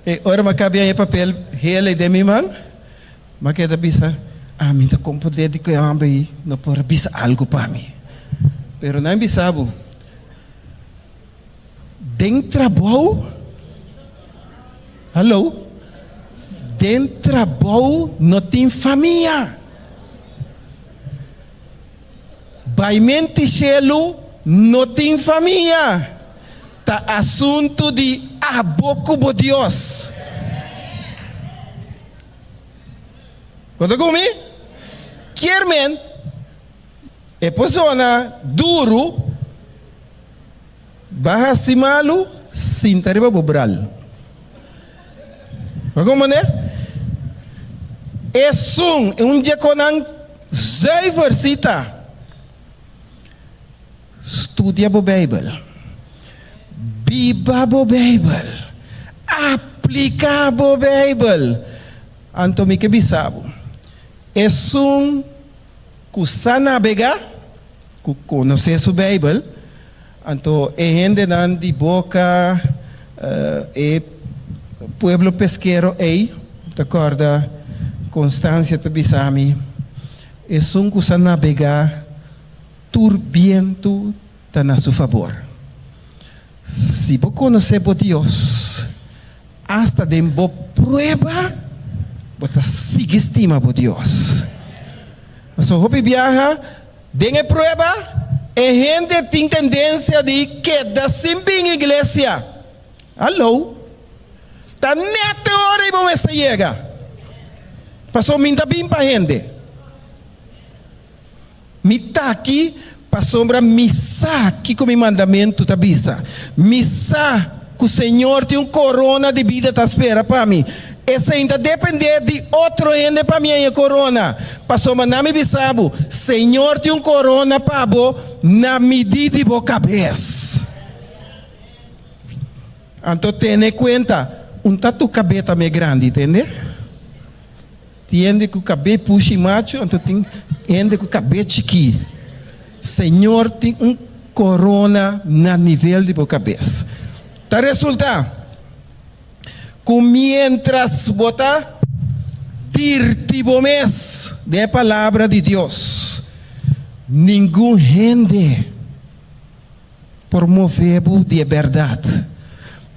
E ora mi a kabia e papel hel ei den mi man, mi a keda bisa, Ami ta komprendé di ku e hòmber ei no por a bisa algu pa mi. Pero nan bisa bo. Den trabou, hallo, den trabou no tin famia. Baimenti shelu no tin famia. Ta asuntu di abo ku bo Dios. Bo ta ku mi? Kier men E persona duru ba hasi malu sinta riba bo bral. Bo comprende? Esun un dje konan zuiver si ta. Studia bo Bijbel. Biba bo Bijbel. Aplica bo Bijbel. Anto mi ke bisa bo, esun ku sa nabegá, ku konosé su Beibel, anto e hendenan di boka e pueblo peskero ei, ta kòrda Constancia ta bisa mi, esun ku sa nabegá tur bientu ta na su fabor. Si bo konosé bo Dios, Asta den bo prueba, bo ta sigui stima bo Dios. Pasobra hopi biaha den e prueba, e hende tin tendensia di keda sin bin iglesia. Hallo! Ta nèt e ora ei bo mester yega. Pasobra mi ta bin pa hende. Mi ta aki pasobra mi sa kiko mi mandamentu ta bisa. Mi sa ku Señor tin un korona di bida ta spera pa mi. Esei ta dependé di otro hende pa mi haña e korona. Pasobra na mi bisa bo, Señor tin un korona pa bo na midí di bo kabes. Anto tene kuenta, un ta tu kabes ta me grandi, tende? Tin hende ku kabé pushi machu, anto tin hende ku kabé chikí. Señor tin un korona na nivel di bo kabes. Ta resultá ku miéntras bo ta dirti bo mes den e Palabra di Dios, ningun hende por move bo di e bèrdat.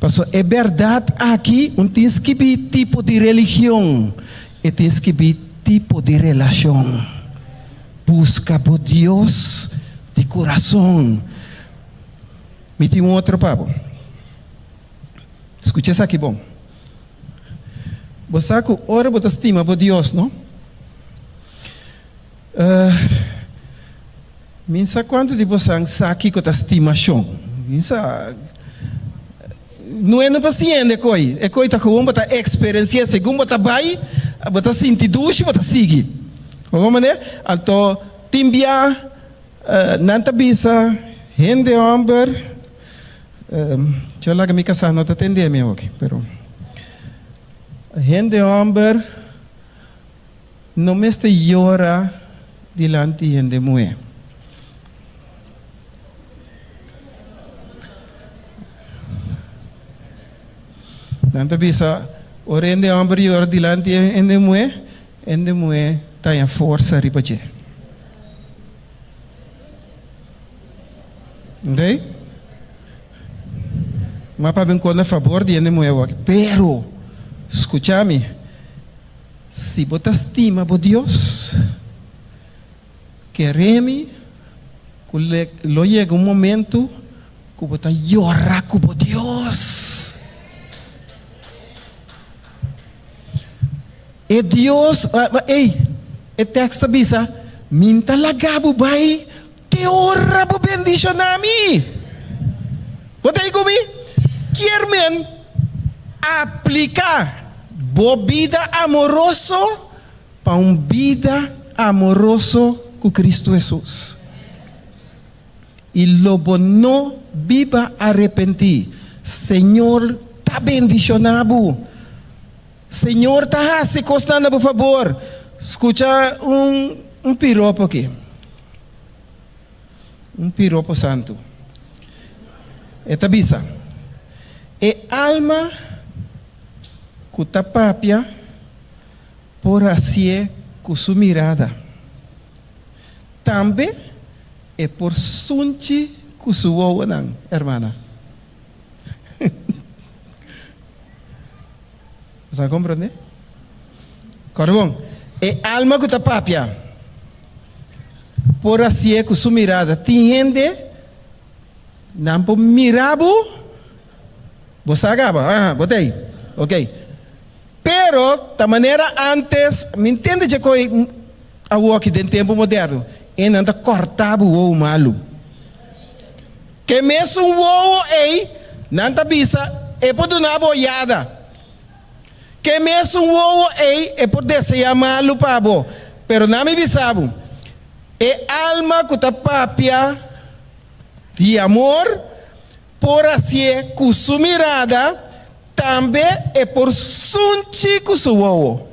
Pasobra e bèrdat aki un tin skibí tipo di religion, e tin skibí tipo di relashon. Buska bo Dios di kurason. Mi tin un otro pa bo. Skucha esaki bon. Bo sa ku ora bo ta stima bo Dios, no? Mi sa kuantu di bosan sa kiko ta stimashon. Mi sa. No e no pa siña e koi. E koi ta gewoon bo ta eksperensi'é. Segun bo ta bai, bo ta sinti dushi, bo ta sigui. Bo manera? Anto tin bia. Nan ta bisa hende homber, yo laga mi kasá no ta tende mi awoki, pero hende homber no mester yora dilanti hende muhé. Nan ta bisa ora hende homber yora dilanti hende muhé, Hende muhé ta haña forsa riba dje. Oké? Ma papia un kos na fabor di hende muhé awor. Pero, skucha mi, si bo ta stima bo Dios, kere mi ku lo yega un momentu ku bo ta yora ku bo Dios. E Dios, ey, e tekst ta bisa, Mi n'ta laga bo bai te ora bo bendishoná mi. Bo ta ei ku mi? Kier men apliká bo bida amoroso pa un bida amoroso ku Kristu Hesus. I lo bo no biba arepentí. Señor ta bendishoná bo. Señor ta hasi kosnan na bo fabor. Skucha un un piropo aki. Un piropo santu. E ta bisa, E alma ku ta papia por hasié ku su mirada. Tambe e por sunchi ku su wowonan, hermana. Bo sa komprondé? Kòrda bon, e alma ku ta papia por hasié ku su mirada. Tin hende nan por mira bo, bo sa kaba, aha, bo ta ei, ok. Pero ta manera ántes, mi ntende dje koe awoki den tempu moderno, e nan ta kòrta bo wowo malu. Ke mesun wowo ei, nan ta bisa, e por duna bo oyada. Ke mesun wowo ei, e por deseá malu pa bo. Pero na mi bisa bo, e alma ku ta papia di amor por hasié ku su mirada, tambe e por sunchi ku su wowo.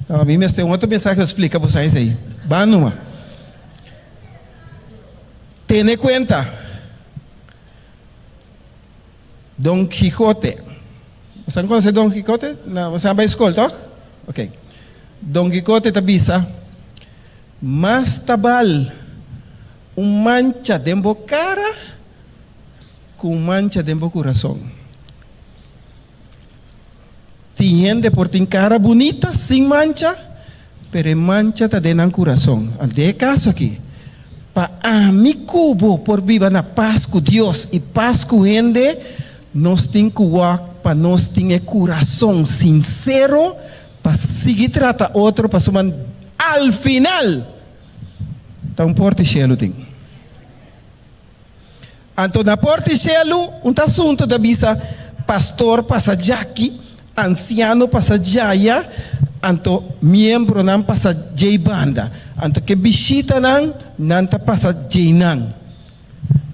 No, mi mester un otro mensahe pa splika boso esei. Ban numa. Tene kuenta. Don Quijote. Boso a konosé Don Quijote? No, boso a bai skol, tòg? Ok. Don Quijote ta bisa, Mas ta bal un mancha den bo kara ku un mancha den bo kurason. Tin hende por tin kara bunita, sin mancha, pero e mancha ta den nan kurason. Den e kaso aki, pa ami ku bo por biba na pas ku Dios i pas ku hende, nos tin ku wak pa nos tin e kurason sinsero pa sigui trata otro pasobra al final ta un porta di shelu tin. Anto na porta di shelu un ta asuntu ta bisa, Pastor pasa djaki, ansiano pasa djaya, anto miembronan pasa djei banda. Anto ke bishitanan, nan ta pasa djeinan.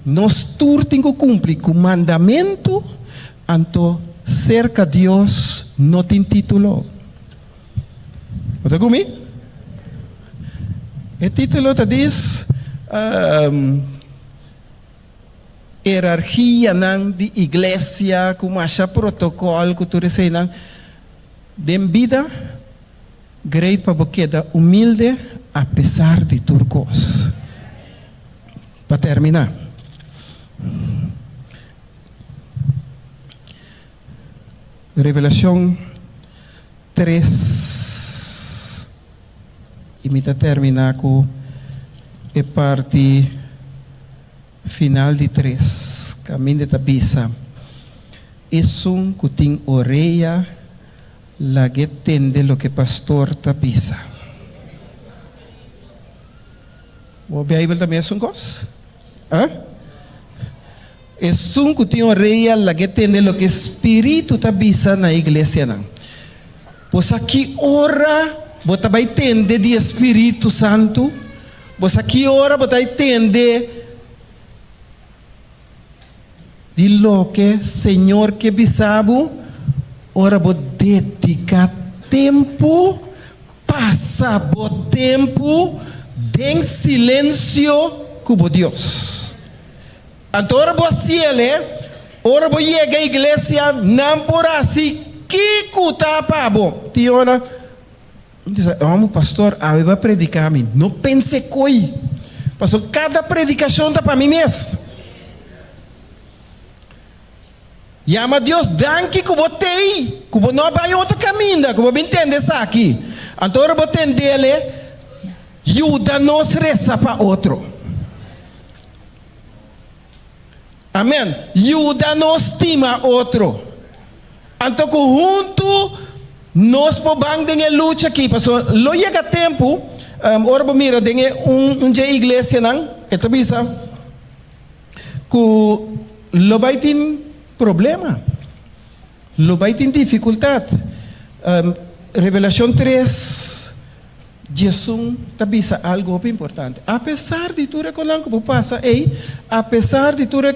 Nos tur tin ku kumpli ku mandamentu, anto serka Dios no tin título. Bo ta ku mi? E título ta dis, Erargianan di Iglesia ku masha protokòl ku tur eseinan. Den bida, great pa bo keda humilde apesar di tur kos. Pa terminá. Revelacion tres y mi ta termina cu e parti final di tres caminda ta bisa, Esun cu tin orea lag'e tende loke pastor ta bisa. Bo Bijbel ta mesun cos? Ah? Esun ku tin orea lag'é tende loke Spiritu ta bisa na e iglesianan. Bo sa ki ora bo ta bai tende di e Spiritu Santu? Bo sa ki ora bo ta bai tende di loke Señor ke bisa bo? Ora bo dediká tempu, pasa bo tempu den silensio ku bo Dios. Anto ora bo hasiel e, ora bo yega iglesia, nan por hasi kiku ta pa bo. Tin ora, mi ta bisa, Omo, pastor, awe bo a prediká mi. No pense koi, pasobra kada predikashon ta pa mi mes. Yama Dios danki ku bo t'ei, ku bo no a bai otro kaminda, ku bo bin tende esaki. Anto ora bo tendel e, yuda nos resa pa otro. Amen. Yuda nos stima otro. Anto ku huntu nos por ban den e lucha aki, pasobra lo yega tempu, ora bo mira den e un dje iglesianan, e ta bisa ku lo bai tin problema, lo bai tin difikultat. Revelashon tres. Djesun ta bisa algu hopi importante. Apesar di tur e konan ku bo pasa ei, apesar di tur e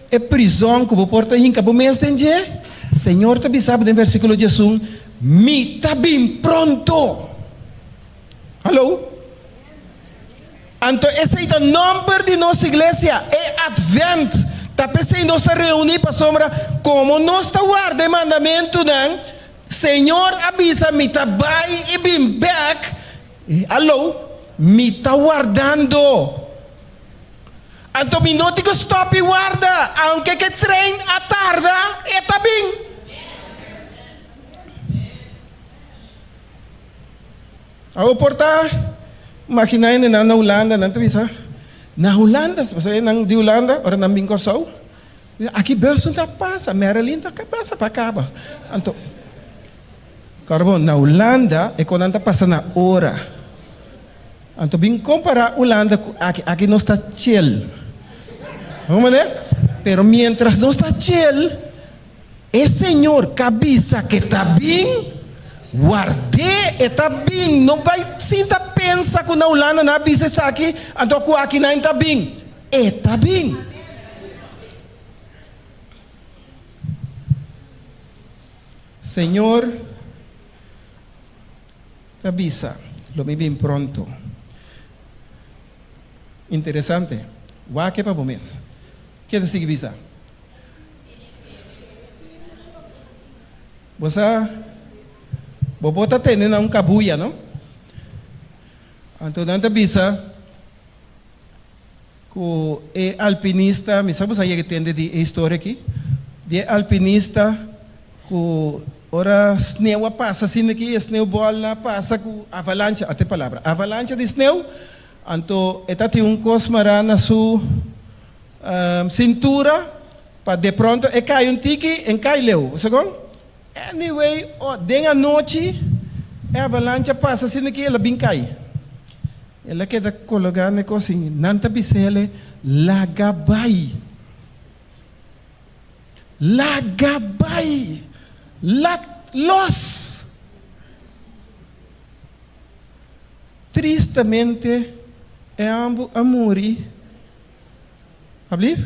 e prizòn ku bo por ta hinka bo mes den dje, Señor ta bisa bo den versíkulo djesun, Mi ta bin pronto! Hallo? Anto esei ta nòmber di nos iglesia, e Advent. Ta p'esei nos ta reuní pasobra komo nos ta warda e mandamentunan, Señor a bisa mi ta bai i bin bek, alou, mi ta wardando. Anto mi no tin ku stop i warda, aunke ku e trein a tarda, e ta bin. Awor por ta imaginá hende nan na Hulanda, nan ta bisa, na Hulanda, pasobra nan di Hulanda, ora nan bin Kòrsou, Aki bus no ta pasa, Marilyn ta pasa pa kaba. Anto, kòrda bo, na Hulanda e konan ta pasa na ora. Anto bin kompará Hulanda ku aki, aki nos ta chill. Hoor manera? Pero mientras nos ta chill, e Señor ka bisa ke ta bin, ward'é, e ta bin. No bai sinta pensa ku na Hulanda nan a bisa esaki, anto ku aki nan ta bin. E ta bin. Señor ta bisa, Lo mi bin pronto. Interesante. Wak e pa bo mes. Ke ta sigui bisa? Bo sa, bo por ta tene na un kabuya, no? Anto nan ta bisa. Ku e alpinista, mi sa bo sa yega tende di e historia aki, di e alpinista ku ora sneu a pasa asina aki, e sneubòlnan a pasa ku avalancha, ata e palabra, avalancha di sneu, anto e ta tin un kos mará na su sintura pa de pronto e kai un tiki en kai leu, bo sa kon? Anyway, den anochi e avalancha pasa asina aki el a bin kai. El a keda kologá na e kos i nan ta bis'é, Laga bai! Laga bai! Lat los! Tristemente e ambu a muri. Ablief?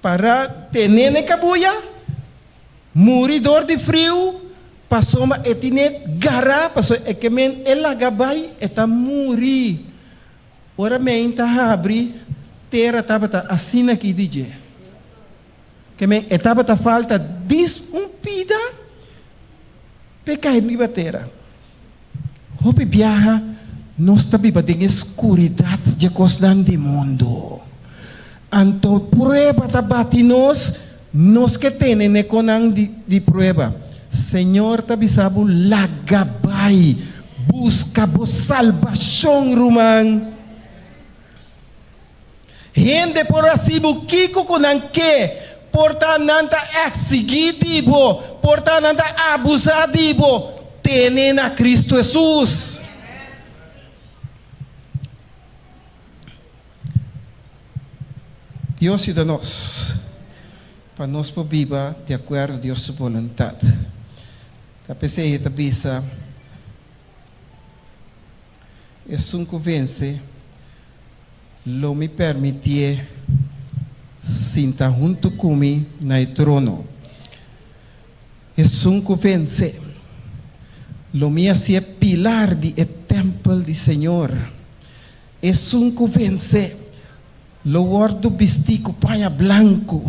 Para tene na e kabuya. Muri dor di friu, pasobra e tine gará, pasobra e ke men e laga bai, e ta muri. Ora men ta habri, tera tabata asina aki di dje. Ke men e tabata falta dis un pida p'e kai riba tera. Hopi biaha nos ta biba den e skuridat dje kosnan di mundu. Anto prueba ta bati nos, nos ke tene n'e konan di prueba. Señor ta bisa bo, Laga bai, buska bo salbashon, ruman. Hende por hasi bo kiko ku nan ke, por ta nan ta eksigí di bo, por ta nan ta abusá di bo, tene na Kristu Hesus. Dios yuda nos pa nos por biba di akuerdo Dios su boluntat. Ta p'esei e ta bisa, Esun ku vense, lo mi permitié sinta huntu ku mi na e trono. Esun ku vense, lo mi hasié pilar di e tèmpel di Señor. Esun ku vense, lo wòrdu bistí ku paña blanku,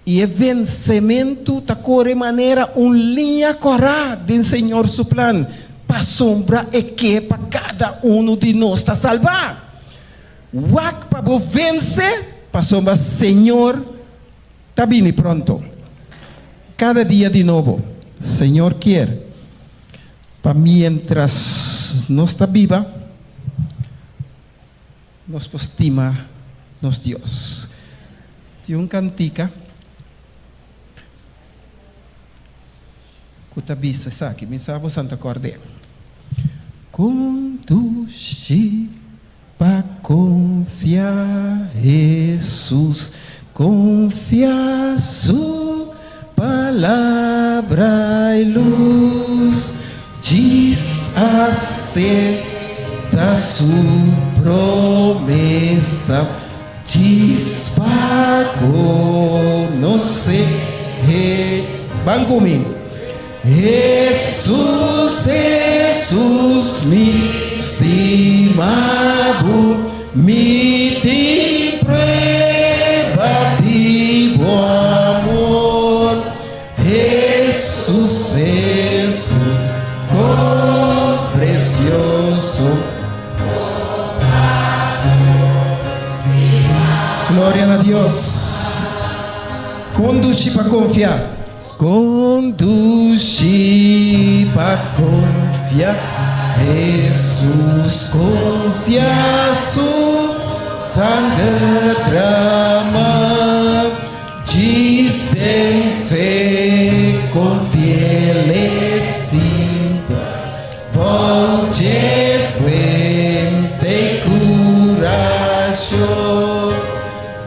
i e vensementu ta kore manera un liña kòrá den Señor su plan, pasobra e ke pa kada unu di nos ta salbá. Wak pa bo vense, pasobra Señor ta bini pronto. Kada dia di nobo, Señor kier pa miéntras nos ta biba, Nos por stima nos Dios. Tin un kantika ku ta bisa esaki, mi sa bo Santa Kòrd'é. Kondushi pa konfia Hesus, konfia su Palabra i lus, djis asepta su promesa, djis pa konosé He. Ban ku mi. Hesus, Hesus, mi stima bo, mi tin prueba di bo amor. Hesus, Hesus, kon precioso. Gloria na Dios. Conduci pa confia. Conduci pa confia Hesus confia su sanger drama Djis den fe confiele simple Bou dje fuente y curacion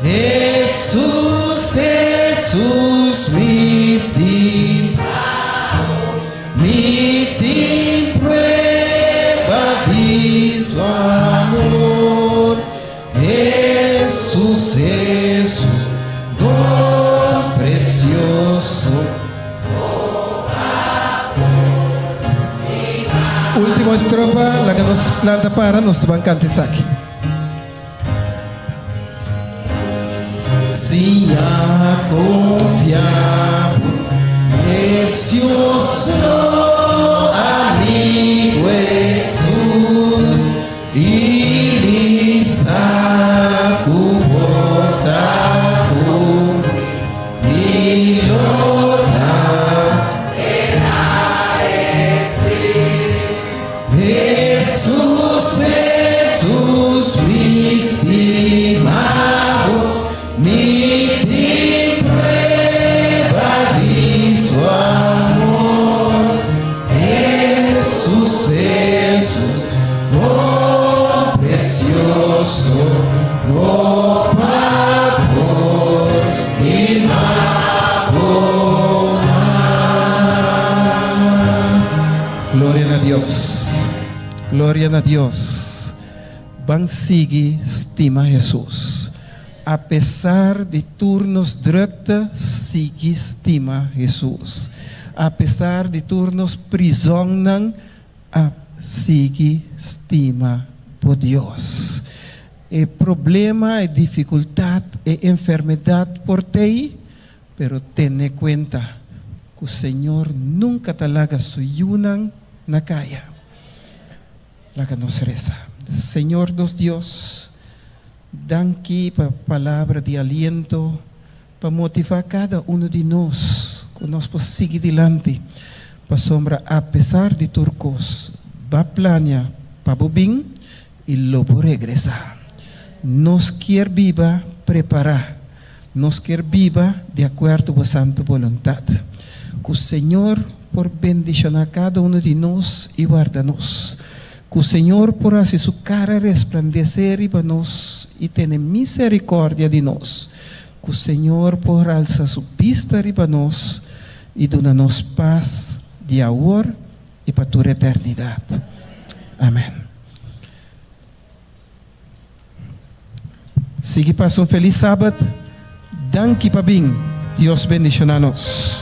Hesus, Hesus, mi stima, mi tin prueba di su amor. Hesus, Hesus, don precioso. Ultimo estrofa, laga nos lanta para, nos ta ban canta esaki. Siña konfia bo precioso amigo Hesus i mi sa ku bo ta ku mi lo ta Hesus, Hesus, mi stima bo, mi tin prueba di su amor. Hesus, Hesus, bo precioso, no pa por stima bo mas. Gloria na Dios. Gloria na Dios. Ban sigui stima Hesus. Apesar di tur nos drukte, sigui stima Hesus. Apesar di tur nos prizonnan, a sigui stima bo Dios. E problema, e difikultat, e enfermedat por t'ei, Pero tene kuenta ku Señor nunka ta laga su yunan na kaya. Laga nos resa. Señor nos Dios, danki pa palabra di aliento pa motivá kada uno di nos ku nos por sigui dilanti, pasobra apesar di tur kos, ba plania pa bo bin i lo bo regresá. Nos kier biba prepará. Nos kier biba di akuerdo bo santu boluntat. Ku Señor por bendishoná kada unu di nos i warda nos. Ku Señor por hasi su kara resplandesé riba nos i tene miserikòrdia di nos. Ku Señor por alsa su bista riba nos i duna nos pas. Di awor i pa tur eternidat. Amen. Sigui pasa un felis Sabat. Danki pa bin. Dios bendiciona nos.